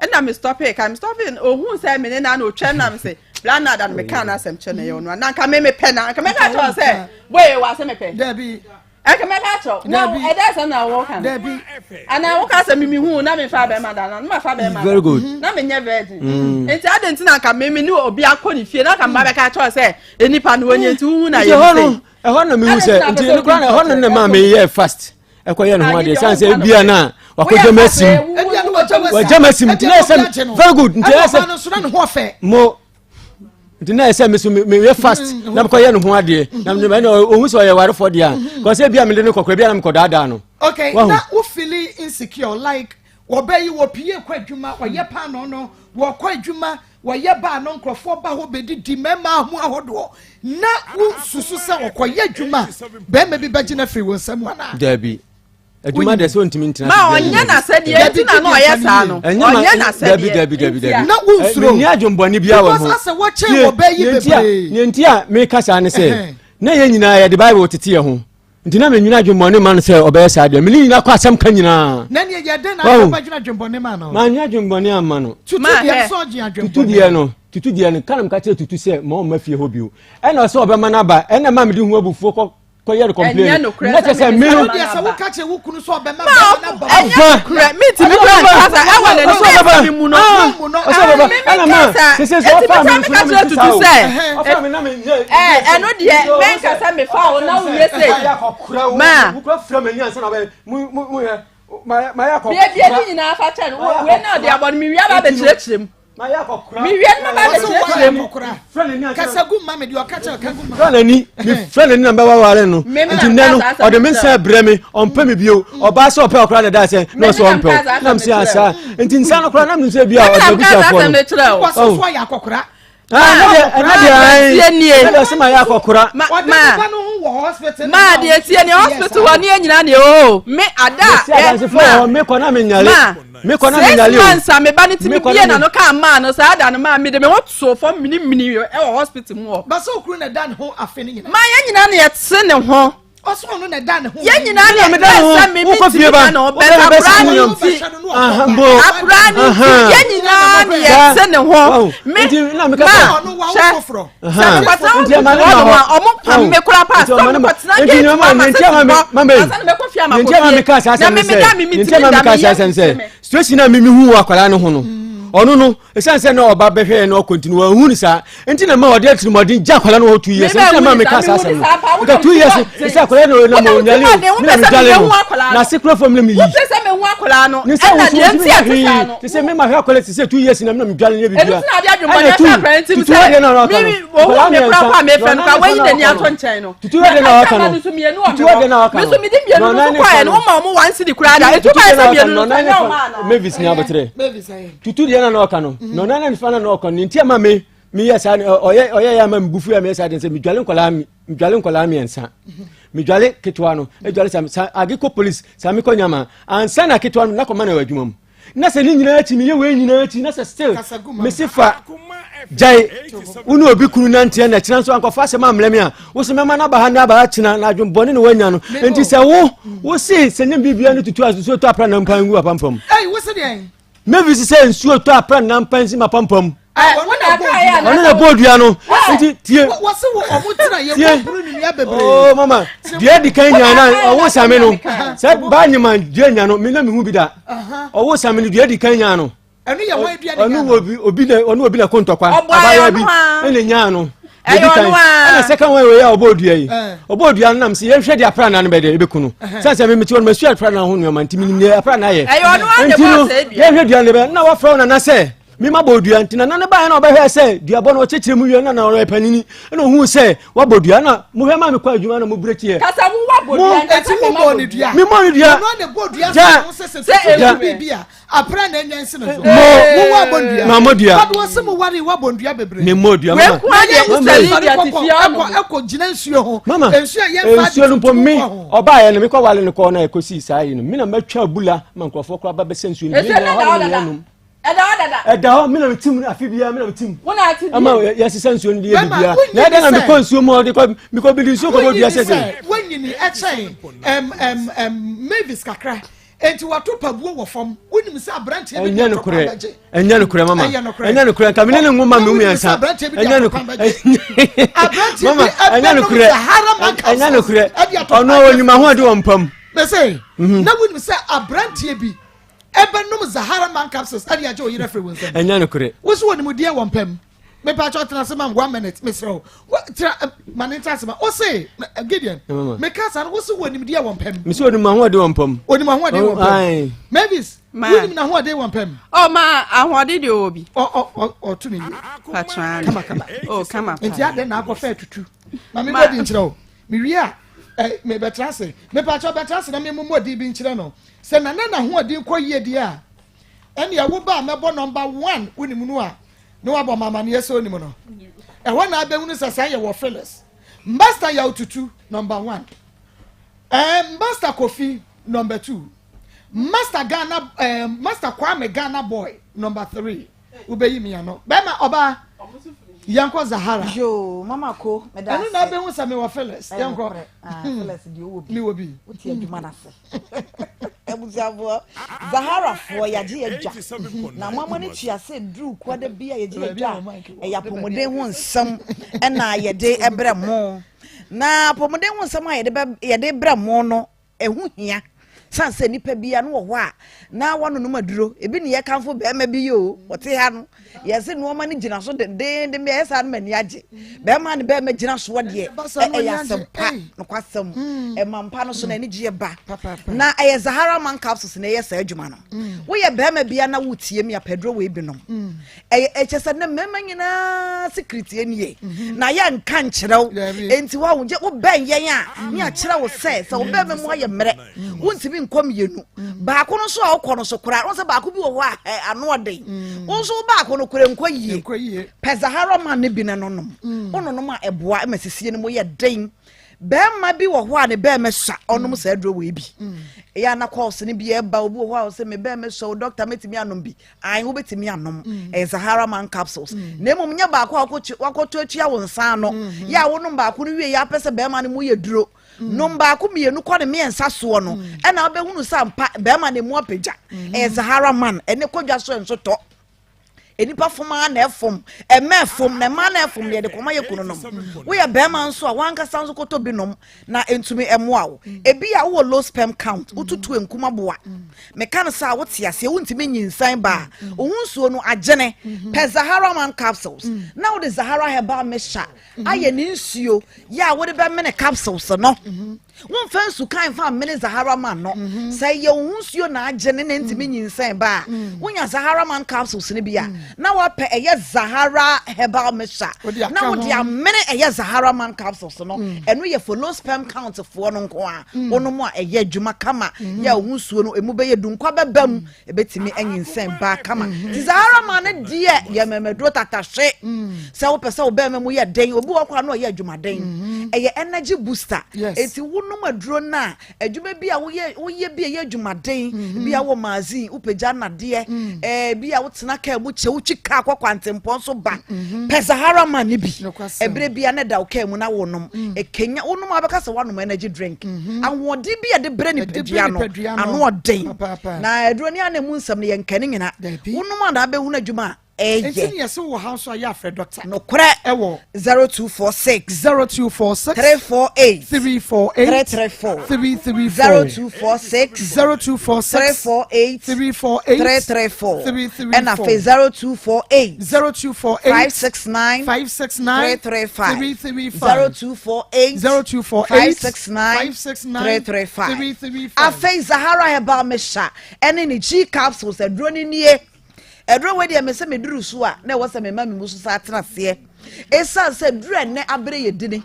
S3: ɛna me stop ka me stop no ohuu sɛ me ne na na otwam na me se bla na da no me kaa n'asɛm kyerɛ no ɛyɛ ɔno a na nka me me pɛ na nka mɛka kyerɛ sɛ boy wɔ ase me pɛ
S1: dabi
S3: ɛnka mɛka kyerɛ na ɛdɛ asɛm na wɔka no
S1: dabi
S3: anaa woka sɛ me mehu na mefa bɛrima da na ma fa bɛrima
S4: very good
S3: na menyɛ virgin mm. nti adi nti na nka me me ne obi akɔ ne fie na nka mma bɛka kyerɛ sɛ nipa no wɔnyɛ nti wohu na yɛ
S4: sɛ ɛhɔ na mehu sɛ nti ɛno koraa na ɛhɔ no na maa meyɛɛ fast ɛkɔyɛ ne ho adeɛ sane sɛ ebia no a wakɔgya m asim wagya m asim nti na ɛsɛ very good nti ɛsɛ mo nti na ɛsɛ me so meyɛ fast mm-hmm. na mekɔyɛ ne ho adeɛ na ɛna ɔhu sɛ ɔyɛ warefoɔ deɛ a mm-hmm. kɔ sɛ ebia mede no kɔkora ebia na mekɔdaadaa no
S1: okay na wo feeling insecure like wɔbɛyi wɔpie kɔ adwuma wɔyɛ paano no wɔkɔ adwuma Wɔyɛ baa no nkurɔfoɔ ba hɔ bɛdidi, mmarima ho ahodoɔ. Na wosusu sɛ wɔkɔyɛ adwuma a, barima bi bɛgye no afiri wo nsam anaa?
S4: Dabi. Adwuma deɛ sɛ ɔntumi ntena
S3: Ma ɔnyɛ n'asɛdeɛ nti na na ɔyɛ saa no. Ɔnyɛ n'asɛdeɛ.
S4: Dabi dabi dabi dabi.
S1: Na wonsuro.
S4: Menni adwembɔne biara wɔ ho.
S1: Because asɛ wɔkyɛn wɔ bɛyi bebree.
S4: Nea nti a meka saa ne sɛ, na yɛn nyinaa yɛde Bible tete yɛn ho. Nti na menwene adwemmɔne ma no sɛ ɔbɛyɛ saa deɛ. Mene nyina kɔ asɛm ka nyinaa.
S1: Na neɛ yɛ dɛn na afei wobɛdwene adwemmɔne ma no?
S4: Manyɛ adwemmɔne amma no.
S1: Tutu deɛ nso ɔgye adwemmɔne.
S4: Tutu deɛ no, tutu deɛ no, ka na meka kyerɛ tutu sɛ ma ɔmma fie hɔ bio. Ɛna ɔsɛ ɔbɛma no aba, ɛna ma mede ho abufuo kɔ kɔyɛ no complain. Na kyerɛ sɛ me no.
S1: Ɛno deɛ sɛ woka kyerɛ wo kunu sɛ ɔbɛma bɛma no aba.
S3: Ɛnyɛ nokorɛ, mentumi kura nkasa ɛwɔ n'anim
S4: Ɔsɛ ɔbɛba.
S3: sɛ me mu no.
S4: Ɔsɛ ɔbɛba. Ɛna ma sese sɛ ɔfa mi nso na mi ti sa o. Ɔfa mi na mi nyɛ.
S3: Ɛɛ ɛno deɛ mɛnka sɛ mefa wo na wonyɛ sei. Ma. Biebie ne nyinaa fa kyɛ no wei na ɔde abɔ no mewia ba bɛkyerɛkyerɛ mu. Mewie no ba bɛkyerɛkyerɛ mu.
S1: Kasa gu ma me deɛ ɔka kyerɛ ɔka gu ma.
S4: Fira n'ani mefira n'ani na mbɛwa ware no nti nnɛ no ɔde me nsa brɛ me ɔmpɛ me bio ɔbaa sɛ ɔpɛ ɔkora na ɛda sɛ na ɔsɛ ɔmpɛ o nam sɛ asa nti nsa no koraa nam sɛ bi a ɔde abusuafoɔ no.
S1: Wɔsɛ so ɔyɛ akɔkora.
S4: Ɛna deɛ ɛna deɛ ɔsɛ ma yɛ akɔkora.
S3: Maa deɛ tie ni hospital hɔ ne yɛ nyinaa ni o me ada
S4: ɛ maa me kɔ na me nyale me kɔ na me nyale o
S3: 6 months a me ba ne ti mi bie na no kaa maa no saa da no maa mi de me ho to fam mini mini ɛwɔ hospital mu hɔ.
S1: Basa okuru na ɛda ne ho afe ne nyinaa.
S3: Maa yɛn nyinaa na yɛte ne ho.
S1: Ɔsɛ ɔno na ɛda ne ho.
S3: Yɛn nyinaa na ɛda ne ho. Me mi ti mi da ne ho bɛt akora ne nti akora ne nti yɛn nyinaa na yɛte ne ho. Me ma hyɛ sɛ mekɔtena hospital hɔ nom a ɔmo pam me kora pa sɛ mekɔtena gate hɔ ama sɛ si hɔ ansa na mɛkɔ fie ama kɔ fie na me meda me mi ti mi da me yɛ mi mi.
S4: Situation a mimi hu wɔ akwadaa no ho no ɔno no ɛsiane sɛ na ɔba bɛhwɛ na ɔkɔ nti no wɔahu no saa nti na ma ɔde atirimuɔden gya akwadaa no hɔ 2 years nti na ma meka saa asɛm no nka 2 years ɛsɛ akwadaa no na ma ɔnyale o me na medwale no na ase kura fam na meyi ne sɛ wo so ntumi yɛ hwee te sɛ mema hwɛ akwadaa te sɛ 2 years na me na medwale no bibia ɛna tu tutu adeɛ na ɔka no nkwadaa mmiɛnsa na ɔnan ne fa no tutu adeɛ na ɔka no tutu adeɛ na ɔka no na ɔnan ne fa no tutu adeɛ na ɔka no na ɔnan ne fa Mavis ni abotire tutu deɛ na na ɔka no na ɔnan ne fa na na ɔka no ne nti ama me meyɛ saa ɔyɛ ɔyɛ yɛ ama me bufu yɛ meyɛ saa deɛ sɛ medwale nkwadaa medwale nkwadaa mmiɛnsa medwale ketewa no edwale sa sa agekɔ police sa mekɔ nyama ansa na ketewa no na kɔma na wɔ adwuma mu na sɛ ne nyinaa akyi meyɛ wei nyinaa akyi na sɛ still mese fa gyae wo ne obi kunu nanteɛ na kyena nso ankɔfa asɛm ammerɛ me a wo so mɛma no aba ha ne aba ha kyena na adwembɔne ne woanya no enti sɛ wo wo se sɛ nyɛ biribia no tutu a nsuo tɔ apra nampa ngu apampam mavis sɛ nsuo tɔ apra nampa nsi mapampam ɔno na bɔɔ dua no nti tie tie oh mama dua di kan nya na ɔwo same no sɛ ba nyima dua nya no me na mehu bi da ɔwo same no dua di kan nya no.
S1: Ɛno yɛ wɔn aduane
S4: ɔno wɔ obi obi na ɔno obi na ko ntɔkwa abaayewa bi ɛna nyaa no.
S3: Ɛyɛ ɔno a.
S4: Ɛna second one wei a ɔbɔ odua yi ɔbɔ odua no nam sɛ yɛnhwɛ deɛ aprannaa no bɛdɛ ɛbɛku no sɛ sɛ memete hɔ no masua aprannaa ho nneɛma nti menim deɛ aprannaa yɛ
S3: ɛyɛ ɔno a
S4: nti no yɛnhwɛ dua no bɛ na wafrɛ wo nana sɛ mema bɔ dua nti nana no baeɛ na ɔbɛhwɛ sɛ duabɔ no ɔkyekyere mu wie na na ɔyɛ panini ɛna ɔhuu sɛ wabɔ dua na mohwɛ ma mekɔ adwuma na mobrɛ kyiɛ
S3: kasa wo wabɔ dua
S1: nti wo bɔ ne dua
S4: memmɔ ne dua
S1: ɔno na bɔ dua sɛ sɛ sɛ biribi a Apra na anya nsi no so.
S4: Mo.
S1: Mo wa bɔ ndua.
S4: Ma mo dua.
S1: Bado ɔsɛ mo ware wa bɔ ndua bebree.
S4: Me mo dua mama.
S3: Wekua deɛ mo sɛ Lydia te fie
S1: ɔno. Ɛkɔ ɛkɔ gyina nsuo ho.
S4: Mama.
S1: Nsuo a yɛn fa
S4: nsuo no mpo me ɔbaa yɛ no me kɔ wale no kɔ na ɛkɔ si saa yi no me na mɛtwa abula ma nkurɔfoɔ koraa ba bɛsɛ nsuo no.
S3: Nsuo no da hɔ dada. Ɛda hɔ dada.
S4: Ɛda hɔ me na me tim afi biara me na me tim.
S3: Wo na ate bi.
S4: Ama yɛsesa nsuo no de yɛ biribiara. Na ɛda na mekɔ nsuo mu ɔde kɔ mekɔ bi de nsuo kɔ bɔ dua sɛsɛ.
S1: Wonyini ɛkyɛn ɛm ɛm ɛm Mavis kakra. Enti wato pabuo wɔ fam. Wonim sɛ aberanteɛ bi de
S4: Ɛnyɛ
S1: atɔkwa
S4: nokorɛ.
S1: bɛgye.
S4: Ɛnyɛ nokorɛ mama.
S1: Ɛyɛ nokorɛ.
S4: Ɛnyɛ nokorɛ. Nka mene ne nwoma
S1: Na
S4: mu
S1: wonim sɛ
S4: mmiɛnsa.
S1: aberanteɛ bi de
S4: Ɛnyɛ
S1: atɔkwa
S4: nokorɛ.
S1: bɛgye. Aberanteɛ bi
S4: Mama, ɛnyɛ
S1: ɛbɛnom
S4: nokorɛ.
S1: Sahara man
S4: Ɛnyɛ
S1: capsules
S4: nokorɛ.
S1: ɛde atɔkwa
S4: Ɔno
S1: agye
S4: ɔnim ahoɔden wɔ mpam.
S1: Mese, na wonim sɛ aberanteɛ bi ɛbɛnom Zahara man capsules ɛde agye wo yerɛ afiri wo nsam.
S4: Ɛnyɛ nokorɛ.
S1: Wo so wɔnim deɛ wɔ mpam. Mepa kyɛw tena ase ma one minute mesrɛ wo. Tena ma ne ntena ase ma. Wo se Gideon. Meka saa no wo se wɔ nimdeɛ wɔ mpam.
S4: Mese onim ahoɔden wɔ mpam.
S1: Onim ahoɔden wɔ mpam. Mavis, wonim n'ahoɔden wɔ mpam.
S3: Oh ma ahoɔden deɛ ɔwɔ bi.
S1: Ɔ ɔ ɔ ɔto ne yie.
S3: Patran.
S1: Kama kama.
S3: Oh kama
S1: paa. Nti adɛn na akɔfɛ tutu. Ma me bɔ di nkyerɛ wo. Mewie a ɛ mebɛtena ase. Mepa kyɛw bɛtena ase na me mmɔ din bi nkyerɛ no. Sɛ nana n'ahoɔden kɔ yie deɛ a ɛnneɛ wo ba a mɛbɔ number one wonim no a na wabɔ me amaneɛ sɛ onim no. Ɛhɔ na abɛhunu sɛ saa yɛwɔ Phyllis. Master Yaw Tutu, number one. Eh, Master Kofi, number two. Master Ghana, eh, Master Kwame Ghana Boy, number three. Wobɛyi me ano. Bɛma ɔbaa, yɛnkɔ Zahara.
S6: Yoo, mama ko, meda
S1: ase. Ɛno na abɛhu sɛ mewɔ Phyllis. Yɛnkɔ.
S6: Ah, Phyllis deɛ ɔwɔ bi.
S1: Mewɔ bi.
S6: Wote adwuma no ase. Abusuafoɔ, Zaharafoɔ, yɛagye yɛ dwa. Na mo ama no tua sɛ duru kuada bi a yɛgye yɛ dwa a, ɛyɛ apɔmuden ho nsɛm ɛna yɛde brɛ mo. Na apɔmuden ho nsɛm a yɛde bɛ yɛde brɛ mo no, Ɛho hia sane sɛ nipa bia no wɔ hɔ a na wanonom aduro ebi ne yɛkamfo bɛrima bi yi o ɔte ha no yɛse nneɛma no gyina so dendeenden bi ɛyɛ saa no m'ani agye bɛrima ne bɛrima gyina soɔ deɛ ɛyɛ asɛm pa nokwasɛm hmm. ɛma mpa no so na ani gyeɛ ba na ɛyɛ Zahara man capsules na ɛyɛ saa adwuma no hmm. woyɛ bɛrima bia na wotie mi apɛduro wei binom hmm. Ɛyɛ ɛkyɛ sɛ ne mmarima nyinaa sikiritie nie mhm. na yɛ nka nkyerɛ wo enti wa wo wobɛn yɛn a ne akyerɛ wo sɛ sɛ wo bɛrima mu ayɛ mmerɛ mhm. wontumi nkɔ mmienu mhm. baako no nso a wokɔ no so koraa wo sɛ baako bi wɔ hɔ a ɛ ano ɔden wo nso wo baako no koraa nkɔ yie pɛ zahara man ne bi na no nom wononom a ɛboa ma sisie no mu yɛ den bɛrima bi wɔ hɔ a ne bɛrima sua ɔnom saa aduro wɔ bi ɛyɛ ana kɔɔso no bi ɛba obi wɔ hɔ a ɔsɛ me bɛrima sua o dɔkta mɛtumi anom bi Ae, wobɛtumi anom. Mm. Ɛyɛ Sahara Man capsules. Mm. Na mmom nyɛ baako a wakɔtɔ atua wo nsa ano. Mm-hmm. Yɛ a wonom baako no wie yɛ apɛ sɛ bɛrima no mu yɛ duro. Mm. Nom baako mmienu kɔ ne mmiɛnsa soɔ no, mm. ɛna wobɛhunu sɛ ampa bɛrima no mu apagya. Mm-hmm. Ɛyɛ Sahara Man, ɛne kɔdwa so nso tɔ. Nnipa fom ara na ɛfom, ɛmɛ ɛfom, na ɛma na ɛfom deɛ ɛde kɔma yɛ kunu nom. Woyɛ bɛrima nso a wankasa nso kɔtɔ bi nom na ntumi ɛmoa wo. Ebi a wowɔ low sperm count, wotutu nkum aboa. Meka no saa a, wote aseɛ, wontumi nyinsɛn ba a, wo ho nsuo no agyene. Pɛ Zahara Man capsules na wode Zahara Herbal Mixture ayɛ ne nsuo yɛ a wode bɛmene capsules no. Womfa nsu kan mfa mmene Zahara Man no. Sɛ ɛyɛ wo ho nsuo na agyene na ntumi nyinsɛn ba a, wonya Zahara Man capsules no bi a, na woapɛ ɛyɛ Zahara Herbal Mixture na wode amene ɛyɛ Zahara Man capsules no. Ɛno yɛ for low sperm count foɔ no nko ara. Mm. Wonom a ɛyɛ adwuma kama mm. yɛ wo ho nsuo no emu bɛyɛ du nkwa bɛba mu ɛbɛtumi anyinsɛn baa kama mm-hmm. nti Zahara Man no deɛ yɛ mɛmɛduro tatahwe mm. sɛ wopɛ sɛ wo bɛrima mu yɛ den obi wɔ koraa na ɔyɛ adwumaden mm-hmm. ɛyɛ energy booster enti wonom aduro no a adwuma bi a woyɛ woyɛ bi a ɛyɛ adwumaden mm-hmm. bi a wɔ magazine wopagya nnadeɛ mm. ɛɛ bi a wotena kaa mu kyɛ wotwi kaa kɔ kwantempɔn so ba mm-hmm. pɛ Zahara Man no bi ɛberɛ bi a na ɛda wo kaa mu na wonom mm. ɛkenya wonom a bɛka sɛ woanom energy drink mm-hmm. ahoɔden bi a ɛde brɛ nipadua no ano ɔden na aduro ne ana mu nsɛm no yɛnka ne nyina wonom a na abɛhunu adwuma a ɛyɛ.
S1: Nti ne yɛse wɔ ha nso a yɛ afrɛ dɔkta.
S6: Nokorɛ.
S1: Ɛwɔ.
S6: 0246.
S1: 0246.
S6: 348.
S1: 348.
S6: 334.
S1: 334.
S6: 0246.
S1: 0246.
S6: 348.
S1: 348.
S6: 334.
S1: 334.
S6: Ɛna afei 0248.
S1: 0248.
S6: 569.
S1: 569.
S6: 335.
S1: 335.
S6: 0248.
S1: 0248.
S6: 569.
S1: 569.
S6: 335.
S1: 335.
S6: Afei Zahara Herbal Mixture ɛne ne G capsules aduro no nie. Aduro wei deɛ mesɛ meduru so a na ɛwɔ sɛ mema me mu so saa tena aseɛ. Ɛsiane sɛ aduro ɛnɛ abere yɛ dini.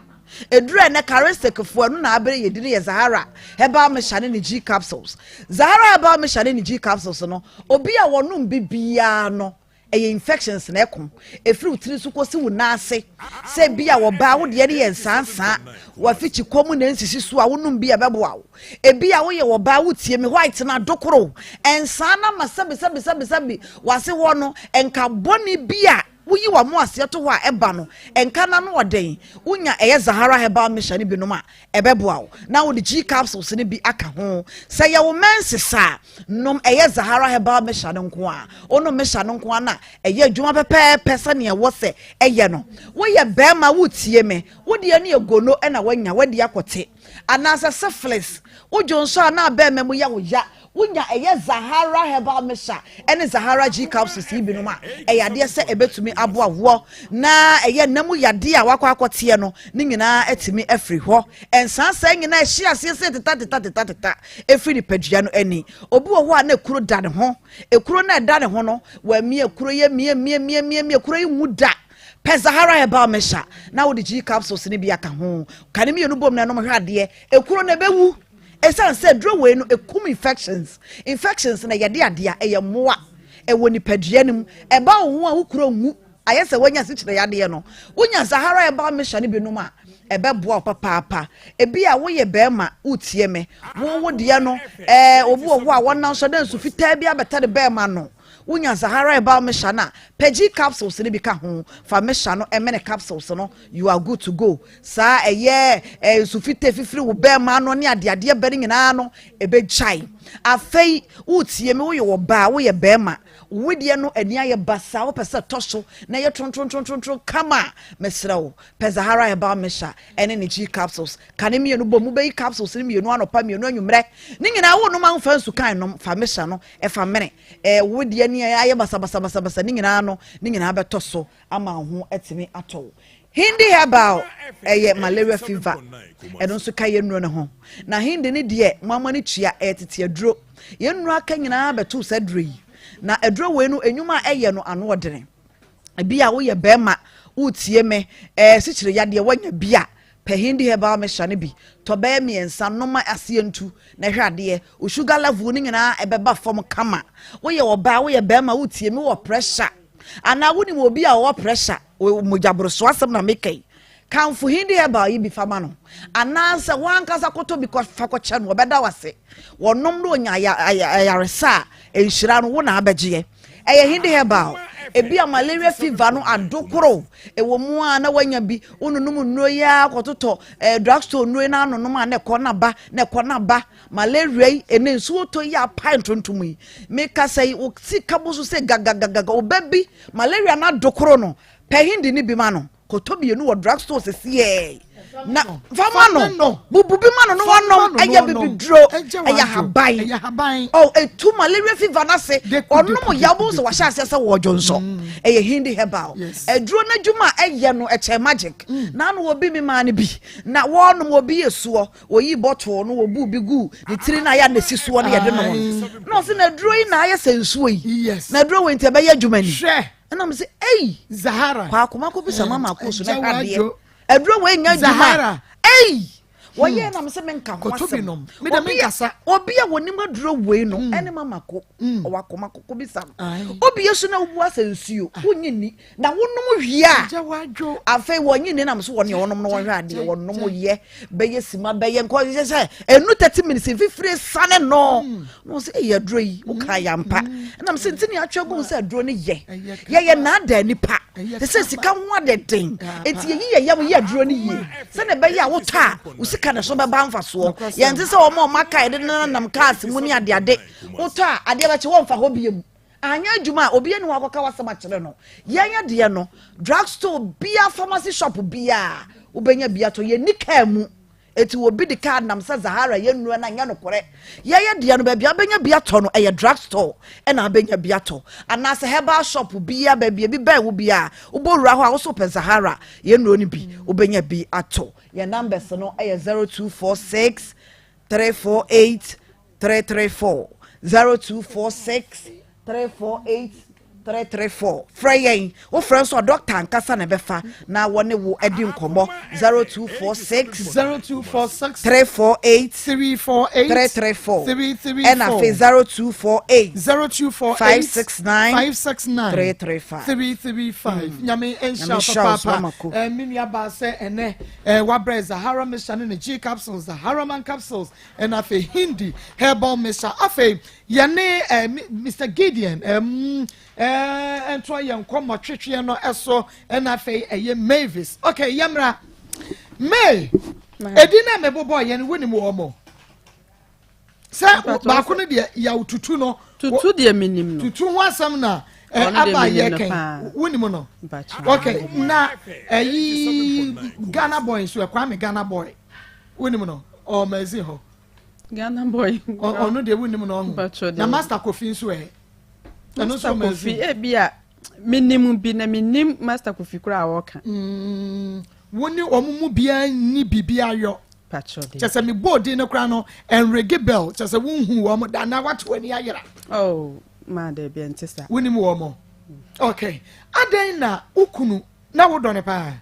S6: Aduro ɛnɛ charisticfoɔ ɛno na abere yɛ dini yɛ Zahara Herbal Mixture ne ne G capsules. Zahara Herbal Mixture ne ne G capsules no obi a wɔnom bi biara no Ɛyɛ infections na ɛko. Ɛfiri wo tiri so kɔsi wo nan ase. Sɛ bi a wɔbaa wo deɛ no yɛ nsansaa, wafikyi kɔ mu na nsisi so a wonom bi a ɛbɛboa wo. Ebi a woyɛ wɔbaa wotie me white no adokoro nsaa no ama sɛbi sɛbi sɛbi sɛbi wase hɔ no nka bɔne bi a woyi wamo aseɛ to hɔ a ɛba no nka na no ɔden. Wonya ɛyɛ Zahara herbal mixture no binom a ɛbɛboa wo na wode G capsules no bi aka ho. Sɛ yɛ wo menses a, nom ɛyɛ Zahara herbal mixture no nko a. Wonom mixture no nko a na ɛyɛ adwuma pɛpɛɛpɛ sɛnea ɛwɔ sɛ ɛyɛ no. Woyɛ barima woretie me, wo deɛ no yɛ gono na woanya, woadi akɔte. Anaasɛ syphilis, wodwo nso a na abɛɛma mu yɛ wo ya, Wonya ɛyɛ Zahara Herbal Mixture ne Zahara G Capsules yi binom a, ɛyɛ adeɛ sɛ ɛbɛtumi aboa woɔ na ɛyɛ nna mu yadeɛ a wakɔ akɔteɛ no ne nyinaa atumi afiri hɔ. Nsansaa nyinaa ɛhye aseɛ sɛ teta teta teta teta ɛfiri nipadua no ani. Obi wɔ hɔ a na ekuro da ne ho. Ekuro no a ɛda ne ho no, wamia ekuro yi amia amia amia amia amia ekuro yi nwu da. Pɛ Zahara Herbal Mixture na wode G Capsules no bi aka ho. Ka ne mmienu bom na ɛnom hwɛ adeɛ. Ekuro no ɛbɛwu. Esiane sɛ aduro wei no ɛkum infections, infections na yɛde adeɛ a ɛyɛ mmoa ɛwɔ nipadua no mu, ɛba wo ho a wo kuro nwu, ayɛ sɛ woanya asikyire yadeɛ no, wonya Zahara Herbal Mixture no bi nom a, ɛbɛboa wo papaapa. Ebi a woyɛ barima wotie me, wo wo deɛ no, ɛɛ obi wɔ hɔ a wɔnam so na nsu fitaa bi abɛtɛ ne barima no. Wonya Zahara Herbal Mixture no a, pɛ G capsules no bi ka ho. Fa mixture no mene capsules no, you are good to go. Saa ɛyɛ eh, nsu fitaa fifiri wo bɛrima ano ne adeadeɛ bɛ no nyinaa no, ɛbɛgyae. Afei, wotie me, woyɛ ɔbaa, woyɛ bɛrima, wo wedeɛ no ani ayɛ basaa, wopɛ sɛ ɛtɔ so na ɛyɛ trontrontrontrontron kama a, mesrɛ wo, pɛ Zahara Herbal Mixture ɛne ne G capsules. Ka ne mmienu bom, wobɛyi capsules no mmienu anɔpa, mmienu anwummerɛ. Ne nyinaa wonom a womfa nsu kan nom, fa mixture no ɛfa mene ɛɛ wo deɛ ne ayɛ basabasabasabasa ne nyinaa no ne nyinaa bɛtɔ so ama wo ho atumi atɔ wo. Hindi herbal ɛyɛ malaria fever ɛno nso ka yɛn nnuro no ho na hindi ne deɛ mo ama no tua ɛyɛ tete aduro yɛn nnuro aka nyinaa bɛto saa aduro yi na aduro wei no enyuma a ɛyɛ no ano ɔdene ebi a woyɛ bɛrima wotie me ɛɛ sikyire yadeɛ wanya bi a Pɛ Hindi herbal mixture no bi, tɔ bɛyɛ mmiɛnsa, nom ma aseɛ ntu na hwɛ adeɛ. Wo sugar level no nyinaa ɛbɛba fam kama. Woyɛ ɔbaa, woyɛ barima, wotie me, wowɔ pressure anaa wonim obi a ɔwɔ pressure, mogya boroso asɛm na meka yi. Kamfo Hindi herbal yi bi fa ma no anaasɛ w'ankasa kɔtɔ bi kɔ fa kɔkyɛ no, ɔbɛda wo ase. Wɔnom na ɔnya ayaresa a, nhyira no wo na abɛgyeɛ. Ɛyɛ Hindi herbal. Ebi a malaria fever no adokoro ɛwɔ mu a na wanya bi. Wononom nnuro yi ara kɔtotɔ eh, drugstore nnuro yi na anonom a na ɛkɔ na ba na ɛkɔ na ba. Malaria yi ɛnɛ nsuo tɔ yi apae ntontom yi. Mekasa yi wo sika bo so sɛ gagagagaga ɔba bi malaria no adokoro no pɛ Hindi no bi ma no. Kɔtɔ mmienu wɔ drug store sesiɛ na fa ma no bubu bi ma no na wanom ɛyɛ bibiduro ɛyɛ ahaban ɔ etu malaria fever n'ase ɔnom yaw bo sɛ wahyɛ aseɛ sɛ wɔdwo nsɔ mm. ɛyɛ hindi herbal aduro n'adwuma a ɛyɛ no ɛkyɛ magic mm. na ano obi mi maa no bi na wɔnom obi yɛ soɔ oyi bɔtol no obu bi gu ne tiri na ayɛ na esi soɔ no yɛde nom na ɔsi na aduro yi na ayɛ sɛ nsuo yi na aduro wɔ nti ɛbɛyɛ adwuma ni. Ɛna mo sɛ ei.
S1: Zahara.
S6: Kɔ akoma kɔ bisa mama akɔ so na hwɛ adeɛ. Aduro wei nya adwuma.
S1: Zahara.
S6: Ei. Wɔyɛ hmm. na mo sɛ menka ho asɛm.
S1: Nom. Me de menkasa.
S6: Obi a wɔnim aduro wei no hmm. ɛne mama ko. Hmm. Ɔwɔ akoma kɔ bisa no. Obi yesu na wobu asɛ nsuo. Ah. Wonyi ni. Na wonom wie a. Afei wɔnyi ni nam so wɔne wɔnom no wɔhwɛ adeɛ wɔnom yɛ bɛyɛ sima bɛyɛ nkɔ yɛ sɛ ɛnu 30 minutes mfifire sane no. Na wɔn sɛ ɛyɛ aduro yi woka yɛ ampa ɛnam sɛ nti ne atwa gu sɛ aduro no yɛ yɛyɛ naadaa nipa te sɛ sika ho adeden eti yɛyi yɛ yam yɛ aduro no yie sɛnea ɛbɛyɛ a wotɔ a wo sika ne so bɛba mfasoɔ yɛn te sɛ wɔn a wɔn aka yɛde nenam cars mu ne adeade wotɔ a adeɛ bɛkye wɔmfa hɔ bie mu. Anyɛ adwuma a, obiara nni hɔ a wakɔka w'asɛm akyerɛ no. Yɛn deɛ no, drug store biara, pharmacy shop biara, wobɛnya bi atɔ. Yɛnni kaa mu. Eti obi de kaa nam sɛ Zahara yɛ nnuro no anyɛ nokorɛ. Yɛyɛ deɛ no, baabi a wobɛnya bi atɔ no, ɛyɛ drug store ɛna wobɛnya bi atɔ. Anaasɛ herbal shop biara, baabi ebi bɛn wo biara, wobɔ wura hɔ a, wo so wopɛ Zahara yɛ nnuro no bi, wobɛnya bi atɔ. Yɛn numbers no yɛ 0246 348 334 0246 348 334 frɛ yɛn wofrɛ nso a dɔkta ankasa na ɛbɛfa na wɔne wo adi nkɔmmɔ 0246
S1: 0246
S6: 348
S1: 348
S6: 334
S1: 334
S6: ɛna afei 0248
S1: 0248
S6: 569
S1: 569
S6: 335
S1: 335 Nyame nhyira
S6: Nyame nhyira wo so
S1: papaapa
S6: ama ko.
S1: Me nua baa sɛ ɛnɛ wabrɛ Zahara Mixture ne ne G capsules, Zahara Man capsules ɛna afei Hindi herbal mixture. Afei yɛne Mr Gideon ntoa yɛn nkɔmmɔ twetweɛ no ɛso ɛna afei ɛyɛ Mavis. Okay, yɛmmra May ɛdi na mebobɔ yɛn wonim wɔ mo sɛ baako no deɛ yaw tutu no.
S3: Tutu deɛ menim no.
S1: Tutu ho asɛm na aba yɛ kɛn wonim no. Okay, na ɛyi Ghana boy nso ɛkwame Ghana boy wonim no ɔmɛzi hɔ.
S3: Ghana boy.
S1: Ɔno deɛ wonim no ɔho. Na Master Kofi nso ɛ.
S3: Ɛno nso Kofi ebi a menim bi na menim Master Kofi koraa a wɔka.
S1: Wo ne wɔn mu biara nni biribi ayɔ. Kyɛ sɛ mebɔɔ din no koraa no ɛnrege bell kyɛ sɛ wonhu wɔn da na wate w'ani ayera.
S3: Oh, maa daabi ɛnte saa.
S1: Wonim wɔn. Okay. Adɛn na wo kunu na wodɔ no paa?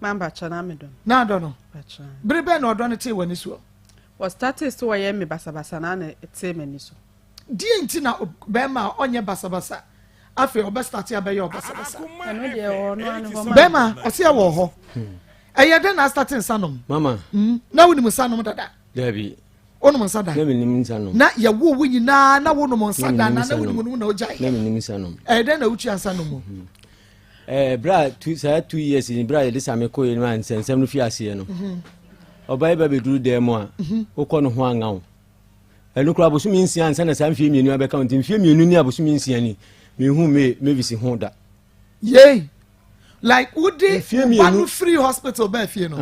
S3: Maa mpakyɛ na medɔ no.
S1: Na adɔ no? Bere bɛn na ɔdɔ no tee w'ani soɔ?
S3: Wɔstartee sɛ wɔyɛ me basabasa na na ɛtee m'ani so.
S1: Deɛ nti na bɛrima a ɔnyɛ basabasa afei ɔbɛ start abɛyɛ ɔbasabasa.
S3: Ɛno deɛ ɛwɔ ɔno ano hɔ ma.
S1: Bɛrima ɔsi ɛwɔ hɔ. Ɛyɛ dɛ na asate nsa nom.
S4: Mama.
S1: Na wonim nsa nom dada.
S4: Dabi.
S1: Wonom nsa da.
S4: Na menim nsa nom.
S1: Na yɛwo wo nyinaa na wonom nsa da na na wonim nom na wogyae.
S4: Na menim nsa nom.
S1: Ɛyɛ dɛ na wotua nsa nom mu.
S4: Ɛɛ bere a tu saa 2 years ni bere a yɛde same kɔ yɛ no a nsɛnsɛm no fi aseɛ no. Ɔbaa yi ba bɛduru dan mu a wokɔ no ho anga wo. Ɛno koraa abosome 6 ansa na saa mfeɛ 2 abɛka ho nti mfeɛ 2 ni abosome 6 ni mehu me Mavis ho da.
S1: Yei like wode ba no firi hospital bɛɛ fie no.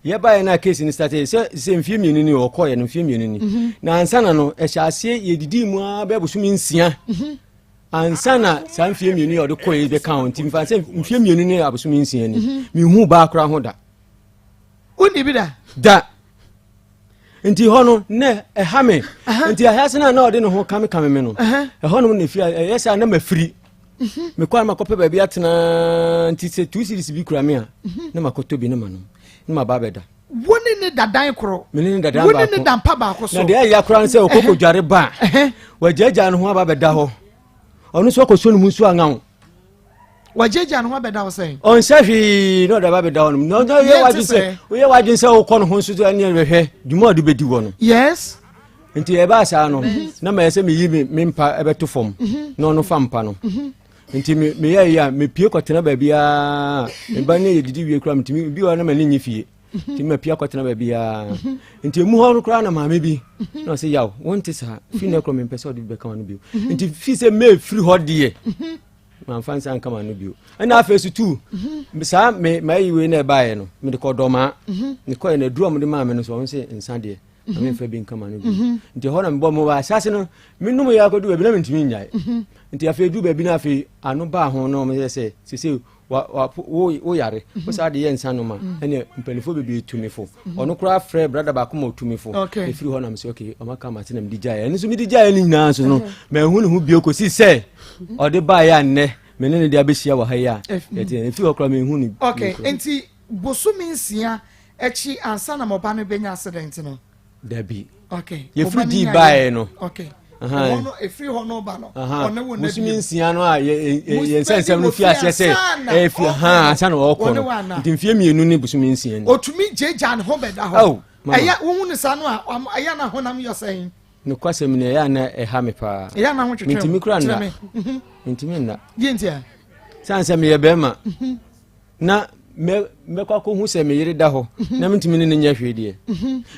S4: Yɛbaeɛ no a case no start sɛ sɛ mfeɛ 2 ni ɔkɔɔyɛ no mfeɛ 2 ni na ansa na no ɛhyɛ aseɛ yɛdidii mu ara bɛɛ bosome 6 ansa na saa mfeɛ 2 yɛ ɔde kɔɛ bɛka ho nti mfa sɛ mfeɛ 2 ne abosome 6 ni mehu baa koraa ho da.
S1: Wonni bi da?
S4: Da. Nti hɔ no na ɛha me nti ahyɛse no a na ɔde ne ho kamekame me no ɛhɔ nom na ɛfiri ɛyɛ sɛ na mafiri mekɔ a na makɔpɛ baabi atena nti sɛ 2 cedis bi kura me a na makɔtɔ bi na manom na maba abɛda.
S1: Wo ne ne dadan koro.
S4: Me ne ne dadan
S1: baako. Wo ne ne da mpa baako so.
S4: Na deɛ ɛyɛ koraa no sɛ ɔkɔkɔ dware ba a wagyaagyaa ne ho aba abɛda hɔ ɔno nso akɔsuo ne mu nso anga wo.
S1: Wagyaagyaa ne ho abɛda wo sɛn?
S4: Ɔnhyɛ hwee na ɔde aba abɛda hɔ nom na ɔyɛ wadwen sɛ woyɛ wadwen sɛ wokɔ ne ho nso so ɛne bɛhwɛ dwuma a ɔde bɛdi wɔ no.
S1: Yes.
S4: Nti ɛbaa saa no na mayɛ sɛ meyi me mpa ɛbɛto fam na ɔno fa mpa no nti meyɛ yi a mepie kɔtena baabiaa meba ne yɛdidi wie koraa metumi bi wɔ na m'ani nye fie nti mapie akɔtena baabiaa nti ɛmu hɔ no koraa na maame bi na ɔsɛ yaw wonte saa firi na korɔ mempɛ sɛ ɔde bi bɛka wa no bio nti fii sɛ mɛfiri hɔ deɛ mamfa nsa nka ma no bio ɛna afei so tu saa me mayi wei na ɛbaeɛ no mede kɔ dɔmaa mekɔɛ no aduru a mode maa me no so ɔno sɛ nsa deɛ na memfa bi nka ma no bio nti ɛhɔ na mebɔ mo wɔ ahyɛase no menom yɛ akɔdu baabi na mentumi nnyae nti afei du baabi no afei ano baa ho na ɔmyɛ sɛ sesei woyare wo saa de yɛ nsa nom a ɛne mpanimfoɔ bebree tumi fo ɔno koraa frɛ brada baako ma ɔtumi fo ɛfiri hɔ nam sɛ ok ɔmaka mate na mede gyaeɛ ɛno nso mede gyaeɛ no nyinaa nso no manhu ne ho bio kɔsi sɛ ɔde baeɛ a nnɛ me ne ne de abɛhyia wɔ ha yi a yɛte ɛfiri hɔ koraa menhu ne.
S1: Ok, nti bosome 6 akyi ansa na mo ba no bɛnya accident no?
S4: Dabi.
S1: Okay.
S4: Yɛfiri dii baeɛ no.
S1: Okay. Ɛhɔ no efiri hɔ no ba no. Ɔne wo na bi.
S4: Bosome 6 no a yɛn nsɛnsɛm no fi aseɛ sɛ ɛfi ha ansa na ɔkɔ no. Nti mfeɛ 2 ne bosome 6 ni.
S1: Otumi gyegya ne ho bɛda hɔ. Ɛyɛ wohu ne saa no a ɛyɛ na honam yɛ sɛn.
S4: Nokwasɛm ni ɛyɛ a na ɛha me paa.
S1: Ɛyɛ a na ho twetwe.
S4: Mentumi kura nna. Mentumi nna.
S1: Deɛ nti a.
S4: Sane sɛ meyɛ bɛrima. Na mɛkɔ akɔhu sɛ me yere da hɔ na mentumi ne no nyɛ hwee deɛ.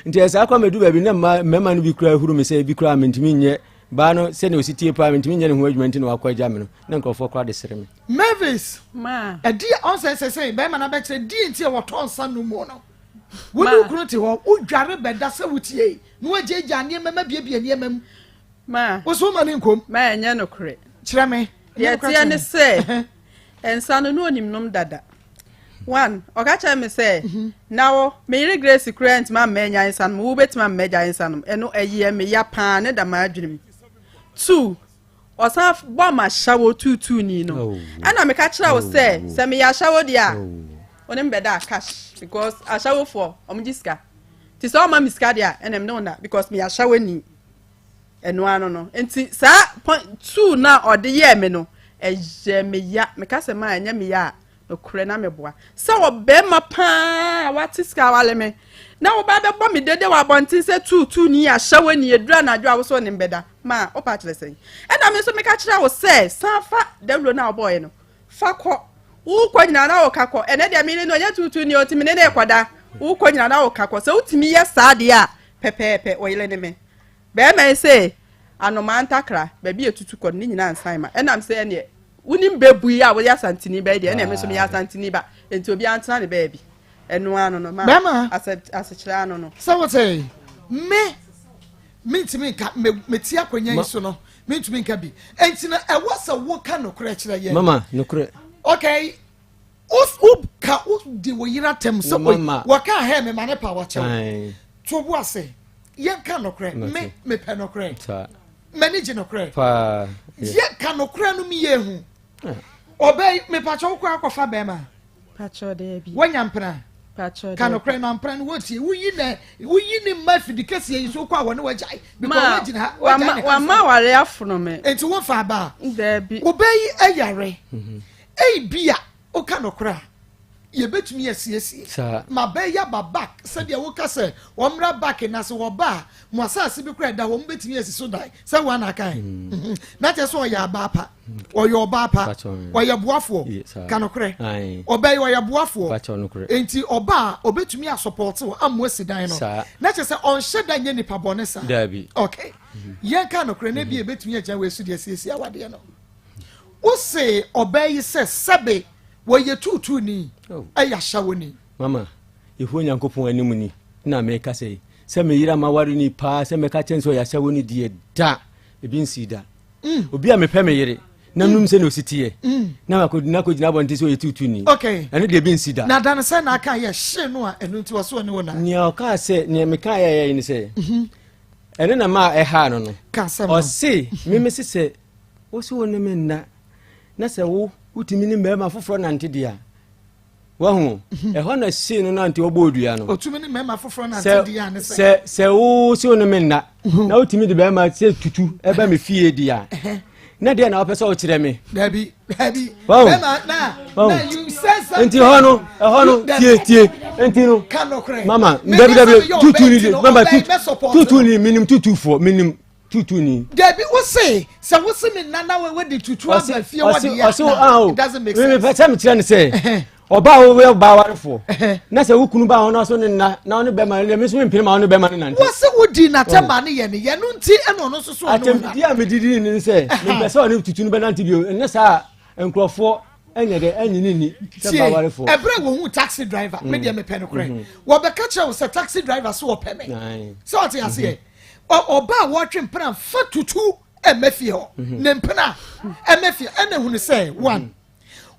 S4: Nti ɛsaa kora mɛdu baabi na mmarima no bi kura huru me sɛ ebi kura mentumi nyɛ. Baa no sɛnea ɔsi tie paa mentumi nyɛ ne ho adwuma nti na wakɔ agya me no, na nkurɔfoɔ koraa de sere me.
S1: Mavis, ɛdeɛ ɔnsɛ sɛ sɛ bɛrima no abɛkyerɛ deɛ nti a wɔtɔ nsa no mu no. Wo ne wo kunu te hɔ, wodware bɛda sɛ wotie na woagyaagyaa nneɛma mu abiabia nneɛma mu.
S3: Ma.
S1: Wo so woma ne nkom.
S3: Ma ɛnyɛ nokorɛ.
S1: Kyerɛ me.
S3: Deɛ ɛteɛ ne sɛ, nsa no na ɔnim nom dada. One, ɔka kyerɛ me sɛ, mhm. na wo, me yere Grace koraa ntumi amma anya nsa nom, wobɛtumi amma agya nsa nom. Ɛno ɛyɛ me ya paa ne da m'adwene mu. Two, ɔsan bɔ ma ahyɛwo tuutuuni no. Oh. Ɛna meka kyerɛ wo sɛ, oh. sɛ meyɛ ahyɛwo deɛ a, oh. wo ne me bɛda cash because ahyɛwofoɔ, wɔn gye sika. Nti sɛ ɔma me sika deɛ a, ɛna me ne wo na because meyɛ ahyɛwoni. Ɛno ano no. Nti saa point two no a ɔde yɛɛ me no, ɛyɛ me ya. Meka sɛ maa ɛnyɛ me ya a, nokorɛ na meboa. Sɛ ɔbɛrima paa a wate sika awale me, na woba bɛbɔ me dede wɔ abɔnten sɛ tuutuu ni ahyɛ wɔ ni eduru anadwo a wosɔ ne mbɛda. Maa wopa kyerɛ sɛn? Ɛna me nso meka kyerɛ wo sɛ san fa dawuro no a wobɔɔɛ no fa kɔ. Wokɔ nyinaa na woka kɔ. Ɛnɛ deɛ me ne no ɔnyɛ tuutuu ni ɔnti me ne no rekɔda. Wokɔ nyinaa na woka kɔ. Sɛ wotumi yɛ saa deɛ a, pɛpɛɛpɛ ɔyere ne me. Bɛɛma yi se anomaa ntakra, baabi a etutu kɔ no, ne nyinaa nsan ma. Ɛnam sɛ ɛneɛ wonim bɛbu yi a woyɛ Asanteni ba yi deɛ, ɛneɛ me nso meyɛ Asanteni ba, enti obiara ntena ne baabi. Ɛno ano no, ma
S1: Bɛɛma.
S3: asekyerɛ ano no.
S1: Sɛ wote me, mentumi nka, me, mete akonnwa yi so no, mentumi nka bi. Enti no, ɛwɔ sɛ woka nokorɛ kyerɛ yɛn.
S4: Mama, nokorɛ.
S1: Okay. Wo ka wo di wo yere atɛm sɛ oi wɔka hɛ me ma ne pa wakyɛw to bo ase yɛnka nokorɛ me mepɛ nokorɛ m'ani gye nokorɛ yɛka nokorɛ no meyɛ hu ɔbɛ mepakyɛ wo koraa kɔfa bɛrima woanya mpena ka nokorɛ na mpena no wɔtie woyi na woyi ne mma afidi kɛseɛ yi so wokɔ a wɔne wagyae because woagyina ha wagyae ne
S3: kasa wama ware afono me
S1: nti wofa aba
S3: a
S1: wobɛyi ayare mhm. Ebia woka nokorɛ a, yɛbɛtumi asiesie. Ma bɛyɛ aba back sɛdeɛ woka sɛ wɔmmra back na sɛ wɔba a, mo asase bi koraa ɛda hɔ, mobɛtumi asi so dan. Sɛ woa na akae. Mm. Na kyerɛ sɛ ɔyɛ abaa pa, ɔyɛ ɔbaa pa, ɔyɛ boafoɔ. Ka nokorɛ. Ɔbaa yi ɔyɛ boafoɔ. Enti ɔba a, ɔbɛtumi asɔpɔte wo ama asi dan no. Na kyerɛ sɛ ɔnhyɛ da nyɛ nipa bɔne saa. Okay. Yɛnka nokorɛ na ebia yɛbɛtumi agyina wei so de asiesie awadeɛ no. Wose ɔbaa yi sɛ sɛbe wɔyɛ tuutuuni, oh. ɛyɛ ahyɛwoni.
S4: Mama, Yehowa Nyankopɔn anim ni na meka sɛ sɛ me yere maware ni paa sɛ mɛka kyɛn sɛ ɔyɛ ahyɛwoni deɛ da ebi nsii da. Mm. Obi a mepɛ me yere na num sɛ na osi teɛ mm. na nakɔgyina abɔnten sɛ ɔyɛ tuutuuni.
S1: Okay.
S4: Ɛno deɛ ebi nsi da.
S1: Na dan sɛ na aka yɛ hye no a ɛno nti wɔso ɔne wo na.
S4: Nea ɔkaa sɛ nea meka yɛ yɛ ne sɛ mhm. ɛno na maa ɛhaa no no. Ɔse meme se sɛ Wo se wo ne me nna, na sɛ wo wotumi ne mmarima foforɔ nante deɛ a, wahu mhm. ɛhɔ na sei no nante ɔbɔ odua no.
S1: Otumi ne mmarima foforɔ nante deɛ a ne sɛ.
S4: Sɛ sɛ wo se wo ne me nna, mhm. na wotumi de barima sɛ tutu ɛba me fie deɛ a, na deɛ na wopɛ sɛ wokyerɛ me.
S1: Dabi dabi. Bɛma na na you say something.
S4: Nti ɛhɔ no ɛhɔ no tie tie nti no. Mama dabi dabi tutu ni mama tutu ni minim tutufoɔ minim. Tutu ni.
S1: Dabi wo se sɛ wo se me nana wo de tutu aba fie wɔ de yɛ na it doesn't make sense.
S4: Mepɛ sɛ mekyerɛ no sɛ ɔbaa a woyɛ ɔbaa warefoɔ na sɛ wo kunu baa hɔ na so ne nna na ɔne bɛma no me nso mempene ma ɔne bɛma no nante.
S1: Wɔ se wo di n'atɛm ma ne yɛ ne yɛ no nti ɛna ɔno nso so ɔne wo
S4: na. Atɛmdidi a medidi ne sɛ mempɛ sɛ ɔne tutu no bɛnante bio ɛnyɛ saa nkurɔfoɔ ɛnyɛ dɛ ɛnye ne ni sɛ
S1: ba warefoɔ. Ɛberɛ a wɔhu taxi driver me deɛ mepɛ no korɛ wɔbɛka kyerɛ wo sɛ taxi driver so wɔpɛ me sɛ ɔte aseɛ. Ɔbaa a wɔtwe mpena fa tutu ɛmɛ fie hɔ mhm. ne mpena ɛmɛ fie ɛna ehunu sɛ one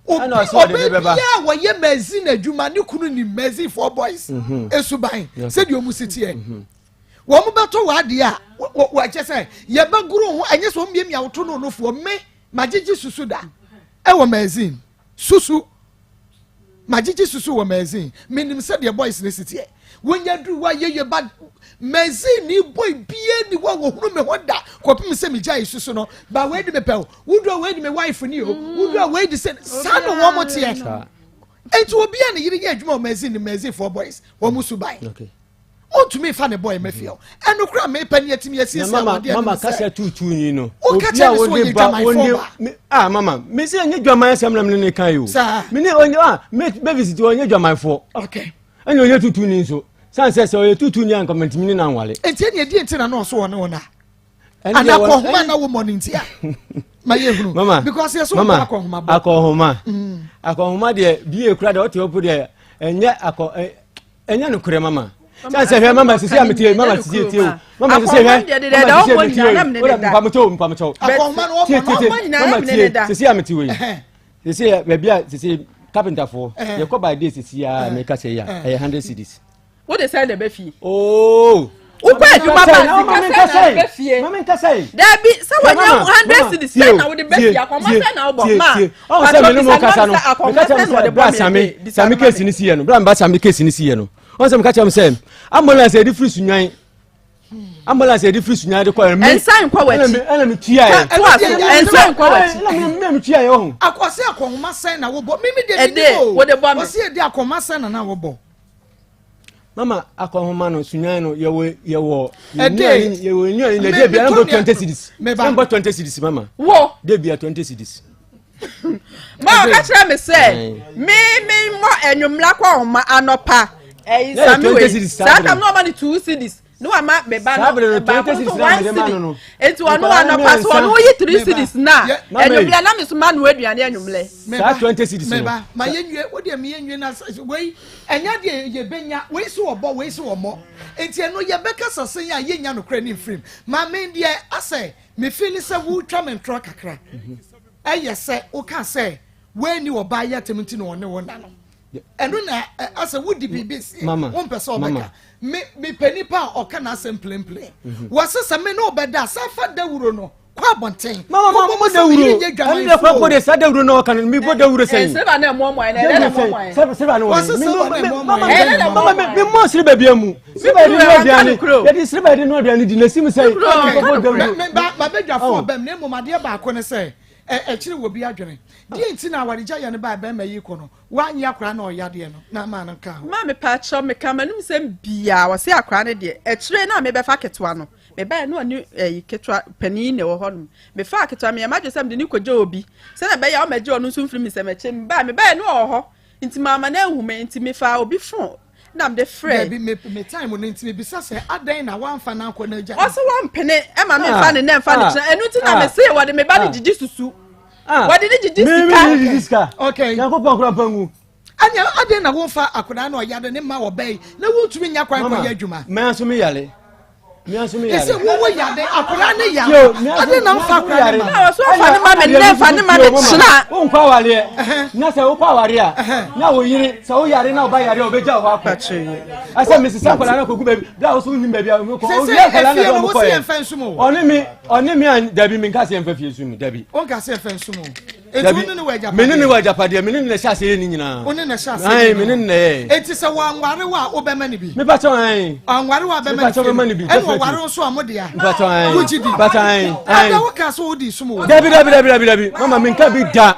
S1: obi ɔbɛ biara a wɔyɛ mɛzi na adwuma ne kunu ni mɛzi four boys mhm. esuban sɛdeɛ wɔn si teɛ mhm. wɔn bɛtɔ wɔ adeɛ a wɔkyɛ sɛ yɛbɛgoro ho ɛnyɛ sɛ wɔn miamia woto no no foɔ me magyegye susu da ɛwɔ mɛzi susu. Magyegye susu wɔ magazine. Menim sɛdeɛ boys no si teɛ. Wonya duru hɔ a yeye ba magazine ni boy bia ni hɔ a wɔhunu me ho da kɔpem sɛ megyae susu no. Ba wei de mepɛ o. Wodu a wei de me wife ni o. Wodu a wei de sɛ saa na wɔn teɛ. Enti obi a ne yere yɛ adwuma wɔ magazine no magazine foɔ boys wɔn suban.
S4: Okay.
S1: Ontumi nfa ne boy ma fie o. Ɛno koraa mepɛ ne atumi asiesie
S4: awadeɛ
S1: no
S4: Mama kasa tuutuu ni no.
S1: Woka kyerɛ ne sɛ ɔyɛ dwamanfoɔ ba.
S4: Ah mama, me sɛ ɛnyɛ dwaman asɛm na me ne ne kan yi o.
S1: Saa.
S4: Me ne ɔnyɛ ah me bɛ visit ɔnyɛ dwamanfoɔ.
S1: Okay.
S4: Ɛna ɔnyɛ tuutuu ni nso. San sɛ sɛ ɔyɛ tuutuu ni a nka mantumi ne no anwale.
S1: Enti ɛne ɛdeɛ nti na na ɔso ɔne wo na? Ana akɔnhoma na womɔ no nti a ma yɛ hunu because yɛ so wɔ akɔnhoma
S4: bɔ. Akɔnhoma mm. akɔnhoma deɛ bie kura deɛ ɔte hɔ po deɛ ɛnyɛ akɔ ɛnyɛ no korɛ mama sɛ sɛ hwɛ mama sisi a metie mama sisi tie o mama sisi hwɛ mama sisi metie o wala mpamokyɛw mpamokyɛw tie tie tie mama tie sisi a metie wei sisi baabi a sisi carpenterfoɔ yɛkɔ by day sisi a meka sɛ yɛ a ɛyɛ hundred cedis.
S3: Wo de sɛn na ɛbɛ fie.
S4: Ooo.
S3: Wokɔ adwuma ba sika sɛn na ɛbɛ fie.
S4: Mami nkasa yi.
S3: Dabi sɛ wɔnyɛ hundred cedis sɛn na wode bɛ fie akɔma sɛn na wobɔ ma.
S4: Ɔwɔ sɛ mene mu kasa no. Meka kyerɛ sɛ bra sami sami kesi ni si yɛ no bra mba sami kesi ni si yɛ no. Ɔwɔ sɛ meka kyerɛ sɛ ambulance yɛde firi sunyan ambulance yɛde firi sunyan de kɔ yɛ.
S3: Ɛnsan nkɔ w'akyi.
S4: Ɛna mi tua yɛ.
S3: Toa so ɛnsan nkɔ w'akyi.
S4: Ɛna mi tua yɛ ɔho.
S1: Akɔsi akɔnhoma sɛn na wobɔ mimi de mi ni o.
S3: Ɛde wode bɔ mi.
S1: Ɔsi ɛde akɔnhoma sɛn na na wobɔ.
S4: Mama akɔnhoma no sunyan no yɛwɔ yɛwɔ ɛde yɛwɔ nnuane na de bia ɛnbɔ 20 cedis ɛnbɔ 20 cedis mama
S3: wo
S4: de bia 20 cedis
S3: ma ɔka kyerɛ me sɛ me me mmɔ anwummerɛ akɔnhoma anɔpa ɛyi sami wei saa tam na ɔma ne 2 cedis ne wama me ba no baako nso one cedi eti ɔno anɔpa so ɔno yi three cedis na anwummerɛ na me so ma no aduane anwummerɛ.
S4: Saa 20 cedis no.
S1: Meba ma yɛ nwie wo deɛ me yɛ nwie na wei ɛnyɛ deɛ yɛbɛnya wei so wɔbɔ wei so wɔmmɔ nti ɛno yɛbɛkasa sɛn a yɛnya nokorɛ ne mfirim ma me deɛ asɛ me feel sɛ wotwa me ntorɔ kakra ɛyɛ sɛ woka sɛ woani ɔbaa yɛ atɛm nti na ɔne wo nna no ɛno na asɛ wodi biribi sie wompɛ sɛ ɔbɛka me mepɛ nipa a ɔka n'asɛm plenplen wɔse sɛ me ne wobɛda sɛ fa dawuro no kɔ abɔnten.
S4: Mama mama mo dawuro ɛnu yɛ kɔ kɔ de sa dawuro na ɔka no mi bɔ dawuro sɛn.
S3: Siriba na ɛmɔ mɔ ɛnɛ ɛnɛ mɔ mɔ
S4: yɛ. Siriba na wɔ mama mama mi mɔ siriba bi mu siriba yɛ di nua aduane yɛ di siriba yɛ di nua aduane di na si mi sɛ
S1: kɔ bɔ dawuro. Mɛ ba ba bɛ dwa fɔ bɛm na emu adeɛ baako ne sɛ ɛkyerɛ wɔ bi adwene deɛ nti na awaregya yɛ no ba bɛrima yi kɔ no wanyɛ akora na ɔyɛ adeɛ no na ama no nka ho.
S3: Maame paakyɛw meka m'anum sɛm biaa wɔse akora no deɛ akyire no a mebɛfa ketewa no Mebaeɛ na ɔne ɛyi ketewa panin na ɛwɔ hɔnom. Mefaa ketewa meyɛ m'adwene sɛ mede no kɔgya obi sɛdeɛ ɛbɛyɛ a ɔmmɛgye ɔno nso mfiri me nsam. Akyire mebaeɛ mebaeɛ na ɔwɔ hɔ nti mamma no anhu me nti mefaa obi fon na mede frɛɛ.
S1: Dabi me me time no nti mebisa sɛ adɛn na wamfa no ankɔ n'agya.
S3: Ɔse wɔmpene ɛma memfa ne nɛ mfa ne kyerɛ ɛno nti na mese wɔde me ba no gyigyi susu wɔde ne gyigyi sika.
S4: Me me gyigyi sika.
S1: Okay.
S4: Nyankopɔn kora mpa ngu.
S1: Ɛnna adɛn na womfa akwadaa na ɔyare ne mma ɔbaa yi na wontumi nya kwan kɔyɛ adwuma.
S4: Mmea nso me yare. Mmea nso me yare.
S1: Ɛsɛ wowo yare akwadaa ne yare. Adɛn na womfa akwadaa ne ma.
S3: Na wɔso fa ne ma me nnɛ fa ne ma me kyena.
S4: Wonkɔ awareɛ. Na sɛ wokɔ awareɛ a na wo yere sɛ wo yare na ɔba yare a ɔbɛgya wo hɔ akɔ. Ɛsɛ mesesa akwadaa no akɔgu baabi bere a wo so wonim baabi a wokɔ.
S1: Sɛ efie no wo se yɛmfa nsom o.
S4: Ɔne me ɔne me a dabi menka sɛ yɛmfa fie nsom dabi.
S1: Wonka sɛ yɛmfa nsom o.
S4: Dabi, me ne ne wɔ agyapadeɛ, me ne ne na ɛhyɛ aseɛ yɛ ne nyinaa.
S1: Wo ne na ɛhyɛ aseɛ yɛ
S4: ne me ne ne na ɛyɛ.
S1: Eti sɛ wɔanware wo a wobɛma ne bi.
S4: Mepa kyɛw ayi.
S1: Anware wo a bɛma ne bi. Ɛna ɔware wo nso a mo dea.
S4: Mepa kyɛw ayi.
S1: Wogye di.
S4: Mepa kyɛw ayi.
S1: Ada wo ka so wodi sum wɔ.
S4: Dabi dabi dabi dabi dabi mama mi nka bi da.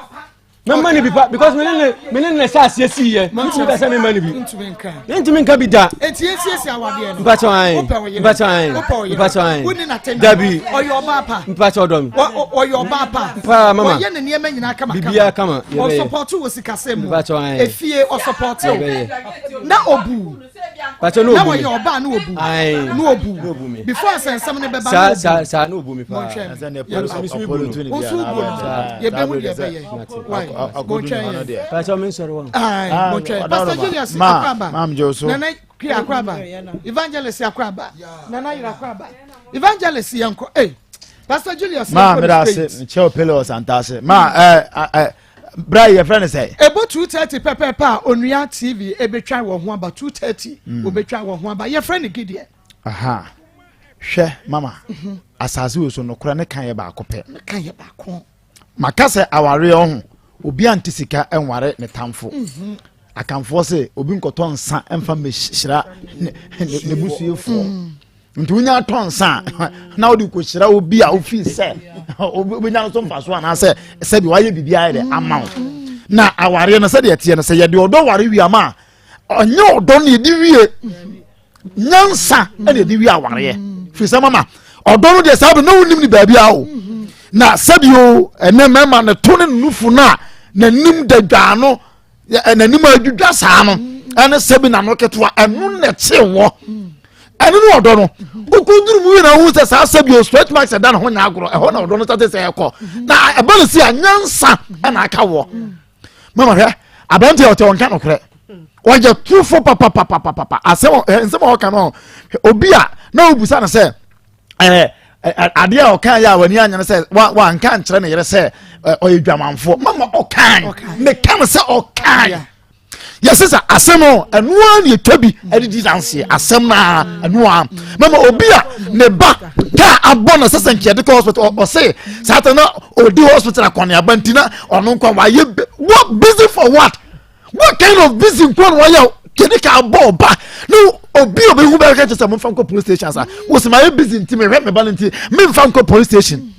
S4: Mɛma ne bi pa because me ne ne me ne ne hyɛ aseɛ si yɛ. Ntumi ka sɛ mɛma ne bi.
S1: Ntumi nka.
S4: Ntumi nka bi da.
S1: Eti esiesie awadeɛ no.
S4: Mepa kyɛw ayi.
S1: Wopɛ wo yere.
S4: Mepa kyɛw ayi.
S1: Wopɛ wo yere.
S4: Mepa kyɛw ayi.
S1: Wonni n'atɛm.
S4: Dabi.
S1: Ɔyɛ ɔbaa pa.
S4: Mepa kyɛw dɔ mi.
S1: Ɔyɛ ɔbaa pa.
S4: Paa mama.
S1: Ɔyɛ ne nneɛma nyinaa kama kama.
S4: Biribiara kama. Yɛbɛyɛ.
S1: Ɔsɔpɔto wɔ sikasɛm mu.
S4: Mepa kyɛw ayi.
S1: Efie ɔsɔpɔto.
S4: Yɛbɛyɛ.
S1: Na obu.
S4: Pakyɛ na
S1: Na
S4: obu mi.
S1: ɔyɛ ɔbaa na obu.
S4: Ayi.
S1: Na obu.
S4: Na obu mi.
S1: Before asɛnsɛm no bɛba
S4: Saa
S1: na obu.
S4: saa saa na obu mi paa.
S1: Monhwɛ
S7: Ɛsɛ ne
S1: me. Yɛba.
S4: Ɔpolo
S7: ɔpolo tu ne
S1: Wo nso
S7: bia
S1: wobu no. Yɛbɛhu deɛ ɛbɛyɛ. Why?
S7: Akɔdu ne hɔ no deɛ.
S4: Pakyɛ mi nsɔre wɔn.
S1: Ayi,
S7: Ah,
S1: monhwɛ.
S7: ɔdɔ
S1: Pastor
S7: ma.
S1: Julius
S7: Ma,
S1: Akwaba.
S7: maam gye wo so.
S1: Nana Kwi Akwaba. Evangelist Akwaba. Nana Yere Akwaba. Evangelist yɛnkɔ. Hey. Pastor Julius
S7: Ma
S1: yɛnkɔ
S7: meda
S1: no
S7: ase
S1: straight.
S7: mekyɛw pele wɔ santase. Ma ɛ ɛ bra yi yɛfrɛ no sɛ.
S1: Ɛbɔ 2:30 pɛpɛɛpɛ a Onua TV ebetwa wɔn ho aba 2:30 obetwa wɔn ho aba yɛfrɛ no Gideon.
S7: Aha. Hwɛ mama. Asase wei so nokorɛ ne ka yɛ baako pɛ.
S1: Ne ka yɛ baako.
S7: Maka sɛ awareɛ ɔho obi ante sika nware ne tamfo. Akanfoɔ se obi nkɔtɔ nsa mfa mmɛhyira ne ne busuafoɔ. Nti wonya atɔ nsa a na wode kɔhyira obi a wofii sɛ wobɛnya no so mfaso anaasɛ sɛbi wayɛ biribi ayɛ dɛ ama wo. Na awareɛ no sɛdeɛ ɛteɛ no sɛ yɛde ɔdɔ ware wie ama a ɔnyɛ ɔdɔ no yɛde wie nyansa ɛna yɛde wie awareɛ firi sɛ mama ɔdɔ no deɛ saa bɛ na wonim ne baabi a o na sɛbi o ɛnɛ mmarima ne to ne nufu no a n'anim da dwaa no n'anim adwidwa saa no ɛne sɛbi n'ano ketewa ɛno na ɛkye wɔ. Ɛno ne ɔdɔ no. Wokɔduru mu wie na wohu sɛ saa sɛ bio stretch marks ɛda ne ho nyɛ agorɔ. Ɛhɔ na ɔdɔ no sate sɛ ɛkɔ. Na ɛba no si a nyansa ɛna aka wɔ. Mama hwɛ, aberanteɛ a ɔte ɔnka nokorɛ. Ɔyɛ torofo papapapapapa. Asɛm nsɛm a ɔka no obi a na wobusa no sɛ ɛɛ adeɛ a ɔka yɛ a w'ani anyɛ no sɛ wanka nkyerɛ ne yere sɛ ɔyɛ dwamanfoɔ. Mama ɔkan. Meka no sɛ ɔkan. Yɛsɛ sɛ asɛm no ɛnoa ne ɛtwa bi ɛde di danseɛ asɛm no a ɛnoa mama obi a ne ba kaa abɔ no sɛ sɛ nkeɛde kɔ hospital ɔse saa ta na ɔdi hospital akɔneaba nti na ɔno nkwa wayɛ what busy for what what kind of busy nkoa na wayɛ kɛde ka abɔ ɔba na obi a ɔbɛhu bɛka kyɛ sɛ momfa nkɔ police station sa wɔsɛ mayɛ busy nti mehwɛ me ba no nti memfa nkɔ police station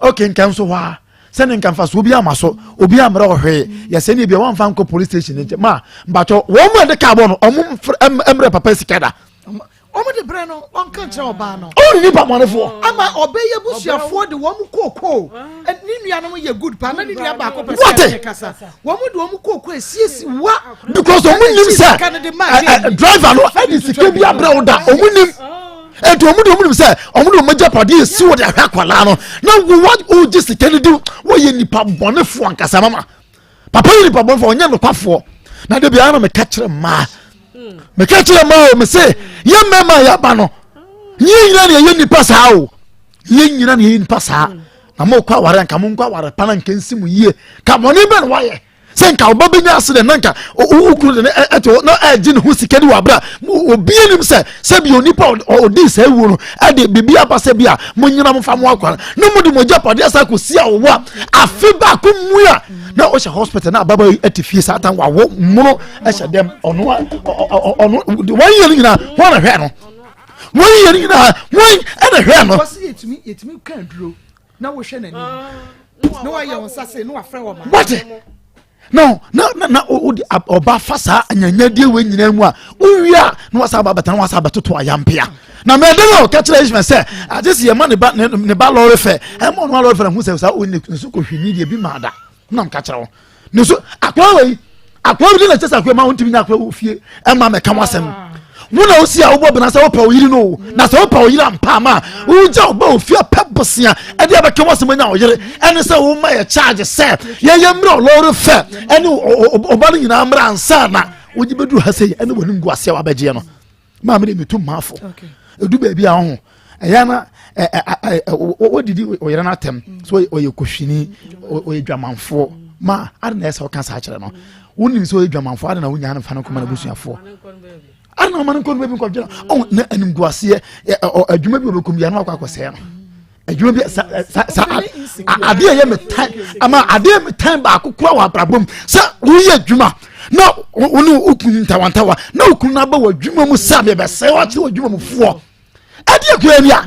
S7: okay nka nso hɔ a sɛne nka mfasoɔ bi ama so obi ammerɛ wɔ hwee yɛsɛ ne bia wɔmfa nkɔ police station nkyɛ ma mpakyɛ wɔn mu ɛde kaa bɔ no ɔmo mmerɛ papa sika da
S1: wɔn de brɛ no wɔn ka nkyerɛ ɔbaa no.
S7: ɔn nipa mɔnefoɔ.
S1: ama ɔbɛyɛ busuafoɔ de wɔn kookoo ne nuanom yɛ good paa na ne nua baako pɛ sɛ ɛne kasa wɔn de wɔn kookoo esiesie wa.
S7: because wɔn nim sɛ driver no ɛde sika bi abrɛ wo da wɔn nim. Eti wɔn de wɔn nim sɛ wɔn de wɔn agyapadeɛ esi wɔ de ahwɛ akwadaa no na wo wa wogye sika no di wɔyɛ nipa bɔnefoɔ ankasa mama papa yɛ nipa bɔnefoɔ ɔnyɛ nokwafoɔ na de biara na meka kyerɛ mmaa meka kyerɛ mmaa o mese yɛ mmarima a yɛaba no yɛn nyina na yɛyɛ nipa saa o yɛn nyina na yɛyɛ nipa saa na mo kɔ aware nka mo nkɔ aware pa na nka nsi mo yie ka bɔne bɛ na wayɛ sɛ nka ɔba bɛnya accident na nka wo kunu de ne ɛte hɔ na ɛgye ne ho sika di wɔ abira obi anim sɛ sɛ bi onipa ɔdi saa wuo no ɛde biribi aba sɛ bi a mo nyina mo fa mo akwa na mo de mo gya padeɛ sa kɔ si awowa a afe baako mu a na ɔhyɛ hospital na ababa yi ɛte fie saa tan wawo mono ɛhyɛ dɛm ɔno ɔno wɔn yɛ no nyinaa wɔn na hwɛ no wɔn yɛ no nyinaa wɔn ɛna hwɛ no.
S1: Wɔsi yɛtumi yɛtumi kan duro. na wohwɛ n'anim na wayɛ wɔn nsa se na wafrɛ wɔn maame.
S7: wate na na na na o de ɔba fa saa anyanyadeɛ wei nyinaa mu a wowie a na wasa aba abɛtena wasa abɛtoto ayampea na mɛ ɛdɛ na ɔka kyerɛ Ishmael sɛ agye sɛ yɛma ne ba ne ba lɔre fɛ ɛma ɔno alɔre fɛ na ho sɛ saa ɔne ne so kɔhwini deɛ bi maa da na mka kyerɛ wo ne so akwadaa wei akwadaa bi de na kyɛ sɛ akwadaa ma wontumi nya akwadaa wɔ fie ɛma mɛka ho asɛm wo na wosi a wobɔ bena sɛ wopɛ wo yere no o na sɛ wopɛ wo yere ampa ama a wogya wo ba wɔ fie apɛ bosea ɛde abɛka ho asɛm anya wo yere ɛne sɛ woma yɛ charge sɛ yɛyɛ mmerɛ ɔlɔre fɛ ɛne ɔba no nyinaa mmerɛ ansa na wogye bɛduru ha sɛ ɛne wɔne ngu aseɛ wabɛgyeɛ no maame de metu mmaafo ɛdu baabi a ɔho ɛyɛ na wɔdidi ɔyere no atɛm so ɔyɛ kɔhwini ɔyɛ dwamanfoɔ ma ade na ɛsɛ ɔka saa kyerɛ no wonim sɛ ɔyɛ dwamanfoɔ ade na wonya no mfa no nkɔma no abusuafoɔ ade na ɔma no nkɔ no baabi nkɔdwena ɔho na animguaseɛ adwuma bi wɔbɛkɔm bia na wakɔ akɔsɛɛ no adwuma bi sa sa sa adeɛ yɛ me tan ama adeɛ me tan baako kura wɔ abrabɔ mu sɛ woyɛ adwuma na wo ne wo kunu ntawantawa na wo kunu n'aba wɔ adwuma mu sɛ mebɛsɛe wakyerɛ wɔ adwuma mu foɔ ɛdeɛ kura ni a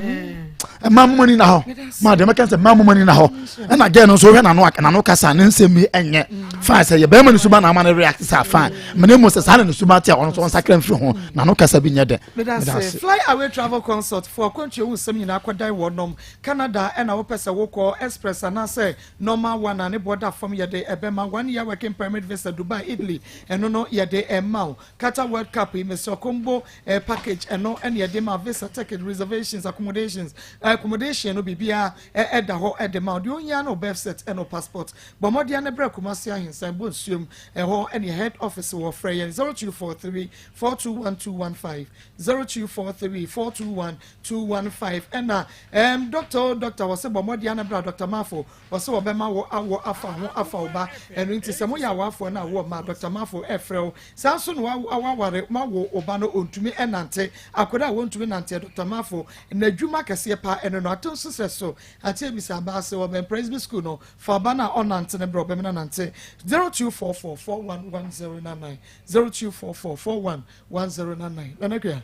S7: mmaa mo ani na hɔ maa deɛ mɛka sɛ mmaa mo ani na hɔ ɛna gɛɛ no nso wohwɛ n'ano n'ano kasa ne nsɛm yi ɛnyɛ fine sɛ yɛ bɛrima ne suba na ama no react sɛ fine mene mu sɛ saa na ne suba te a ɔno nso ɔnsakra mfiri ho n'ano kasa bi nyɛ dɛ
S1: Medase. Fly Away Travel Consult foɔ akwantuo ho nsɛm nyinaa kɔdan wɔnom. Canada ɛna wopɛ sɛ wokɔ, express anaasɛ normal one a ne boɔ da fam yɛde ɛbɛma, one year working permit visa Dubai, Italy ɛno no yɛde ɛma wo. Qatar World Cup yi mesrɛ combo eh, package ɛno ɛna yɛde ma, visa, ticket, reservations, accommodations, accommodation no biribiara ɛda hɔ ɛde ma wo. Deɛ ohia ne wo birth cert ɛne wo passport. Bɔ mmɔden ne brɛ Kumasi Ahensan Bonsuom ɛhɔ ɛne head office wɔ. Frɛ yɛn 0243 421215 0243 421215 ɛna ɛɛm dɔkta o dɔkta wɔsɛ bɔ mmɔden ana bra dɔkta Mafo wɔsɛ wɔbɛma wo awɔ afa ho afa wo ba ɛno nti sɛ moyɛ awafoɔ na awoɔ ma dɔkta Mafo ɛfrɛ wo saa nso na waware mawo wo ba no ɔntumi ɛnante akwadaa a wɔntumi nanteɛ dɔkta Mafo n'adwuma kɛseɛ paa ɛno no ato nso sɛ so ate ebisa abaa sɛ wɔbɛn Presby school no fa ɔba no a ɔnante no brɛ ɔbɛmena nante 0244 411099 0244 41 1099 Nana Akua.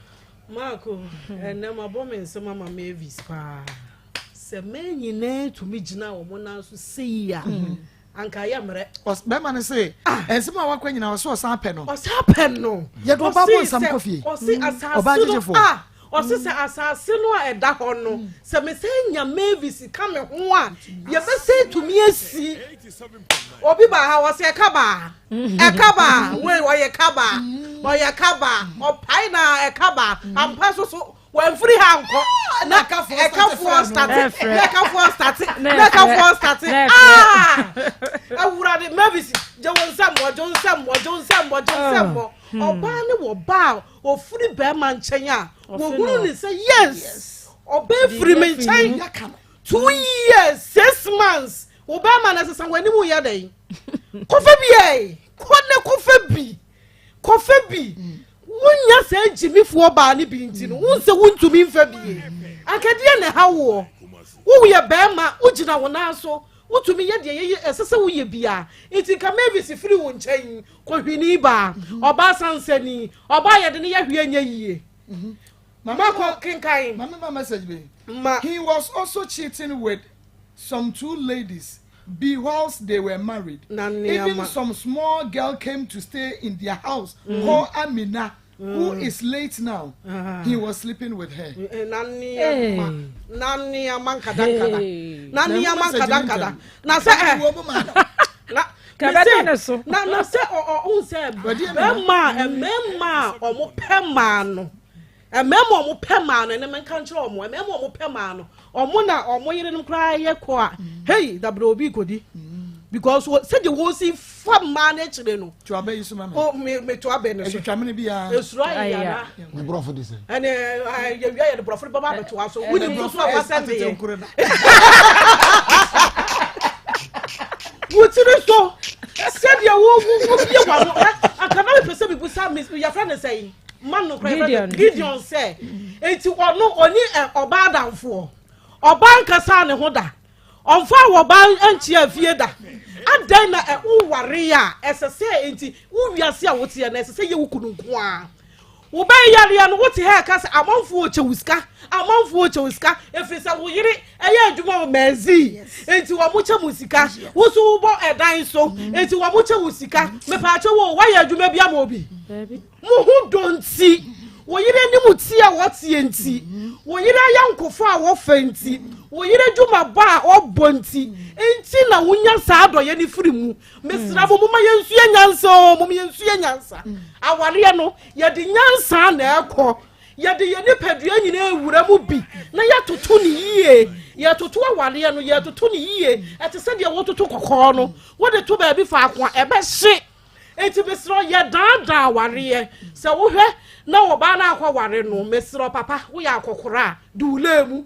S8: Marko, ɛnɛ mabɔ me nsam ama Mavis paa. Sɛ mmaa nyinaa tumi gyina wɔn nan so sei a, mm. anka ayɛ mmerɛ.
S1: Bɛrima no se, ah. nsɛm a wakɔ nyinaa ɔsɛ ɔsan pɛ no.
S8: Ɔsan pɛ no.
S1: Yɛde ɔba bɔ nsam kɔ fie.
S8: Ɔse mm. asase no a ɔse sɛ asase no a ɛda hɔ no sɛ mesɛ nya Mavis ka me ho a yɛbɛsɛ tumi asi. Obi baa ha ɔsɛ ɛka baa. Ɛka baa wei ɔyɛ ka baa. Ɔyɛ kaba, ɔpae na ɛkaba, ampa nso so wɔamfiri ha ankɔ. Na ɛkafoɔ starte, na ɛkafoɔ starte, na ɛkafoɔ starte. Ah! Awurade, Mavis, gye wo nsam mmɔ, gye wo nsam mmɔ, gye wo nsam mmɔ, gye wo nsam mmɔ. Ɔbaa ne wɔ ba a ɔfiri bɛrima nkyɛn a, wɔhunu ne sɛ yes, ɔbaa firi me nkyɛn. 2 years 6 months, wo bɛrima no sesa w'anim yɛ dɛn? Kɔfɛ bi ɛ, kɔ ne kɔfɛ bi, kɔfɛ bi. Wonya sɛ gyimifoɔ baa ne bi nti no, wo nsɛ wontumi mfa bie. Ankadeɛ na ɛha woɔ, woyɛ bɛrima, wogyina wo nan so, wotumi yɛ deɛ yɛyɛ ɛsɛ sɛ woyɛ bia. Nti nka Mavis firi wo nkyɛn kɔhwini baa ɔbaa sansani, ɔbaa yɛde ne yɛ hwee nyɛ yie. Makɔ kenkan.
S1: Mame ma message bi.
S8: Ma.
S1: He was also cheating with some two ladies be whilst they were married.
S8: Na
S1: Even
S8: nneɛma.
S1: some small girl came to stay in their house called Amina, who is late now. He was sleeping with her.
S8: Na nneɛma, na nneɛma nkadankada, na nneɛma nkadankada na sɛ ɛ
S1: Wo mu ma no.
S8: Na
S9: Kɛbɛda ne so.
S8: Na sɛ ɔ ɔ ɔn sɛ
S1: Wadi ama.
S8: bɛrima a, mmarima a ɔmo pɛ maa no, mmarima a ɔmo pɛ maa no, ɛnɛ mɛnka nkyerɛ ɔmo, mmarima a ɔmo pɛ maa no, ɔmo na ɔmo yerenom koraa yɛ kɔ a, hey, dabere obi kodi because sɛdeɛ wɔsi fa mmaa no akyire no.
S1: To abɛ yi so ma me.
S8: O me me to abɛ no so.
S1: Atwitwa mene biara.
S8: Esuro ayɛ yara.
S7: Ne borɔfo de sɛ.
S8: Ɛnɛ yɛwia yɛde borɔfo de bɛba abɛtoa so. Wodi mu so a wasɛn de
S1: Atete
S8: yɛ.
S1: nkoro da.
S8: Wo tiri so sɛdeɛ wo wo wo bie wa no ɛ akana mi pɛ sɛ mi busa mi yɛfrɛ ne sɛn man no kora yɛfrɛ
S9: Gideon.
S8: ne Gideon sɛ eti ɔno ɔni ɛ ɔbaa danfoɔ, ɔbaa nkasa ne ho da, ɔnfa wɔ ɔbaa nkyia fie da adan na ɛ woware a ɛsɛ sɛ enti wo wiase a woteɛ no ɛsɛ sɛ yɛ wo kunu nko a wobɛyɛ yareɛ no, wote ha ɛka sɛ amanfoɔ kyɛ wo sika, amanfoɔ kyɛ wo sika, ɛfiri sɛ wo yere ɛyɛ adwuma wɔ mɛnzi enti wɔn mo kyɛ mo sika, wo so wobɔ ɛdan so enti wɔn mo kyɛ wo sika. Mepaakyɛ wo, woayɛ adwuma bi ama obi? Mo ho dɔ nti, wo yere anim ti a wɔteɛ nti, wo yere ayɔnkofo a wɔfɛ nti, wo yere dwumabɔ a ɔbɔ nti na wonya saa adɔyɛ no firi mu. Mesrɛ mo, moma yɛnsua nyansa o, moma yɛnsua nyansa. Awareɛ no, yɛde nyansa na ɛkɔ. Yɛde yɛn nipadua nyinaa ewura mu bi na yɛtoto ne yie. Yɛtoto awareɛ no, yɛtoto ne yie. Ɛte sɛ deɛ wototo kɔkɔɔ no, wode to baabi faako a ɛbɛhye. Eti mesrɛ, yɛdaadaa awareɛ. Sɛ wohwɛ na ɔbaa no akɔware no, mesrɛ papa, woyɛ akɔkora a, de wo lee mu.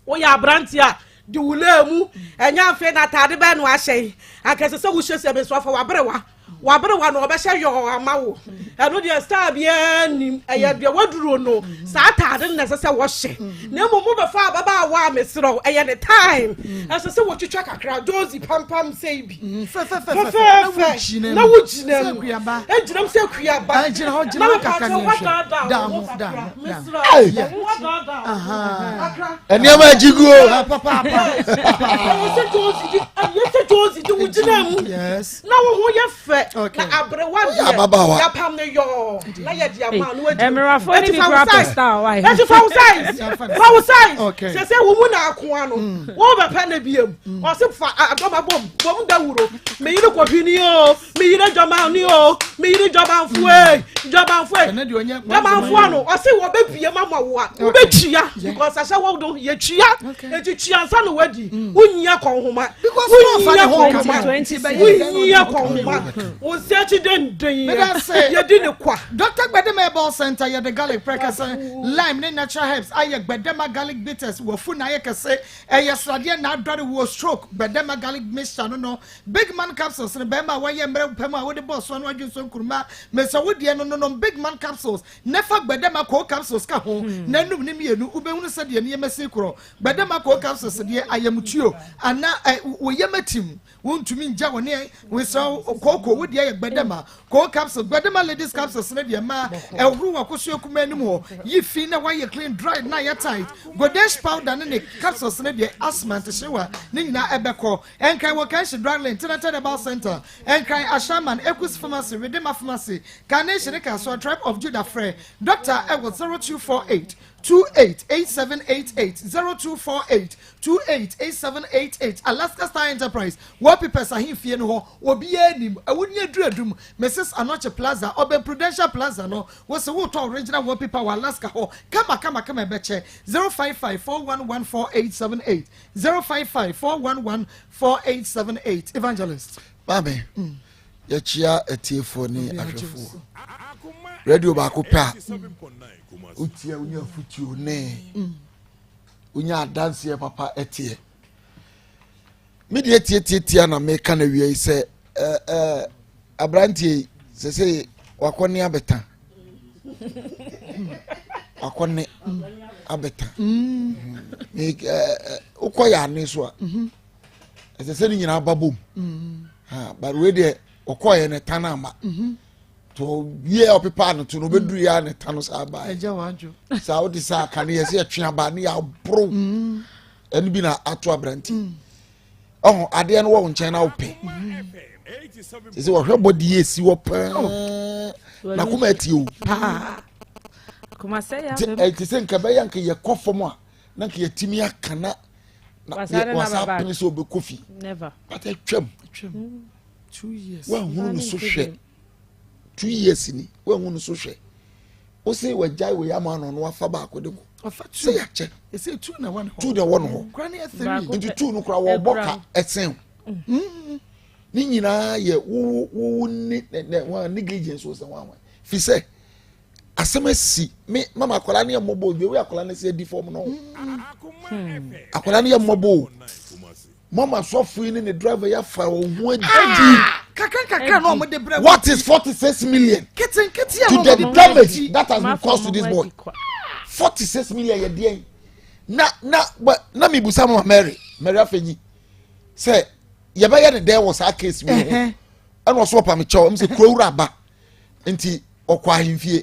S8: Woyɛ aberante a, de wo lee mu. Ɛnyɛ afei na ataade bɛɛ no ahyɛ yi anka ɛsɛ sɛ wohyɛ sɛ mesrɛ fa waberewa, waberewa na ɔbɛhyɛ yɔɔ ama wo. Ɛno deɛ star biara nim, ɛyɛ deɛ waduro no saa ataade no na ɛsɛ sɛ wɔhyɛ. Na mmom wobɛfa ababaawa a, mesrɛ wo, ɛyɛ ne time, ɛsɛ sɛ wɔtwitwa kakra josi pampam sɛi bi fɛfɛɛfɛ na wogyina mu, egyina mu sɛ kuaba.
S1: Gyina hɔ, gyina
S8: na
S1: hɔ kakra
S8: mepaakyɛ
S1: ne yɛhwɛ.
S8: wadaadaa
S1: Da
S8: wo
S1: ho,
S8: ho
S1: da
S8: kakra
S1: ho, da ho.
S8: mesrɛ
S7: Hey!
S8: wo, wadaadaa wo ho kakra.
S7: Nneɛma agyi gu o.
S1: Ah, papaapa.
S8: Ɛyɛ sɛ josi di, ɛyɛ sɛ josi di wo gyina mu na wo ho yɛ fɛ. Na aberewa
S7: Woyɛ
S8: deɛ
S7: ababaawa.
S8: yɛapam no yɔɔ na yɛde ama no wagyina.
S9: Mmerɛwafoɔ no
S8: Eti
S9: bi
S8: fa wo
S9: koraa pɛ
S8: size.
S9: style, why?
S8: Eti fa wo size, fa wo size. Sɛ wo mu na akoa no wo bɛpɛ ne biem, ɔse fa adɔma bom bom dawuro. Me yere kɔhwi ni o, me yere dwama ni o, me yere dwamanfoɔ dwamanfoɔ
S1: Ɛnɛ deɛ ɔnyɛ
S8: dwamanfoɔ no, ɔse wɔbɛbie ma ma wo a wobɛtua because ahyɛ wo do yɛtua. Eti tua nsa na wadi wonyia kɔnhoma.
S1: Because wɔmfa ne
S8: wonyia
S1: ho nka
S8: kɔnhoma.
S9: 20
S8: Wonyia kɔnhoma, wo nsa akyi denden.
S1: Meda ase.
S8: Yɛdi ne kwa.
S1: Dr. Gbedema Herbal Center, yɛde garlic prɛkɛsɛ, lime ne natural herbs ayɛ Gbedema Garlic Bitters. Wafu na ayɛ kɛse, ɛyɛ sradeɛ na adɔre wɔ stroke. Gbedema Garlic Mixture no, Big Man Capsules no, bɛrima a wɔyɛ mmerɛ pɛ mu a wode bɔɔ soɔ no adwe nso nkuruma mesɛ wodeɛ no nonom Big Man Capsules ne fa Gbedema Co Capsules ka ho na num ne mmienu, wobɛhunu sɛdeɛ nneɛma si korɔ. Gbedema Co Capsules deɛ, ayamtuo anaa ɛ wɔyɛ matim wontumi ngya wɔ ne wesɛ kooko, wo deɛ yɛ Gbɛdɛma koo capsules. Gbɛdɛma Ladies Capsules ne deɛ mmaa ɛhoro wɔ akosua kuma anim hɔ yi fi na wayɛ clean, dry na yɛ tight. Godesh Powder ne ne capsules ne deɛ asthma ntehyewa ne nyinaa ɛbɛkɔ. Ɛnkran wɔ Kanshi Drug Lane, Tenated Herbal Center, Ɛnkran, Ashaman, Ekus Pharmacy, Redema Pharmacy, Carnation ne Kasoa, Tribe of Judah. Frɛ doctor ɛwɔ 0248. 28 8788 0248 28 8788 Alaska Star Enterprise Wallpapers ahemfie no hɔ obiara nim ɛwo ni aduru adum Mrs Anokye Plaza ɔbɛn Prudential Plaza no wose wotɔ original wallpaper wɔ Alaska hɔ kama kama kama ɛbɛkyɛ 055 411 4878 055 411 4878 Evangelist.
S9: Maame, mm. yɛkyia atiefoɔ ne ahwɛfoɔ radio baako pɛ a wotia wonya afotuo ne mm. wonya adanseɛ papa ɛteɛ me deɛ tiatiatia na meka no awia yi sɛ aberanteɛ yi sɛ sɛ wakɔ ne abɛta wakɔ ne abɛta mm. wokɔ yɛ ane so a mm-hmm. ɛsɛ sɛ ne nyinaa ba bom mm. but wei deɛ ɔkɔɔyɛ ne ta no ama mm-hmm. to wie a ɔpepaa no to no ɔbɛduru yɛ a ne ta no saa baeɛ saa wode saa aka no yɛ sɛ yɛtwe aba ne yɛaboro mm. ɛno bi na ato aberante mm. ɔho adeɛ no wɔ wo nkyɛn na wopɛ sɛ sɛ wɔhwɛ bɔde yɛ si hɔ paa oh. na koma atie o te sɛ nka bɛyɛ nka yɛkɔ fam a na nka yɛtumi aka na wasa apene sɛ ɔbɛkɔ fi but atwam woahunu no so hwɛ 2 years ni woahunu no so hwɛ wo se wagyae wei ama no no wafa baako de kɔ sɛ yɛakyɛ
S1: two na ɛwɔ
S9: no hɔ nti two no kora wɔbɔ ka ɛsen mm. ne nyinaa yɛ wowo wowo ne ne negligence wɔ sɛ wɔn awɔ fi sɛ asɛm asi me mama akwadaa no yɛ mmɔbɔ o deɛ akwadaa no sɛ di fam no akwadaa no yɛ mmɔbɔ o mama sɔfo yi ne ne driver yɛ afa wɔn ho adi.
S1: Ah, kakra kakra na wɔn de brɛ.
S9: What is 46 million.
S1: Ketenkete
S9: to the damage that has been caused to this boy. 46 million yɛ deɛ na na na mi busa mama Mary Mary Afenyi sɛ yɛbɛyɛ ne dɛn wɔ saa case mi ho ɛna ɔso ɔpa mi kyɛw ɛmu sɛ kuro wura aba nti ɔkɔ ahemfie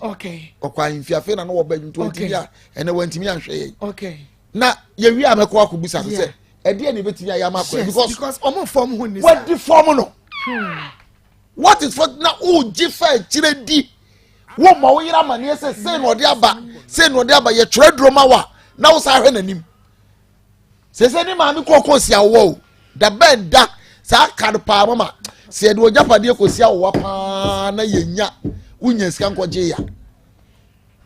S9: ɔkɔ ahemfie afei na no wɔba nti wɔntumi a ɛnɛ wɔntumi anhwɛ yɛn na yɛwie a mɛkɔ akɔbusa no sɛ ɛdeɛ na ebɛtumi ayɛ ama akɔ
S1: because ɔmo fɔm ho ni
S9: sa wɔdi fɔm no what is for na ɔgye fa akyire di wɔn ma wɔyere amaneɛ sɛ sei na ɔde aba sei na ɔde aba yɛtwerɛ duro ma wa na wosan ahwɛ n'anim sese ne maame kɔkɔ si awɔ o da bɛn da saa kar paa mama sɛ yɛde ɔgyapadeɛ kɔ si awowa paa na yɛnya wonya sika nkɔgye ya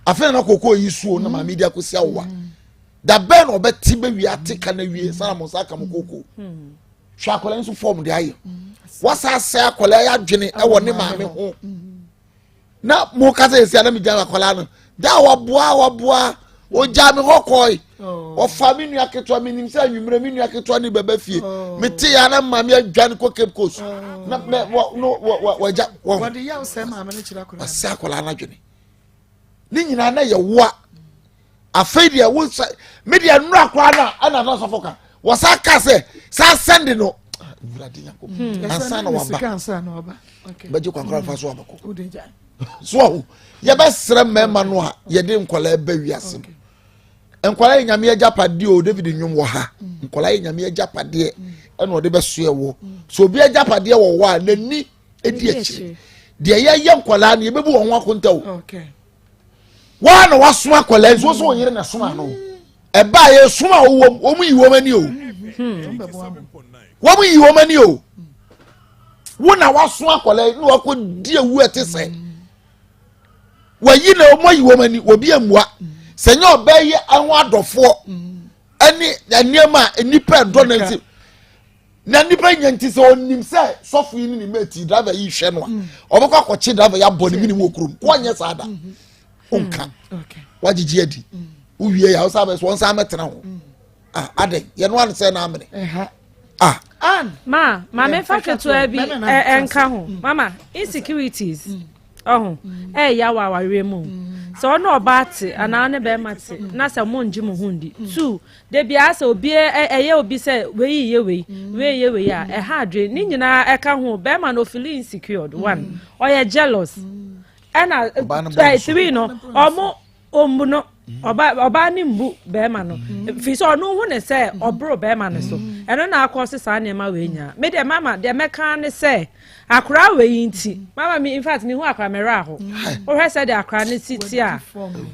S9: afei na kɔkɔ yi suo na maame di akɔsi awowa da bɛn na ɔbɛte bɛwie ate ka na wie sanni mo nsa aka mo koko hwɛ akwadaa nso fɔm de ayɛ wasa asɛ akwadaa yɛ adwene ɛwɔ ne maame ho na mo kasa esi anam gya akwadaa no da waboa waboa ogya mi hɔ kɔɛ ɔfa mi nua ketewa mi nim sɛ anwummerɛ mi nua ketewa ne bɛbɛ fie oh. mi te ya na maame adwa ne kɔ Cape Coast oh. na mɛ wɔ no wɔ wɔ wɔgya wɔn
S1: wɔde yaw sɛ maame no kyerɛ akwadaa
S9: ɔsɛ akwadaa no adwene ne nyinaa na yɛ woa afei deɛ wo sɛ mi deɛ nnura koraa na ɛna na sɔfo ka wɔsa ka sɛ saa sɛnde no wurade nyako hmm. ansa na waba bɛgye kwankora fa so abɛkɔ so ahu yɛbɛsrɛ mmarima no a yɛde nkwadaa bɛ wiase no nkwadaa yɛ nyame agyapadeɛ o David nnwom wɔ ha hmm. nkwadaa yɛ nyame agyapadeɛ hmm. ɛna ɔde bɛsoɛ wɔ so obi agyapadeɛ wɔ hɔ a n'ani edi akyire deɛ yɛyɛ nkwadaa no yɛbɛbu wɔn ho akonta o wɔn na wasoma akwadaa nso so wɔn yere na soma no ɛbaa yɛ soma a wɔwɔ wɔn yi wɔn ani o wɔn yi wɔn ani o wɔn na wasoma akwadaa yi na wakɔ di ewu ɛte sɛ wɔyi na wɔn ayi wɔn ani obi amua sɛ nyɛ ɔbaa yi ho adɔfoɔ ɛne nneɛma a nnipa ɛdɔ na nti na nipa nya nti sɛ ɔnim sɛ sɔfo yi ne ne mate driver yi hwɛ no a mm. ɔbɛkɔ akɔkye driver yi abɔ ne mene mu wɔ kurom ko ɔnyɛ saa da mm-hmm. ɔnka mm. wagyegye adi mm. wowie yɛ wosa bɛ so ɔnsa mɛtena ho ah, adɛn yɛno ane sɛ na amene ah.
S10: Ma maame fa ketewa bi ɛnka ho mama insecurities ɔho ɛɛya wɔ awareɛ mu sɛ ɔne ɔbaa te anaa ɔne bɛrima te na sɛ mo ngye mo ho ndi two Da biara sɛ obi ɛyɛ obi sɛ wei yɛ wei wei yɛ wei a ɛha adwene ne nyinaa ɛka ho bɛrima no ofili insecured one ɔyɛ jealous ɛna three no ɔmo ɔmbu no ɔba ɔbaa ne mbu bɛrima no fi sɛ ɔno hu ne sɛ ɔboro bɛrima no so ɛno na akɔ so saa nneɛma wei nyinaa me deɛ mama deɛ mɛka ne sɛ akora wei nti mama mi in fact mi hu akora mɛrɛ aho wohwɛ sɛ deɛ akora ne si ti a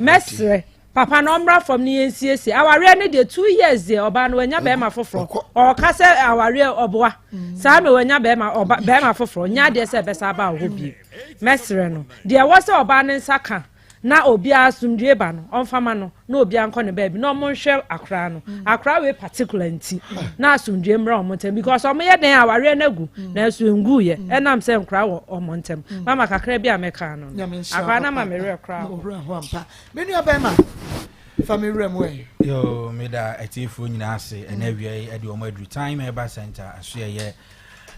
S10: mɛsrɛ. Papa no ɔmmra fam ne yɛnsiesie awareɛ no deɛ 2 years deɛ ɔbaa no wanya bɛrima foforɔ ɔka sɛ awareɛ ɔboa saa mɛ wanya bɛrima ɔba bɛrima foforɔ nyɛ adeɛ sɛ ɛbɛsa aba wɔ hɔ bio. Mɛsrɛ no deɛ ɛwɔ sɛ ɔbaa ne nsa ka na obiara asomdue ba no ɔmfama no na obiara nkɔ ne baabi na ɔmo nhwɛ akora no, akora wei particular nti na asomdue mmra ɔmo ntɛm because ɔmo yɛ den awareɛ no agu nanso ngu yɛ ɛnam sɛ nkora wɔ ɔmo ntɛm. Mama, kakra bi a mɛka no, akora no ama me werɛ koraa.
S1: Me nua bɛrima, fa me werɛ mu ɛ.
S11: Yo, meda atiefoɔ nyinaa ase ɛna awia yi ɛde wɔn aduru Time Herbal Center aso. Yɛyɛ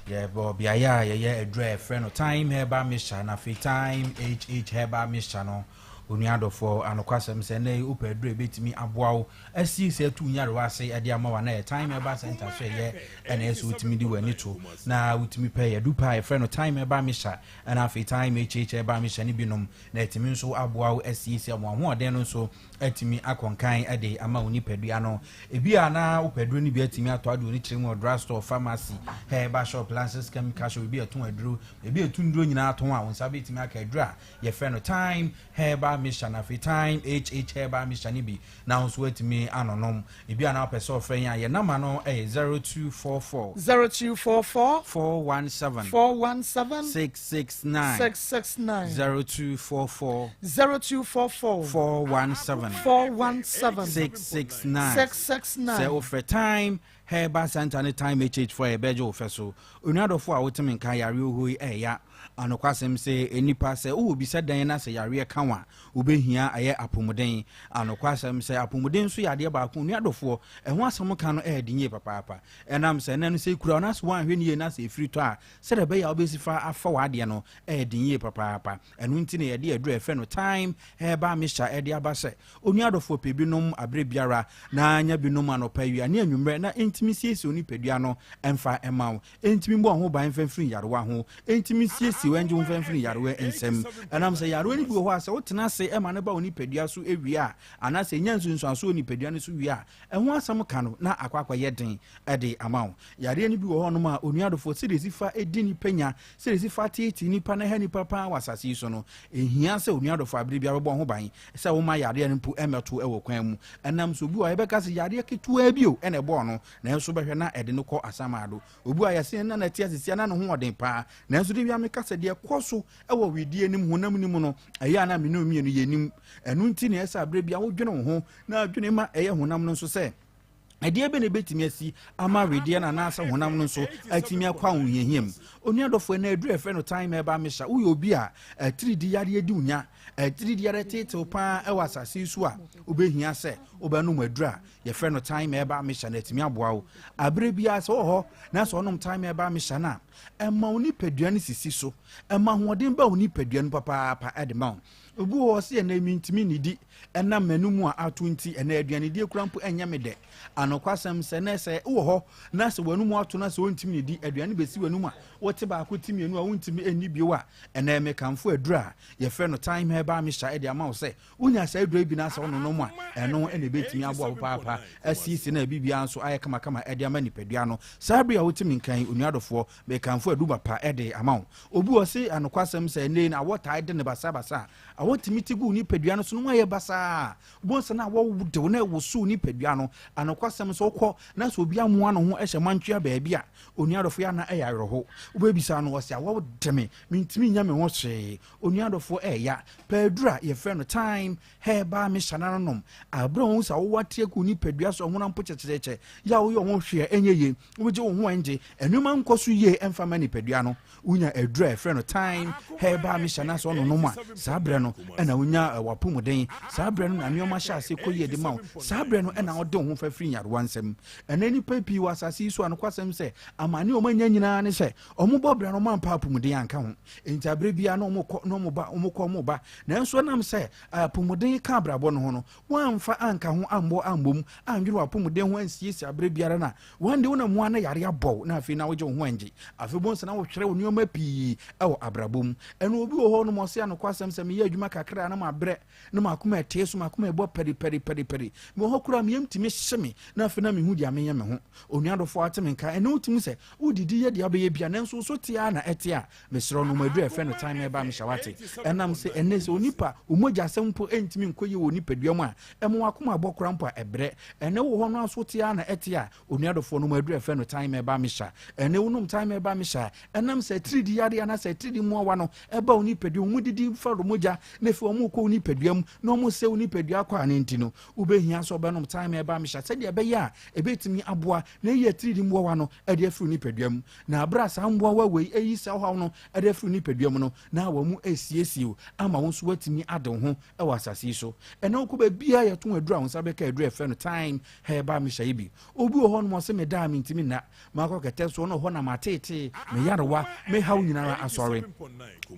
S11: yɛbɔ beaeɛ a yɛyɛ aduru a yɛfrɛ no Time Herbal Mixture na afei Time HH Herbal Mixture no. Onua adɔfoɔ, anokwasɛm sɛ ɛnɛ yi wopɛ aduru a ɛbɛtumi aboa wo asiesie atu nyarewa ase ɛde ama wa na yɛ Time Herbal Center so ɛyɛ ɛna ɛsɛ wotumi de w'ani to na wotumi pɛ yɛdu pa a yɛfrɛ no Time Herbal Mixture ɛna afei Time HH Herbal Mixture no binom na ɛtumi nso aboa wo asiesie mo ahoɔden no nso atumi akɔnkan de ama wo nipadua no. Ebi a na wopɛ aduro no bi atumi atɔ ade wɔ ne kyerɛ mu wɔ drugstore, pharmacy, herbal shop, licensed chemical shop, ebi ɛtɔn aduro, ebi ɛtu nduro nyinaa tɔn a wo nsa bɛtumi aka aduro a yɛfrɛ no Time Herbal Mixture na afei Time HH Herbal Mixture no bi na wo nso atumi anonom. Ebi a na wopɛ sɛ ɔfrɛ yɛn a, yɛn nama no yɛ 0244
S1: 0244
S11: 417
S1: 417
S11: 669.
S1: 669.
S11: 0244
S1: 0244
S11: 417
S1: 417
S11: 669.
S1: 669.
S11: Sɛ wofrɛ Time Herbal Center ne Time HH foɔ, yɛbɛgye wo fɛ so. Onuadɔfoɔ a woteme nka, yareɛ ohɔ yi ɛɛya. Anokwasɛm sɛ nnipa sɛ wowɔ bi sɛ dan na sɛ yareɛ ka wo a, wobɛhia ɛyɛ apɔmuden. Anokwasɛm sɛ apɔmuden nso yɛ adeɛ baako, onuadɔfoɔ, ɛho asɛm ka no ɛɛden yie papaapa. Ɛnam sɛ ɛnɛ no sɛ ekura wo na sɛ woanhwɛ ne yie na sɛ ɛfiri tɔ a, sɛdeɛ ɛbɛyɛ a wobɛsi fa afa w'adeɛ no ɛɛden yie papaapa. Ɛno nti na yɛde aduru a yɛfrɛ no Time Herbal Mixture ɛde aba sɛ onuadɔfoɔ pɛ binom aberɛ biara na nya binom anɔpa, awia ne anwummerɛ na ɛntumi siesie onipadua no ɛmfa ɛma wo, ɛntumi bɔ ho ban mfa mfiri nyarewa ho, ɛntumi siesie wo ɛngye wo mfa mfiri nyarewa nsɛm. Ɛnam sɛ yarewa no bi wɔ hɔ a sɛ wotena ase ɛma no ba wo nipadua so awie a, anaasɛ ɛnya nsunsuanso wɔ nipadua no so wie a, ɛho asɛm ka no na akɔ akɔyɛ den ɛde ama wo. Yareɛ no bi wɔ hɔnom a, onuadɔfoɔ, sɛdeɛ ɛsi fa ɛdi nipa nya, sɛdeɛ ɛsi fa teetee nipa na ɛha nipa paa wɔ asase yi so no, ɛhia sɛ onuadɔfoɔ abere biara bɛbɔ ho ban sɛ woma yareɛ no mpo ɛmmɛto ɛwɔ kwan mu. Ɛnam sɛ obi wɔ a yɛbɛka sɛ yareɛ ketewaa bi o ɛna ɛbɔɔ no, nanso bɛhwɛ na ɛde no kɔ asamado. Obi wɔ a yɛse na nate asesia na ne ho ɔden paa, nanso de wia meka sɛ deɛ ɛkɔ so ɛwɔ wedeɛ nim honam nim no ɛyɛ a na mene mmienu yɛnim. Ɛno nti na ɛsɛ aberɛ bia wodwene wo ho na adwene ma ɛyɛ honam no nso sɛ ɛdeɛ bɛ na ɛbɛtumi asi ama wedeɛ no anaasɛ honam no nso atumi akɔ ahohiahia mu. Onua dɔfoɔ, ɛna aduru ɛfrɛ no Time Herbal Mixture. Woyɛ obi a atiridi yareɛ di wo nya, atiridi yareɛ tetew paa ɛwɔ asase yi so a, wobɛhia sɛ wobɛnom aduru a yɛfrɛ no Time Herbal Mixture na atumi aboa wo. Aberɛ biara sɛ wɔ hɔ na sɛ ɔnom Time Herbal Mixture no a, ɛma wo nipadua no sisi so, ɛma ahoɔden ba wo nipadua no papaapa ɛde ma wo. Obi wɔ hɔ sɛ ɛnɛ mentumi nnidi ɛnam m'anum a ato nti, ɛnɛ aduanedie kora mpo ɛnyɛ me dɛ. Anokwasɛm sɛ nɛ sɛ wowɔ hɔ na sɛ w'anum ato na sɛ wontumi nnidi, aduane bɛsi w'anum a wote baako te mmienu a wontumi nni bio a, ɛnɛ mekamfo aduru a yɛfrɛ no Time Herbal Mixture ɛde ama wo sɛ wonya saa aduru yi bi na sɛ wononom a, ɛno ɛna ɛbɛtumi aboa wo paapa asiesie na biribiara nso ayɛ kamakama ɛde ama nipadua no. Saa bere a wotumi nkan, onuadɔfoɔ, mekamfo aduru pa ɛde ama wo. Obi wɔ se anokwasɛm sɛ ɛnɛ na awɔ taa de ne basabasa a, awɔ tumi te gu nipadua no so no ayɛ basaa. Wobɛhu sɛ na awɔ de wo na ɛwosow nipadua no. Anokwasɛm sɛ wokɔ na sɛ obi amoa ne ho hyɛ mantwea baabi a, onuadɔfo yɛ ana ɛyɛ awerɛho. Wobɛbisa no, ɔse awɔ de me, mentumi nya me ho hwee. Onuadɔfoɔ, ɛɛya pɛ aduru a yɛfrɛ no Time Herbal Mixture no nom. Aberɛ a wohu sɛ awɔ ate agu nipadua so, ɛhonam mpo kyɛkyerɛkyɛ yɛ a woyɛ wo ho hwee a ɛnyɛ yie, wogye wo ho ɛngye, nneɛma nkɔ so yie ɛmfa ma nipadua no, wonya aduru a yɛfrɛ no Time Herbal Mixture no sɛ ɔnonom a, saa berɛ no ɛna wonya wapɔmuden. Saa berɛ no na nneɛma hyɛ ase kɔ yie de ma wo. Saa berɛ no ɛna wode wo ho fa firi nyarewa nsɛm. Ɛnɛ nnipa pii wɔ asase yi so a, nokwasɛm sɛ amane a wɔanya nyinaa ne sɛ wɔbɔ berɛ no wɔampa apɔmuden anka ho. Enti aberɛ biara na wɔkɔ na wɔba, wɔkɔ wɔba, nanso ɛnam sɛ apɔmuden ka abrabɔ no ho no, wɔamfa anka ho ammɔ ammom andwene w'apɔmuden ho ansiesie aberɛ biara no a, wɔn de wonam ho a na yare abɔ wo na afei na wogye wo ho angye. Afei wobɛhu sɛ na wohwere wo nneɛma pii wɔ abrabɔ mu. Ɛno obi wɔ hɔ nom ɔse anokwasɛm sɛ meyɛ adwuma adwuma kakra a na mabrɛ, na m'akoma ɛtee so, m'akoma ɛbɔ pɛripɛripɛripɛri. Mewɔ hɔ koraa, me yam tumi hye me, na afei na mehu deɛ menyɛ me ho. Onua dɔfoɔ ate me nka, ɛnɛ wotumi sɛ wodidi yɛ deɛ wobɛyɛ bia, nanso wo so te ara na ɛte a, mesrɛ wo nom aduru a ɛfrɛ no thyme herbal mixture wate. Ɛnam sɛ ɛnɛ sɛ onipa, wo mogya asɛm mpo ɛntumi nkɔ yie wɔ nipadua mu a, ɛma w'akoma bɔ koraa mpo a ɛbrɛ. Ɛnɛ wowɔ hɔ no ara so wote ara na ɛte a, Onua dɔfoɔ nom aduru a ɛfrɛ no thyme herbal mixture. Ɛnɛ wonom thyme herbal mixture a, ɛnam sɛ atiridii yareɛ anaasɛ atiridii mmoawa no ɛba wo nipadua mu, wɔdidi fa wo mogya na afei wɔkɔ wo nipadua mu na wɔsɛe wo nipadua akwaa no nti no, wobɛhia sɛ wobɛnom thyme herbal mixture sɛdeɛ ɛbɛyɛ a ɛbɛtumi aboa na ayi atiridii mmoawa no de afiri wo nipadua mu. Na berɛ a saa mmoawa wei ayi saa ɔhaw no de afiri wo nipadua mu no, na wɔn asiesie wo ama wo nso woatumi ade wo ho wɔ asase yi so. Ɛnɛ wokɔ baabiara yɛtɔn aduru a wo nsa bɛka aduru a yɛfrɛ no thyme herbal mixture yi bi. Obi wɔ hɔnom ɔse meda a mentumi nna, makɔ kɛtɛ soɔ na hɔ na mateetee me yarewa, me haw nyinara asɔre.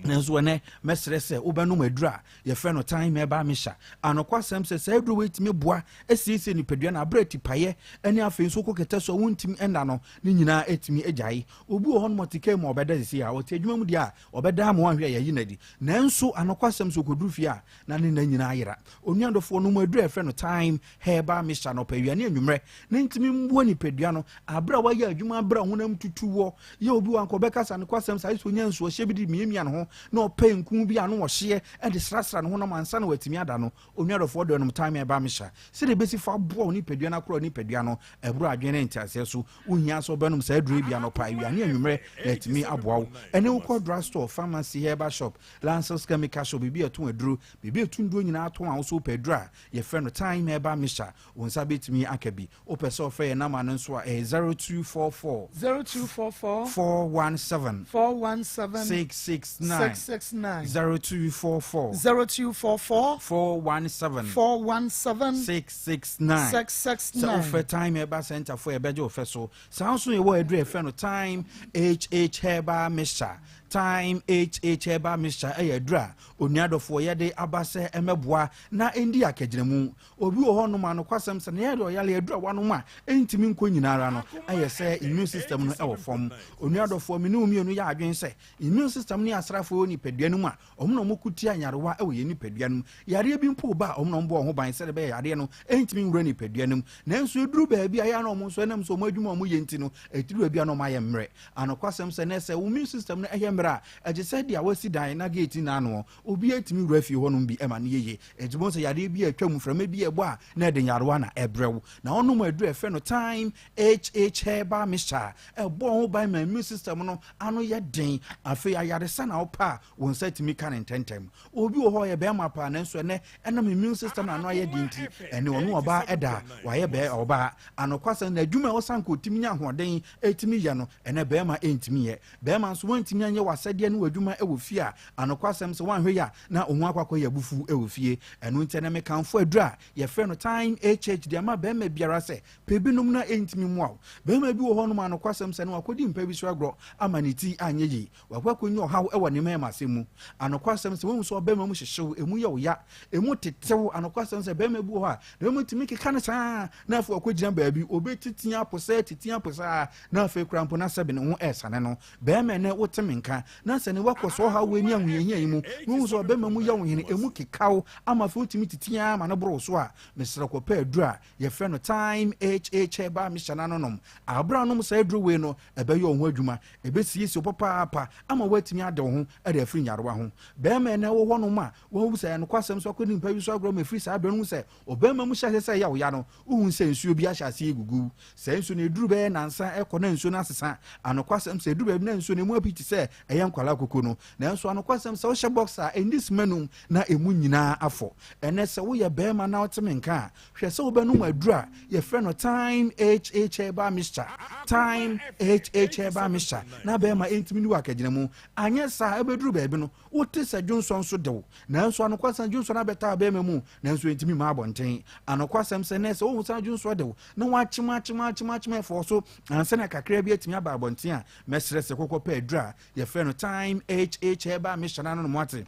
S11: Nanso ɛnɛ mɛsrɛ sɛ wobɛnom aduru a yɛfrɛ no thyme herbal mixture. Anokwasɛm sɛ saa aduru wei tumi boa siesie nipadua no aberɛ atipaeɛ ne afei nso wokɔ kɛtɛ so a wontumi nna no ne nyinaa ɛtumi agyae. Obi wɔ hɔnom ɔte kaa mu a ɔbɛda sisi a ɔte adwuma mu deɛ a ɔbɛda ama wanhwɛ a yɛayi no adi. Nanso anokwasɛm sɛ ɔkɔduru fie a na ne nna nyinaa ayera. Onua dɔfoɔ nom aduru a yɛfrɛ no thyme herbal mixture anɔpa, awia ne anwummerɛ na ntumi mmoa nipadua no aberɛ a wayɛ adwuma aberɛ a honam tutu wɔ yɛ obi wɔ anka ɔbɛkasa nokwasɛm saa sɛ ɔnya nsuohyɛ bi de miamia ne ho na ɔpɛ nku bi a ano ɔhyeɛ de srasra ne honam ansa na watumi ada no. Onua dɔfoɔ deɛ ɔnom thyme herbal mixture sɛdeɛ ɛbɛsi fa aboa wo nipadua no akora wo nipadua no ɛboro adwene ne nteaseɛ so. Wohia sɛ wobɛnom saa aduro yi bi anɔpa, awia ne anwummerɛ na atumi aboa wo. Ɛne wokɔ drug store, pharmacy, herbal shop, Lancers chemical shop, baabi a yɛtɔn aduro, baabi a yɛtu nnuro nyinaa tɔn a wo nso wopɛ aduro a yɛfrɛ no thyme herbal mixture, wo nsa bɛtumi aka bi. Wopɛ sɛ wofrɛ yɛn namba no nso a, ɛyɛ 0244
S1: 0244
S11: 417
S1: 417
S11: 669
S1: 669
S11: 0244
S1: 0244
S11: 417
S1: 417
S11: 669
S1: 669.
S11: Sɛ wofrɛ Thyme Herbal Center foɔ a, yɛbɛgye wo fɛ so. Saa nso na yɛwɔ aduro a yɛfrɛ no Thyme HH Herbal Mixture. Thyme HH Herbal Mixture yɛ aduro a onua dɔfoɔ yɛde aba sɛ ɛmmɛboa na ɛndi akagyinamu. Obi wɔ hɔnom a nokwasɛm sɛ ne yare ɔyare aduru a wanom a ɛntumi nkɔ nyina ara no yɛ sɛ immune system no wɔ fam. Onua dɔfoɔ me ne wo mmienu yɛ adwene sɛ immune system no yɛ asraafoɔ wɔ nipadua no mu a wɔn na wɔko tia nyarewa wɔ yɛn nipadua no mu. Yareɛ bi mpo ba a wɔn na wɔbɔ wɔn ho ban sɛdeɛ ɛbɛyɛ yareɛ no ɛntumi nwura nipadua no mu. Nanso ɛduru baabi a ɛyɛ a na wɔn nso ɛnam sɛ wɔn adwuma a wɔyɛ nti no ɛduru baabi a na wɔayɛ mmerɛ. Anokwasɛm sɛ nɛ sɛ wo immune system no yɛ mmerɛ a, ɛte sɛ deɛ woasi dan na gate nna ano. Obiara tumi wura fie hɔnom bi ma no yɛ yie. Enti bohu sɛ yareɛ bi a atwa mu, mframa bi a ɛbɔ a na ɛde nyarewa na ɛbrɛ wo. Na wonom aduru a ɛfrɛ no Thyme HH Herbal Mixture a, ɛbɔ wo ho ban ma immune system no ano yɛ den. Afei ayaresa na wopɛ a, wo nsa tumi ka no ntɛmntɛm. Obi wɔ hɔ ɔyɛ barima paa nanso ɛnnɛ ɛnam immune system no ano ayɛ den nti, ɛnne ɔne ɔbaa da a, wayɛ bɛɛ ɔbaa. Anokwasɛm, n'adwuma a ɛwɔ sɛ anka ɔtumi nya ahoɔden tumi yɛ no, ɛnnɛ barima ntumi nyɛ. Barima nso, woantumi anyɛ w'asɛdeɛ ne w'adwuma wɔ fie a, anokwasɛm sɛ woanhwɛ yie a, na wo ho akɔ akɔyɛ abufuw wɔ fie. Ɛno nti, ɛnnɛ mekamfo aduru a yɛfrɛ no Thyme HH de ama barima biara sɛ, pɛ binom na ɛntumi mmoa wo. Barima bi wɔ hɔnom a, anokwasɛm sɛ, na wakɔdi mpa bi so agorɔ ama ne ti anyɛ yie. Wakɔ akɔnya ɔhaw wɔ ne mmarima asɛm mu. Anokwasɛm sɛ, woahu sɛ ɔbarima mu hyehye wo, emu yɛ wo ya, emu tete wo. Anokwasɛm sɛ, barima bi wɔ hɔ a, ne mmarima tumi keka no saa, na afei wakɔgyina baabi, ɔbɛtiti aposɛ, titi aposɛ a, na afei koraa mpo na sɛbe ne ho resane no. Barima ɛnnɛ wote me nka, na sɛ ne wakɔ so ɔhaw wei ne ahohiahia yi mu, na wohu sɛ ɔbarima mu yɛ wo hene, emu keka wo, ama afei wotumi titi ara ma no boro wo so a, mesrɛ kɔpɛ aduru a yɛfrɛ no Thyme HH Herbal Mixture no ano nom. Aberɛ a wonom saa aduro wei no, ɛbɛyɛ wo ho adwuma, ɛbɛsiesie wo papaapa ama woatumi ade wo ho de afiri nyarewa ho. Barima ɛnnɛ wɔ hɔnom a, wahu sɛ ɛyɛ nokwasɛm sɛ wakɔdi mpa bi so agorɔ ma ɛfiri saa berɛ no hu sɛ ɔbarima mu hyɛ aseɛ sɛ ɛyɛ wo ya no, wohu sɛ nsuo bi ahyɛ aseɛ regugu wo. Saa nsuo no, ɛduru bɛyɛ nnansa rekɔ na nsuo no asesa. Anokwasɛm sɛ, ɛduru baabi na nsuo no, emu api te sɛ ɛyɛ nkwadaa koko no. Nanso anokwasɛm sɛ, wohyɛ box a, ɛnni sima num na emu nyinaa afɔ. Ɛnnɛ, sɛ woyɛ barima na wote me nka a, hwɛ sɛ wobɛnom aduru a yɛfrɛ no Thyme HH Herbal Mixture, Thyme HH Herbal Mixture, na barima ɛntumi nni wo akagyinamu. Anyɛ saa a, ɛbɛduru baabi no, wote sɛ dwonsɔ nso de wo. Nanso anokwasɛm, dwonsɔ no abɛtaa barima mu, nanso ɛntumi mma abɔnten. Anokwasɛm sɛ, nnɛ sɛ wohu sɛ dwonsɔ de wo, na woakyem akyem akyem akyem ɛfɔɔ so ansa na kakra bi atumi aba abɔnten a, mɛsrɛ sɛ kɔkɔpɛ aduru a yɛfrɛ no Thyme HH Herbal Mixture no ano nom ate.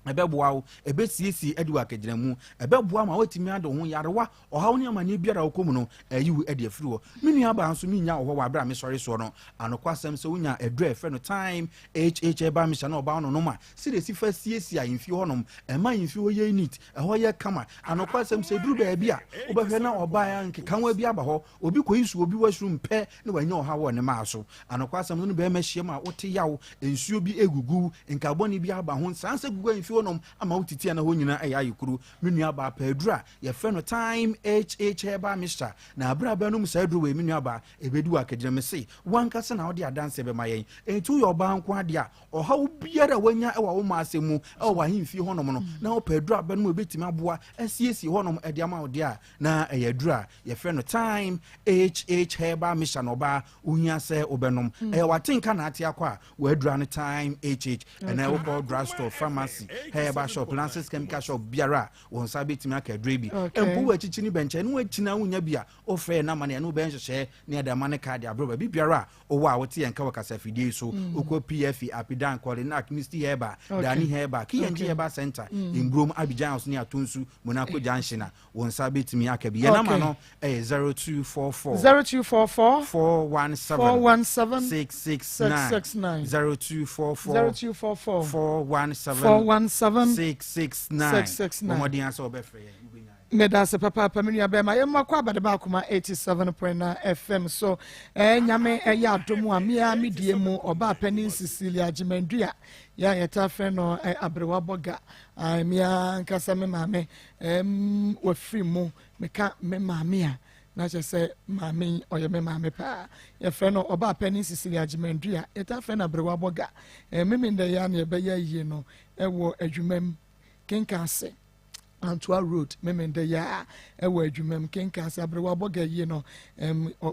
S11: Ɛbɛboa wo, ɛbɛsiesie adi wɔ akagyinamu, ɛbɛboa ma woatumi ade wo ho nyarewa, ɔhaw ne amanneɛ biara a wokɔ mu no, ayi wo adi afiri hɔ. Me nuabaa nso, mennya wo hɔ wɔ aberɛ a mesɔre soɔ no. Anokwasɛm sɛ wonya aduru a yɛfrɛ no Thyme HH Herbal Mixture na ɔbaa no nom a, sɛdeɛ ɛsi fa siesie ahemfie hɔnom, ɛma ahemfie hɔ yɛ neat, ɛhɔ yɛ kama. Anokwasɛm sɛ ɛduru baabi a, wobɛhwɛ na ɔbaa a nkekawa bi aba hɔ, obi kɔyi so obi washroom pɛ na wanya ɔhaw wɔ ne maa so. Anokwasɛm no ne bɛrima hyiam a wote yaw, nsuo bi regugu wo, nka bɔne bi aba ho, saa nsa gugu ahemfie hɔnom ama wo titi a na hɔ nyinaa ɛyɛ ayɛ kuru. Me nua baa pɛ aduru a yɛfrɛ no Thyme HH Herbal Mixture, na abere a bɛnom saa aduru wei me nua baa, ɛbɛdi wo akagyina. Mese, wo ankasa na wode adanseɛ bɛma yɛn. Enti woyɛ ɔbaa nko adeɛ a, ɔhaw biara a wanya wɔ wo mma asɛm mu wɔ w'ahemfie hɔnom no, na wopɛ aduru a bɛnom a ɛbɛtumi aboa asiesie hɔnom de ama wo deɛ a, na ɛyɛ aduru a yɛfrɛ no Thyme HH Herbal Mixture na ɔbaa wohia sɛ wobɛnom. Ɛyɛ w'atenka na ate akɔ a w'adura no Thyme HH. Ɛnɛ wokɔ drugstore, pharmacy, herbal shop, Lances chemical shop biara a, wo nsa bɛtumi aka aduro bi. Mpo wɔ akyikyi ne bɛnkyɛn ne woakyina wonya bi a, wofrɛ yɛn namba no yɛne wobɛyɛ nhyehyɛɛ ne yɛde ama ne kaade abrɛ wo. Baabi biara a wowɔ a wote yɛn nka wɔ kasafidie yi so, wokɔ PFE, Apidan, Kɔlenak, Misty Herbal, Dani Herbal, KNG Herbal Center, Mbrom, Abidjan House ne Atonsu, Monaco Junction a, Wo nsa bɛtumi aka bi. Yɛn namba no yɛ 0244.
S1: 0244.
S11: 417.
S1: 417.
S11: 669.
S1: 669.
S11: 0244.
S1: 0244.
S11: 417.
S1: 417.
S11: 669.
S1: 669.
S11: Wɔn mmɔden asɛ wɔbɛfrɛ yɛn. Wobɛnya.
S1: Meda ase papaapa me nua bɛrima yɛn mmakɔ abade baako ma 87.9 FM so ɛɛ nyame ɛyɛ adom a mea me die mu ɔbaa panin Cecilia Gyimandua yɛ a yɛta frɛ no aberewa bɔga mea nkasa me maame Ɛɛm wafiri mu. Meka me maame a, na kyerɛ sɛ maame yi ɔyɛ me maame paa. Yɛfrɛ no ɔbaa panin Cecilia Agyemandua. Yɛtaa frɛ no Aberewa Bɔga. Ɛɛ Memenda yi ara na yɛbɛyɛ ayie no wɔ adwumam Kenka ase. Antoa Road, Memenda yi ara wɔ adwumam Kenka ase. Aberewa Bɔga ayie no ɛm ɔ ɔ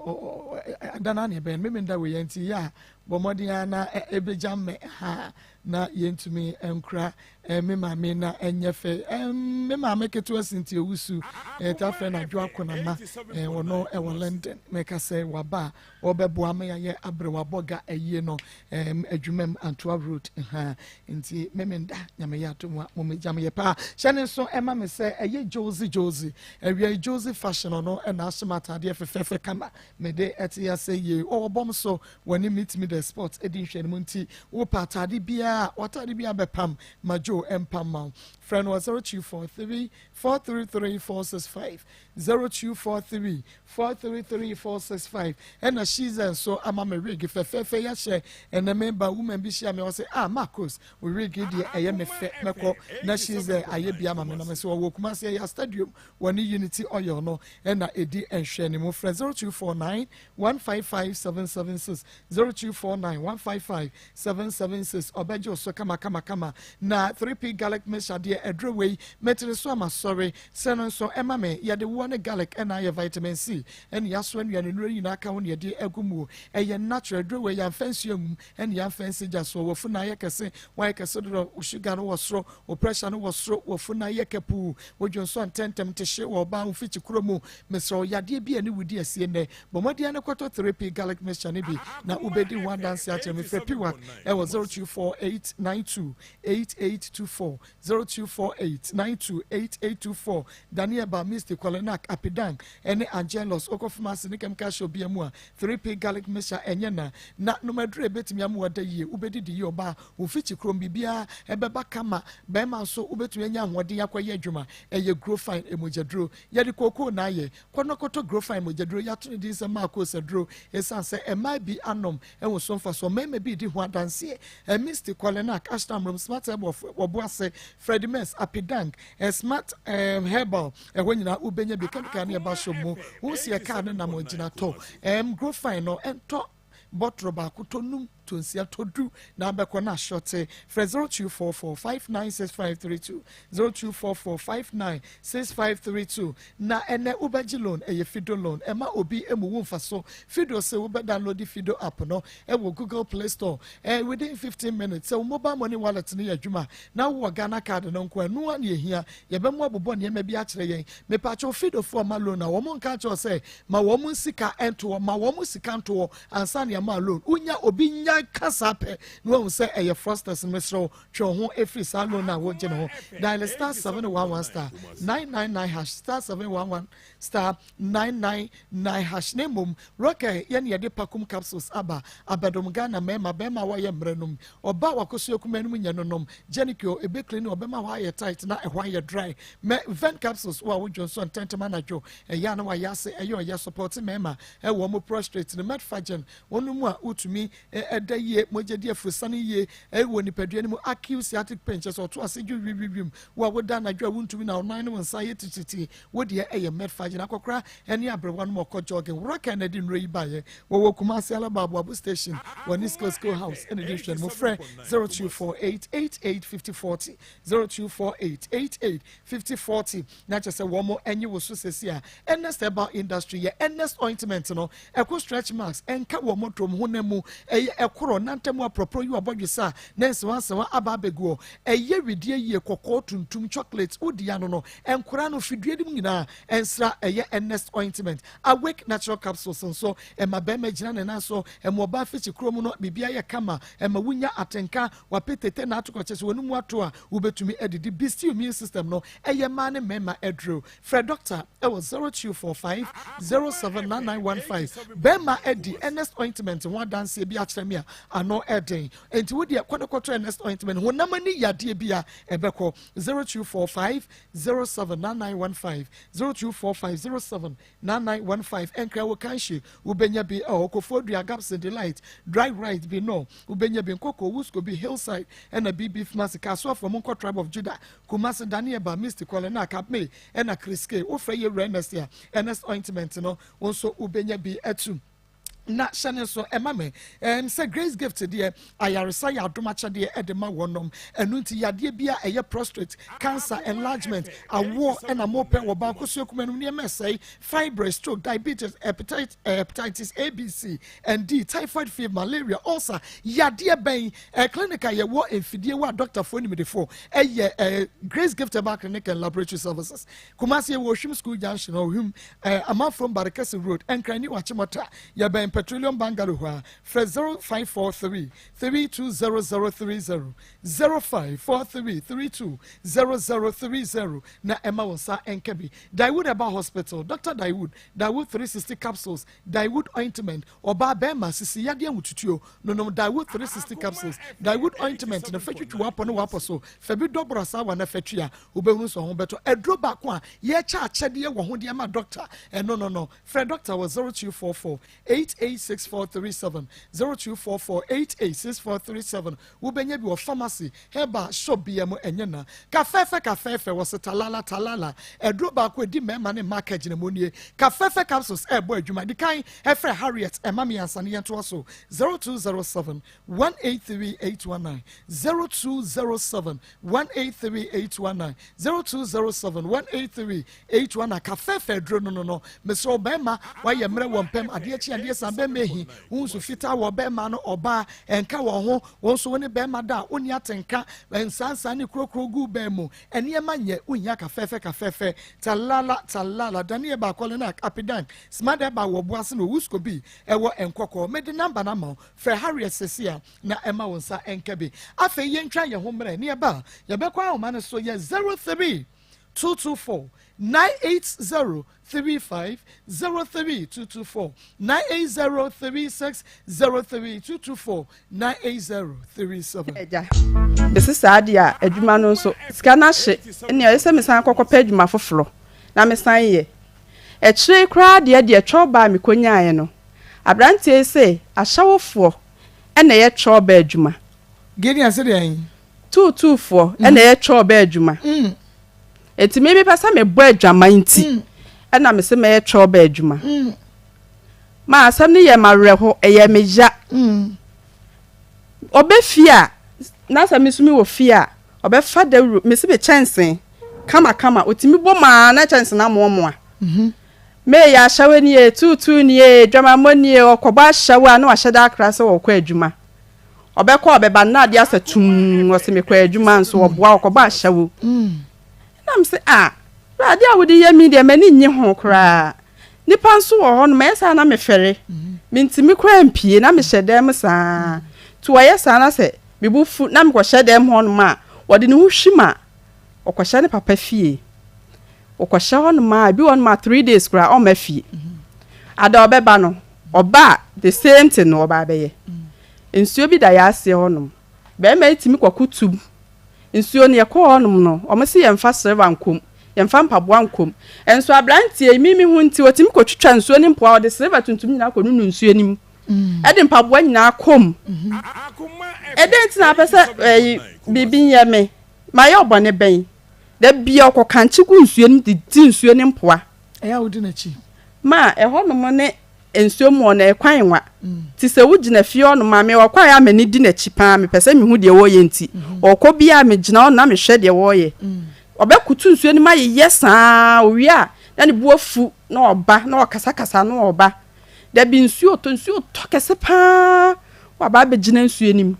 S1: ɔ ada no ara na yɛbɛyɛ no. Memenda wei nti yɛ a bɔ mmɔden ara na ɛbɛgya mmɛ ha na yɛntumi nkora Eh, me maame na ɛnyɛ fɛ. Eh, me maame ketewa Cynthia Owusu, eh, ta frɛ no Adwo Akonama, eh, wɔno ɛwɔ London. Meka sɛ waba a wɔbɛboa ma yɛayɛ aberewa bɔga ayie no, eh, adwuma mu Antoa Road. Ha, nti me menda nyame yɛ adom a momegya meyɛ paa. Hyɛ ne nso ɛma me sɛ ɛyɛ Josie Josie. Awia yi Josie fashion ɔno ɛna ahyɛ m'ataadeɛ fɛfɛɛfɛ kama. Mede ɛte ase yie. Ɔwɔ bɔm so Wɔne Meet Me The Spot di nhwɛanim nti wopɛ atade biara a, w'atade biara bɛpam ma Joe mpam ma wo. Frɛ no wɔ 0243 433 465, 0243 433 465. Ɛna Shiza nso ama me wig fɛfɛɛfɛ yi ahyɛ. Ɛnɛ meba woman bi hyia me ɔse ah Marcos wo wig yi deɛ ɛyɛ me fɛ mɛkɔ na Shiza ayɛ bi ama me na me nso ɔwɔ Kumasi ɛyɛ stadium wɔne Unity Oil no ɛna ɛdi nhwɛanim. Frɛ 0249 155 776 0249 155 776 Ɔbɛgye wo so kama kama kama Na 3P garlic mixture deɛ aduro wei Metene so a masɔre Sɛ no nso ɛma me Yɛde woɔ ne garlic ɛna ayɛ Vitamin C ɛne yɛasoa nnuane nnuro nyinaa ka ho na yɛde agu mu Ɛyɛ natural aduro wei yɛamfa nsuo angum ɛne yɛamfa ansi gya soɔ W'afunu ayɛ kɛse Woayɛ kɛse dodo Wo sugar no wɔ soro Wo pressure no wɔ soro W'afunu ayɛ kapuu Wo dwonsɔ ntɛntɛm Te hye wɔ ɔbaa wo mfikyi kuro mu Mesrɛ wo yadeɛ bi a ɛne wo di asie nnɛ Bɔ mmɔden ara na kɔtɔ 3P Garlic Mixture no bi na wobɛdi ho adanse akyerɛ me. Frɛ Piwak wɔ 0248928824, 0248928824. Daniel Ba, Misty, Kolenak, Apidang, ne Angelus, wokɔ pharmacy ne chemical shop biara mu a, 3P Garlic Mixture ɛnyɛ na. Na nom aduru a ɛbɛtumi ama woada yie, wobɛdidi yie, ɔbaa, wo mfikyi kurom biribiara ɛbɛba kama, barima nso wobɛtumi anya ahoɔden akɔyɛ adwuma. Ɛyɛ Grofine mogyaduro. Yɛde kookoo na ayɛ. Kɔ na kɔtɔ Grofine mogyaduro. Yɛato ne din sɛ Marcos aduro esiane sɛ mmaa bi anom ho so mfasoɔ. Mmarima bi redi ho adanseɛ. Misty, Kolenak, Ashram, Rom, Smart Herbal, Wɔboase, Freddie Mess, Apidang, Smart Herbal, ɛhɔ nyinaa wobɛnya bi. Chemical ne ɛba shop mu. Wo si ɛkaa no nam gyina tɔ. Grofine no ɛntɔ bɔtoro baako tɔ num tɔ nsia tɔ du na abɛkɔ na ahyɔte. Frɛ 0244 596532 0244 596532 na ɛnɛ wobɛgye loan. Ɛyɛ Fido loan, ɛma obi emu wo mfaso. Fido se wobɛ download Fido app no ɛwɔ Google Play Store within 15 minutes. Sɛ wo mobile money wallet no yɛ adwuma na wowɔ Ghana card no nko ɛno a na ehia. Yɛbɛmo abobɔ nneɛma bi akyerɛ yɛn. Mepaakyɛw, Fidofoɔ ma loan a wɔn nka nkyerɛ sɛ ma wɔn sika ntoɔ, ma wɔn sika ntoɔ ansa na yɛma loan. Wonya obi nya Wonya ka saa pɛ na wahu sɛ ɛyɛ fraudsters no. Mesrɛ wo, twe wo ho firi saa loan no a wogye no ho. Dial star 711 star 999 hash star 711 star 999 hash. Na mmom Rocker yɛne yɛde Pakum capsules aba abɛdom Ghana mmarima, barima a wɔyɛ mmerɛ nom, ɔbaa a wakɔsua kumaa no mu nyɛ no nom. Genicure ebe clean ɔbɛma hɔ ayɛ tight na ɛhɔ ayɛ dry. Mɛ Ven capsules wo a wodwo nso ntɛntɛm anadwo ɛyɛ a na wayɛ ase ɛyɛ ɔyɛ support mmarima ɛwɔ wɔn prostrate no. Metfagen wɔn mu a wotumi ɛda yie, mogya di afurusane yie ɛwɔ nipadua no mu. Acute sciatic pain kyɛ sɛ ɔto ase dwo wiwiwim, wo a woda anadwo a wontumi na ɔnan ne wo nsa ayɛ tititi, wo deɛ ɛyɛ Metfagen. Akɔkora ɛne aberewa no ɔkɔ jogging. Wura na ɛde nnuro yi baeɛ. Wɔwɔ Kumasi Alaba Aboabo station, wɔne Skill Skill House ɛna ɛdi nhwɛ no mu. Frɛ 0248 88 50 40, 0248 88 50 40, na kyerɛ sɛ wɔn anyi wo so sɛsi a. Ernest Herbal Industry yɛ Ernest ointment no, ɛko stretch marks ɛnka wɔ mɔtɔm honam mu, ɛyɛ ɛkorɔ nantam aprɔprɔ yi wabɔdwe sa na nsewansewa aba abɛguɔ, ɛyɛ widie yie, kɔkɔɔ, tuntum, chocolate, wodi ano no nkora no fidua no mu nyinaa ɛnsra. Ɛyɛ Ernest ointment. Awake natural capsules nso ɛma bɛrima gyina ne nan so, ɛma ɔbaa fikyi kurom no biribi ayɛ kama, ɛma wunya atenka wapetete na atokɔ kyɛ sɛ wɔn mu ato a wobɛtumi adidi. Boost immune system no, ɛyɛ mmaa ne mmarima aduro. Frɛ doctor ɛwɔ 0245 079915. Bɛrima adi Ernest ointment ho adanseɛ bi akyerɛ me a ano ɛden, nti wodeɛ kɔdɔkɔtɔ Ernest ointment honam ani yadeɛ bi a ɛbɛkɔ. 0245 079915, 0245 079915. Ɛnkra wɔ Kanhye, wobɛnya bi ɛwɔ Kofoɔ Gapson Delight Dry Right bi no, wobɛnya bi Nkɔkɔ Wusco bi Hillside ɛna BB Pharmacy. Kaasoafoɔ mo nkɔ Tribe of Judah, Kumasi Daniel Ba Misty Kɔlɛ na Akapme ɛna Kriske. Wofrɛ yɛ wura Ernest a, Ernest ointment no wo nso wobɛnya bi atu na hyɛ ne nso ɛma me sɛ Grace Gift deɛ, ayaresa yɛ adom akyɛdeɛ ɛde ma wɔnom. Ɛno nti yadeɛ bi a ɛyɛ prostate cancer, enlargement, awoɔ ɛna mopɛ wɔ baako so ekuma no nneɛma ɛsɛe, fibroid, stroke, diabetes, hepatitis A, B, C and D, typhoid fever, malaria, ulcer, yadeɛ bɛn ɛ clinic a yɛwɔ mfidie wɔ a doctorfoɔ nimdefoɔ ɛyɛ Grace Gift Herbal Clinic and Laboratory Services. Kumasi wɔ Ohwim School Junction, Ohwim Amanfrom Barekese Road. Nkrani Wakyemɔta, yɛbɛn Petroleum Bungalow hɔ a. Frɛ 0543 320030, 0543 320030 na ɛma wɔn nsa nka bi. Daewood Herbal Hospital, Dr Daewood, Daewood 360 capsules, Daewood ointment. Ɔbaa, bɛrima, sisi yadeɛ ahotutuo nonom Daewood 360 capsules, Daewood ointment na fɛ twitwi wapɔ ne wapɔ so fɛ bi dɔbɔrɔ saa wa na fɛ twi a wobɛhunu sɛ ɔho bɛtɔ. Aduro baako a yɛkyɛ akyɛdeɛ wɔ ho deɛ ma doctor ɛno no. Frɛ doctor wɔ 0244 886437, 0244 886437. Wobɛnya bi wɔ pharmacy, herbal shop bia mu. Ɛnyɛ na kafɛɛfɛ kafɛɛfɛ wɔ se talala talala. Aduro baako edi mmarima ne mmaa ka gyina mu nie. Kafɛɛfɛ capsules ɛɛbɔ adwuma. Di kan ɛfrɛ Harriet ɛma mi ansa ne yɛn so 0207 183 819, 0207 183 819, 0207 183 819. Kafɛɛfɛ aduro no. Mesrɛ ɔbɛrima wayɛ mmerɛ wɔ mpɛm adeɛ kyi adeɛ san bɛrima ehi nso fitaa wɔ bɛrima no, ɔbaa ɛnka wɔn ho, wɔn nso wɔne bɛrima da a wɔnni atenka, nsansan ne kurokuro gu bɛn mu, nneɛma nyɛ wohia. Kafɛɛfɛ kafɛɛfɛ talala talala daniel baakɔle na apidan smart ɛba wɔ boase na owusko bi ɛwɔ Nkɔkɔ. Mede number na ma frɛ Harriet sisi a na ɛma wɔn nsa ɛnka bi. Afei yɛntwa yɛn ho mmerɛ ne ɛba yɛbɛkɔ ahoma no so yɛ 03224 98035, 03224 98036, 03224 98037.
S3: Ɛgya bɛsi saa deɛ a, adwuma no nso sika no ahye, ɛnea ɔyɛ sɛ mesan kɔkɔpɛ adwuma foforɔ na mesan yɛ akyire koraa deɛ twɛw baa mekɔnyaeɛ no, aberanteɛ yi sɛ ahyɛwofoɔ ɛna ɛyɛ twɛw baa adwuma.
S1: Gideon sɛ deɛ.
S3: Tuutuufoɔ ɛna ɛyɛ twɛw baa adwuma, eti mi mepɛ sɛ mebɔ adwaman nti ɛna mese mɛyɛ twɛw baa adwuma. Ma asɛm no yɛ ma werɛho, ɛyɛ me ya. Ɔbɛ fie a na sɛ me nso mi wɔ fie a, ɔbɛfa dawuro mesi me kyɛnsee kamakama, otumi bɔ maa na kyɛnsee no amoamoa. Meyɛ ahyɛwo nie, tuutuu nie, dwamammɔ nie. Ɔkɔbɔ ahyɛwo a na wahyɛ da akra sɛ ɔkɔ adwuma, ɔbɛkɔ ɔbɛba no na adeɛ asɛ tum, ɔsɛ mekɔ adwuma nso ɔboa ɔkɔbɔ ahyɛwo. Ɛna m sɛ a adeɛ a wode yɛ mi deɛ, m'ani nnye ho koraa. Nipa nso wɔ hɔ nom ɛyɛ saa na mefɛre, mentumi koraa mpie na mehyɛ dan mu saa. Nti wɔyɛ saa na sɛ me bo fu na mekɔhyɛ dɛm hɔnom a, wɔde ne ho hwim a, ɔkɔhyɛ ne papa fie. Ɔkɔhyɛ hɔnom a, ebi wɔ hɔnom a 3 days koraa ɔmma fie. Ada ɔbɛba no, ɔba a the same thing na ɔba abɛyɛ. Nsuo bi da yɛn aseɛ hɔnom. Barima yi tumi kɔkoto mu. Nsuo no yɛkɔɔ hɔnom no, wɔn se yɛmfa silver nkɔ mu, yɛmfa mpaboa nkɔ mu. Nso aberanteɛ yi, me mehu nti, ɔtumi kɔtwitwa nsuo no mpoa, ɔde silver tuntum nyinaa kɔnunu nsuo no mu. Ɛde mpaboa nyinaa kɔ mu. Ɛdɛn nti na apɛ sɛ ɛyi biribi nyɛ me? Mayɛ wo bɔne bɛn? Da biara ɔkɔkankye gu nsuo no mu de di nsuo no mpoa.
S1: Ɛyɛ a wodi n'akyi?
S3: Ma ɛhɔnom ne nsuo mu hɔ no, ɛkwan nwa. Nti sɛ wogyina fie hɔnom a, mewɔ kwan a m'ani di n'akyi paa, mepɛ sɛ mehu deɛ ɔreyɛ nti. Ɔrekɔ biara megyina hɔ na mehwɛ deɛ ɔreyɛ. Ɔbɛkoto nsuo no mu ayeyɛ saa, ɔwie a na ne bo afu na ɔba na ɔkasakasa na ɔba. Dabi nsuo retɔ, nsuo retɔ kɛse paa, waba abɛgyina nsuo no mu.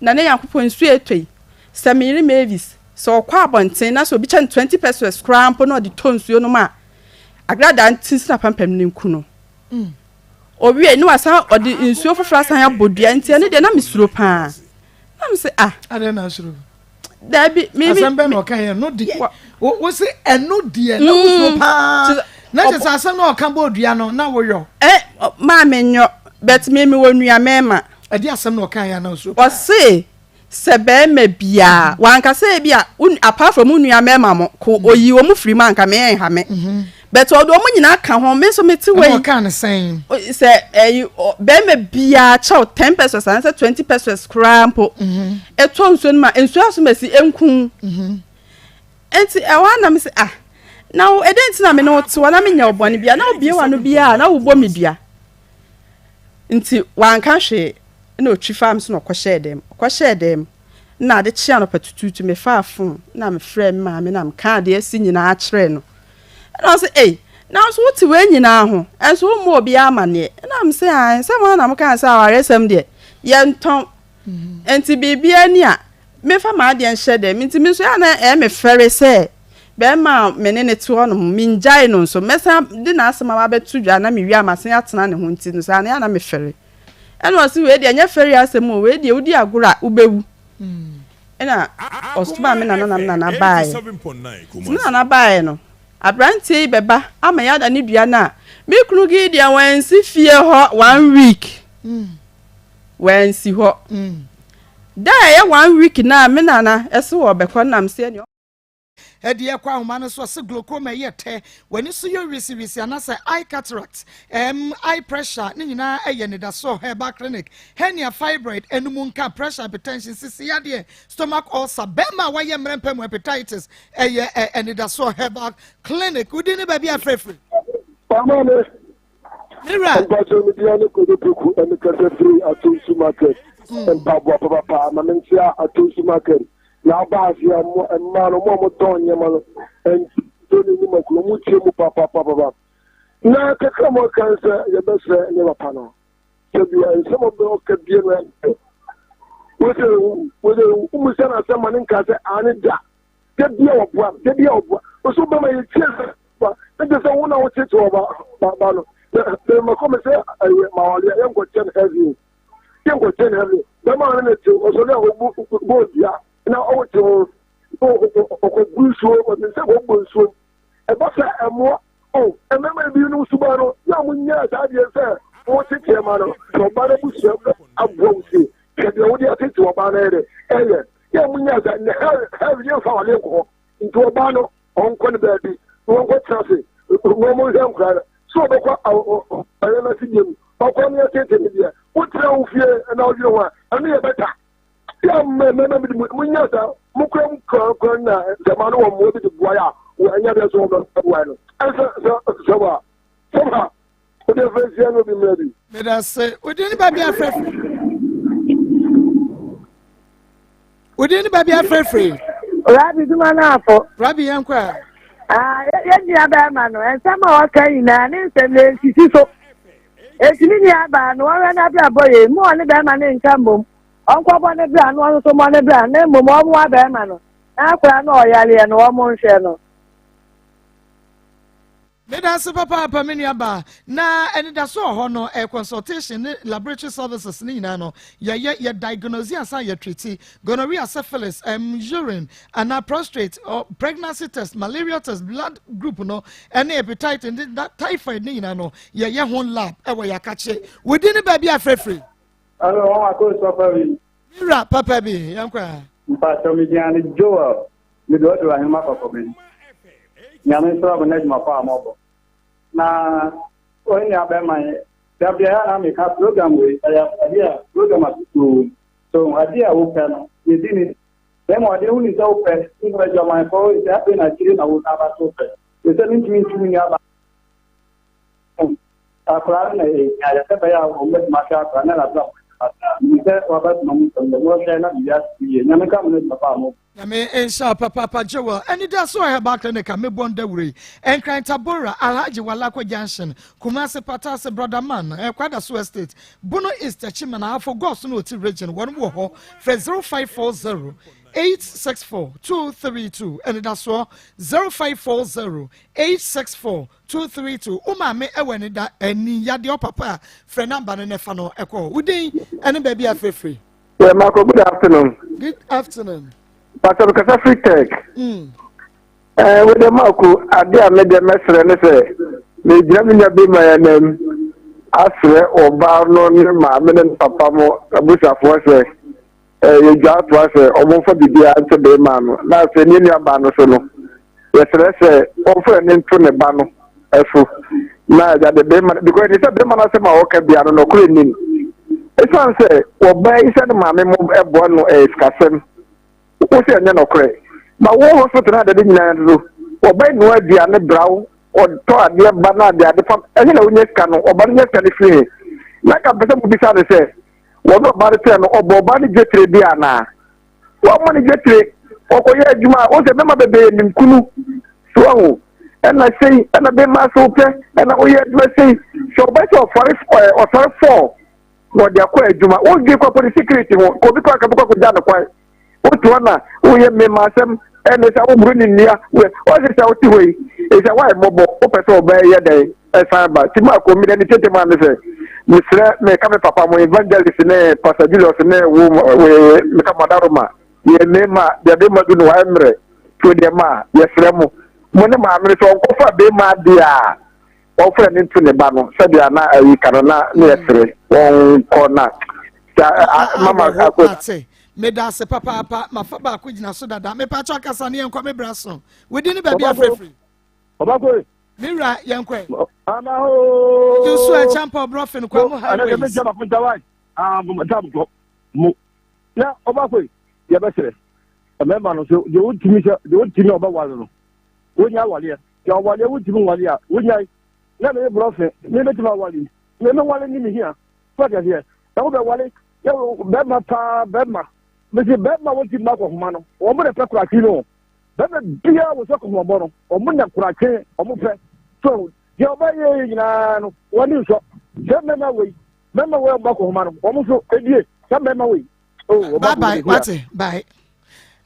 S3: Na ne Nyankopɔn nsuo retɔ yi, sɛ me yere Mavis, sɛ ɔkɔ abɔnten na sɛ obi kyɛ no 20 pesos koraa mpo na ɔde tɔ nsuo nom a, agradaa nti nsi n'apampam no nku no. Owie ne wasan ɔde nsuo foforɔ asan abɔ dua nti ɛno deɛ na mesuro paa. Na me se ah.
S1: Adɛn na asuro?
S3: Dabi
S1: mi mi. Asɛm bɛn na ɔka yɛ no deɛ wo se ɛno deɛ na wosuro mm. paa. Na kyerɛ sɛ asɛm na ɔka bɔ dua no na woyɔ.
S3: Ɛ maa me nyɔ but me me wɔ nua mɛɛma.
S1: Ɛde asɛm na ɔka yɛ na osuro paa.
S3: Ɔse sɛ bɛrima biara wanka sɛ ebi a apart from wo nua mmarima mo ko oyi wɔn firi mu anka me ɛnha me but ɔde wɔn nyinaa ka ho me nso me te wei
S1: ɛna ɔka ne sɛn
S3: sɛ ɛyi bɛrima biara kyɛw 10 pesos anaasɛ 20 pesos koraa mpo ɛtɔ nsuo no ma nsuo asomasi nku nti ɛhɔ a na me sɛ ah na wo ɛdɛn nti na me ne wo te hɔ na menyɛ wo bɔne bia na wobie w'ano biara na wobɔ me dua nti wanka hwee na otwi faa me so na ɔkɔhyɛɛ dɛm. Ɔkɔhyɛɛ dɛm na ade kyee anɔpa tutuutu mefaa fon na mefrɛɛ me maame na mekaa deɛ asi nyinaa kyerɛɛ no. Ɛna ɔse ei, nanso wote wei nyinaa ho, ɛnso wommɔ obiara amanneɛ. Ɛna mese ae, sɛ mo ara na mokaa sɛ awaresɛm deɛ yɛntɔn, nti biribiara ni a memfa m'adeɛ nhyɛ dɛm. Nti me nso ɛyɛ a na ɛyɛ me fɛre sɛ bɛrima a me ne no te hɔ nom, mengyae no nso, mɛsan de n'asɛm aba abɛto dwa na mewie a masan atena ne ho nti no saa no ɛyɛ a na mefɛre. Ɛna ɔse wei deɛ ɛnyɛ fɛri asɛm o, wei deɛ wodi agorɔ a wobɛwu. Ɛna ɔsomaa me nana na me nana baeɛ. Nti me nana baeɛ no, aberanteɛ yi bɛba ama yɛada ne dua no a, me kunu Gideon wansi fie hɔ one week. Wansi hɔ. Da a ɛyɛ one week no a me nana ɛse wɔbɛkɔ no na mese ɛneɛ
S1: Ɛde ɛkɔ ahoma no so ɔse glaucoma yɛ tɛ, w'ani so yɛ wisiwisi anaasɛ eye cataract, ɛm, eye pressure ne nyinaa ɛyɛ anidasoɔ herbal clinic, hernia, fibroid, anum nka, pressure, hypertension, sisi yadeɛ, stomach ulcer, bɛrima a wayɛ mmerɛ mpɛ mu hepatitis, ɛyɛ ɛ anidasoɔ herbal clinic. Wodi ne baabi afrɛfiri.
S12: Mama me.
S1: Mewura.
S12: Mpatsɔ me dia ne Kojo Poku ɛne kasa firi Atonsu market. Mpaboa papapa ma me nkyia Atonsu market. Na aba ase a mo mmaa no mo a motɔn nneɛma no ntoni ne makuro mo tie mu papapapapa. Na kakra mo kan sɛ yɛbɛsrɛ ne papa no sɛ bi nsɛm ɔbɛ ɔka bie no ɛntɛ. Wosɛ wosɛ womusa no asɛm ma ne nka sɛ ane da. Da bia ɔboa da bia ɔboa. Wosɛ wobɛma yɛtie sɛ ba ne te sɛ wo na wokyekye ɔba ba no. Na mɛkɔ me sɛ ɛyɛ mawareɛ yɛnkɔkyɛ no heavy. yɛ nkɔkyɛ ne heaven bɛma ne ne te ɔsɔre a ɔbu bɔ dua na ɔwɔ te ho ɔkɔbu nsuo ɔde nsa kɔbɔ nsuo ɛba sɛ ɛmoa o mmarima binom suban no yɛ a wɔnyɛ saa deɛ sɛ wɔtete ɛma no sɛ ɔba no abusua aboa wo sie hwɛ deɛ wode atete ɔbaa no yɛ dɛ ɛyɛ yɛ a wɔnyɛ saa ne hell hell yɛmfa wale nkɔ hɔ nti ɔbaa no ɔnkɔ ne baabi na wɔnkɔ tena ase na wɔn nhwɛ nkora no sɛ ɔbɛkɔ ɔyɛ no ase biam ɔkɔ ne ɛtete ne deɛ wotena wo fie na wodwene ho a ɛno yɛ bɛta yɛ mmɛmɛ bi mu nya sa mokura mu kurakura na sɛ ma no wɔ mmoa bi de boa yɛ a wɔ ɛnyɛ deɛ sɛ wɔbɛboa no ɛsɛ sɛ sɛ wɔ sɛ ha wode fɛ nsia no bi mmerɛ bi
S1: meda se wode ne baabi afrɛfrɛ Wodin ne baabi afirafiri.
S13: Rabi dwuma no afo.
S1: Rabi yɛn kɔ a.
S13: Ah, yɛn nua bɛrima no, nsɛm a ɔka nyinaa ne nsɛm na nsisi so. Eti ne nua baa no, ɔhwɛ n'abrabɔ yie. Mu ɔne bɛrima no nka mmom. Ɔnkɔbɔ ne bra na ɔno nso mmɔ ne bra na mmom ɔmmoa bɛrima no. Na akwadaa no a ɔyareɛ no, wɔn nhwɛ no.
S1: Meda ase papaapa me nua baa. Na anidaso wɔ hɔ no eh, consultation ne laboratory services ne nyinaa no yɛyɛ, yɛ diagnose ansa yɛ treat gonorrhea, syphilis, um, urine anaa prostrate, uh, pregnancy test, malaria test, blood group no ɛne hepatitis ne typhoid ne nyinaa no yɛyɛ ho lab ɛwɔ yɛakakye. Wodi ne baabi afrɛfiri.
S14: Hello, wɔn akɔ papa bi.
S1: Mira papa bi, yɛn kɔ a.
S14: Mpatsɔ mi gyina ne Joel. Mede ɔdɔ ahema kɔkɔ me. Nyame nhyira mo n'adwuma pa a mɔbɔ. Na wɔn nua bɛrima yi, da biara na meka program wei, ɛyɛ adeɛ a program atutuo wɔ mu. So adeɛ a wopɛ no, yɛdi ni. Na mmom adeɛ woni sɛ wopɛ, nso adwamanfoɔ sɛ afei na akyire na wo san ba so wopɛ. Sɛ mentumi ntu me nua ba. Akwadaa no na ɛhia yɛ sɛ bɛyɛ a wɔn bɛtumi ahwɛ akwadaa no na n'abrabɔ nyɛ basaa. Menim sɛ waba soma mu nsɛm dɛ wɔhwɛ na biribi asisi yie. Nyame nka mo no adwuma pa a mo.
S1: Nyame nhyira wo papaapa Joel. Anidaso Herbal Clinic a mebɔ ndawuro yi, Nkran Tabora, Alhaji Walako Junction, Kumasi Patase, Brother Man, eh, Kwadaso Estate, Bono East, Techiman, Ahafo, Goso ne Oti Region, wɔn wɔ hɔ. Frɛ 0540 864 232. Anidasoɔ 0540 864 232 wo maame ɛwɔ anida ani yadeɛ ɔpapa a frɛ namba no na ɛfa no ɛkɔ hɔ wo din ɛne baabi a frɛfiri.
S12: Yeah, Marco, good afternoon.
S1: Good afternoon.
S12: Pastor Kasa Free Tech. Eh, with the Marco, ade a mede mɛsrɛ ne sɛ megyina me nua bi ma yɛn nam asrɛ ɔbaa no ne maame ne ne papa mo abusuafoɔ sɛ Yɛgya toa sɛ wɔmfa biribiara nto beema no, na afei ne nuabaa no so no, yɛsrɛ sɛ ɔmfa n'ani nto ne ba no so, na agya de beema no, because ɛne sɛ beema no asɛm a ɔka bia no nɔkorɛ nnim. Ɛsiane sɛ wɔbaa yi sɛ ne maame mo ɛboa no ɛyɛ sikasɛm, wo sɛ ɛnyɛ nɔkorɛ. Ba wo hospital no adade nyinaa no, wɔbaa yi noa aduane bra wo, ɔtɔ adeɛ ba na ade ade fam, ɛhe na wonya sika no, ɔba no nya sika no firi he? Na nka mpɛ sɛ mobisa no sɛ, Wɔne ɔbaa no tɛɛ no, ɔbɔ ɔbaa no dwetire bi anaa? Wɔmmɔ no dwetire. Ɔkɔyɛ adwuma a, wosɛ bɛma bebree nim kunu. So ahu? Ɛna sei, ɛna bɛma so pɛ, ɛna woyɛ adwuma sei. Sɛ ɔbaa sɛ ɔfɔre ɛɛ ɔsɔre fɔɔ na ɔde akɔ adwuma, wodwe kɔ akɔ ne security ho, kɔ obi kɔ akɔ bɛkɔ akɔgya no kwan. Wote hɔ na woyɛ mmema asɛm, ɛne sɛ woboro ne nnua, wɔse sɛ wote hɔ yi, ɛsɛ woayɛ mmɔbɔ, wopɛ sɛ ɔbaa yi yɛ dɛn ɛsan ba. Nti maa kɔmi dɛ ne tete maa ne sɛ, mesrɛ meka me papa mo evangelist ne Pastor Julius ne wo meka mo adaroma, yɛ mmema, deɛ bɛma du no wayɛ mmerɛ, tuo deɛ ma yɛsrɛ mo, mo ne maame no sɛ ɔnkɔfa bɛma adeɛ a, wɔmfa ani nto ne ba no sɛdeɛ na ayi ka no na ne yɛsere wɔnkɔ na mama
S1: akɔ. Meda ase papaapa mafa baako gyina so dada mepakyɛ akasa ne yɛnkɔ me bra so wodi ne baabi afrɛfiri.
S12: Ɔbako.
S1: Me wura yɛnkɔ.
S12: Ama hoo.
S1: Nsu ɛkyɛmpɔ brɔfin kwa mu highways.
S12: Mo na ɔbako yɛbɛsrɛ mmarima no so deɛ wotumi sɛ deɛ wotumi ɔbɛwale no wonya awaleɛ Sɛ ɔwale a wontumi nwale a, wonyae. Na meyɛ borɔfe, me bɛtumi awale yi. Me me wale ne me hia. So ate aseɛ? Na wobɛwale, yɛ bɛrima paa, bɛrima. Mese bɛrima wɔntumi ma akɔhoma no, wɔn na pɛ koratwe no. Bɛrima biara wɔ sɛ kɔhomabɔ no, wɔn na koratwe, wɔn pɛ. So deɛ ɔbɛyɛ yi nyinaa no, wɔn ani nsɔ. Sɛ mmarima wei, mmarima wei a wɔn akɔhoma no, wɔn nso edie, sɛ mmarima wei.
S1: Oh, bye bye, wate, bye.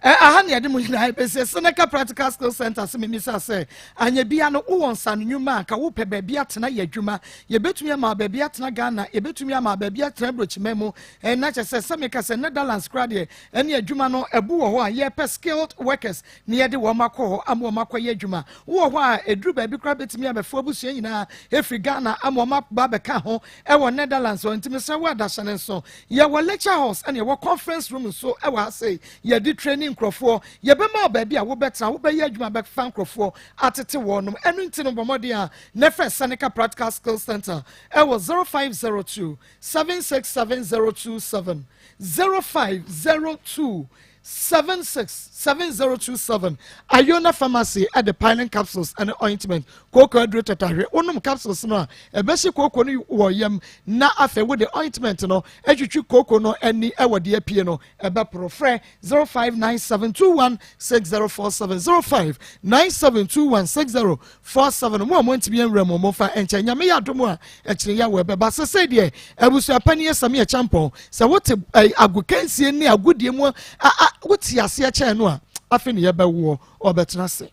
S1: Eh, aha ne yɛde mo nyinaa bɛsie Seneca Practical Skills Center sɛ memisa sɛ anyɛ bia no wowɔ nsano nnwuma a nka wopɛ baabi atena yɛ adwuma yɛbɛtumi ama baabi atena Ghana yɛbɛtumi ama baabi atena aburokyima mu eh, na kyɛ sɛ sɛ meka sɛ Netherlands koraa deɛ ɛne adwuma no ɛbu wɔ hɔ a yɛpɛ skilled workers ne yɛde wɔn akɔ hɔ ama wɔn akɔyɛ adwuma wowɔ hɔ a ɛduru baabi koraa bɛtumi abɛfo abusua nyinaa ɛfiri Ghana ama wɔn aba abɛka ho ɛwɔ Netherlands hɔ nti mesrɛ wo adahyɛ no nso yɛwɔ lecture halls ɛne yɛwɔ conference room nso ɛwɔ ha sei yɛde training nkurɔfoɔ yɛbɛma wo baabi a wobɛtena wobɛyɛ adwuma bɛfa nkurɔfoɔ atete wɔnom ɛno nti no bɔ mmɔden a na frɛ Seneca Practical Skills Center ɛwɔ 0502 767027 0502 767027 Iona Pharmacy de piling capsules ne ointment kooko aduro tatahwe. Wonom capsules no a, ɛbɛhye kooko no wɔ yam na afei wode ointment no atwitwi kooko no ani wɔ deɛ apue no ɛbɛporo. Frɛ 0597216047 05972160 47 mo a moantumi anwura mu momfa nkyɛ Nyame yɛ adom a ɛkyene yawo ɛbɛba sesei deɛ abusua panin Asami Acheampong sɛ wote eh, agokansie ne agodie mu a, a, wote aseɛ kyɛn no a afei ne yɛbɛwoɔ ɔbɛtena ase.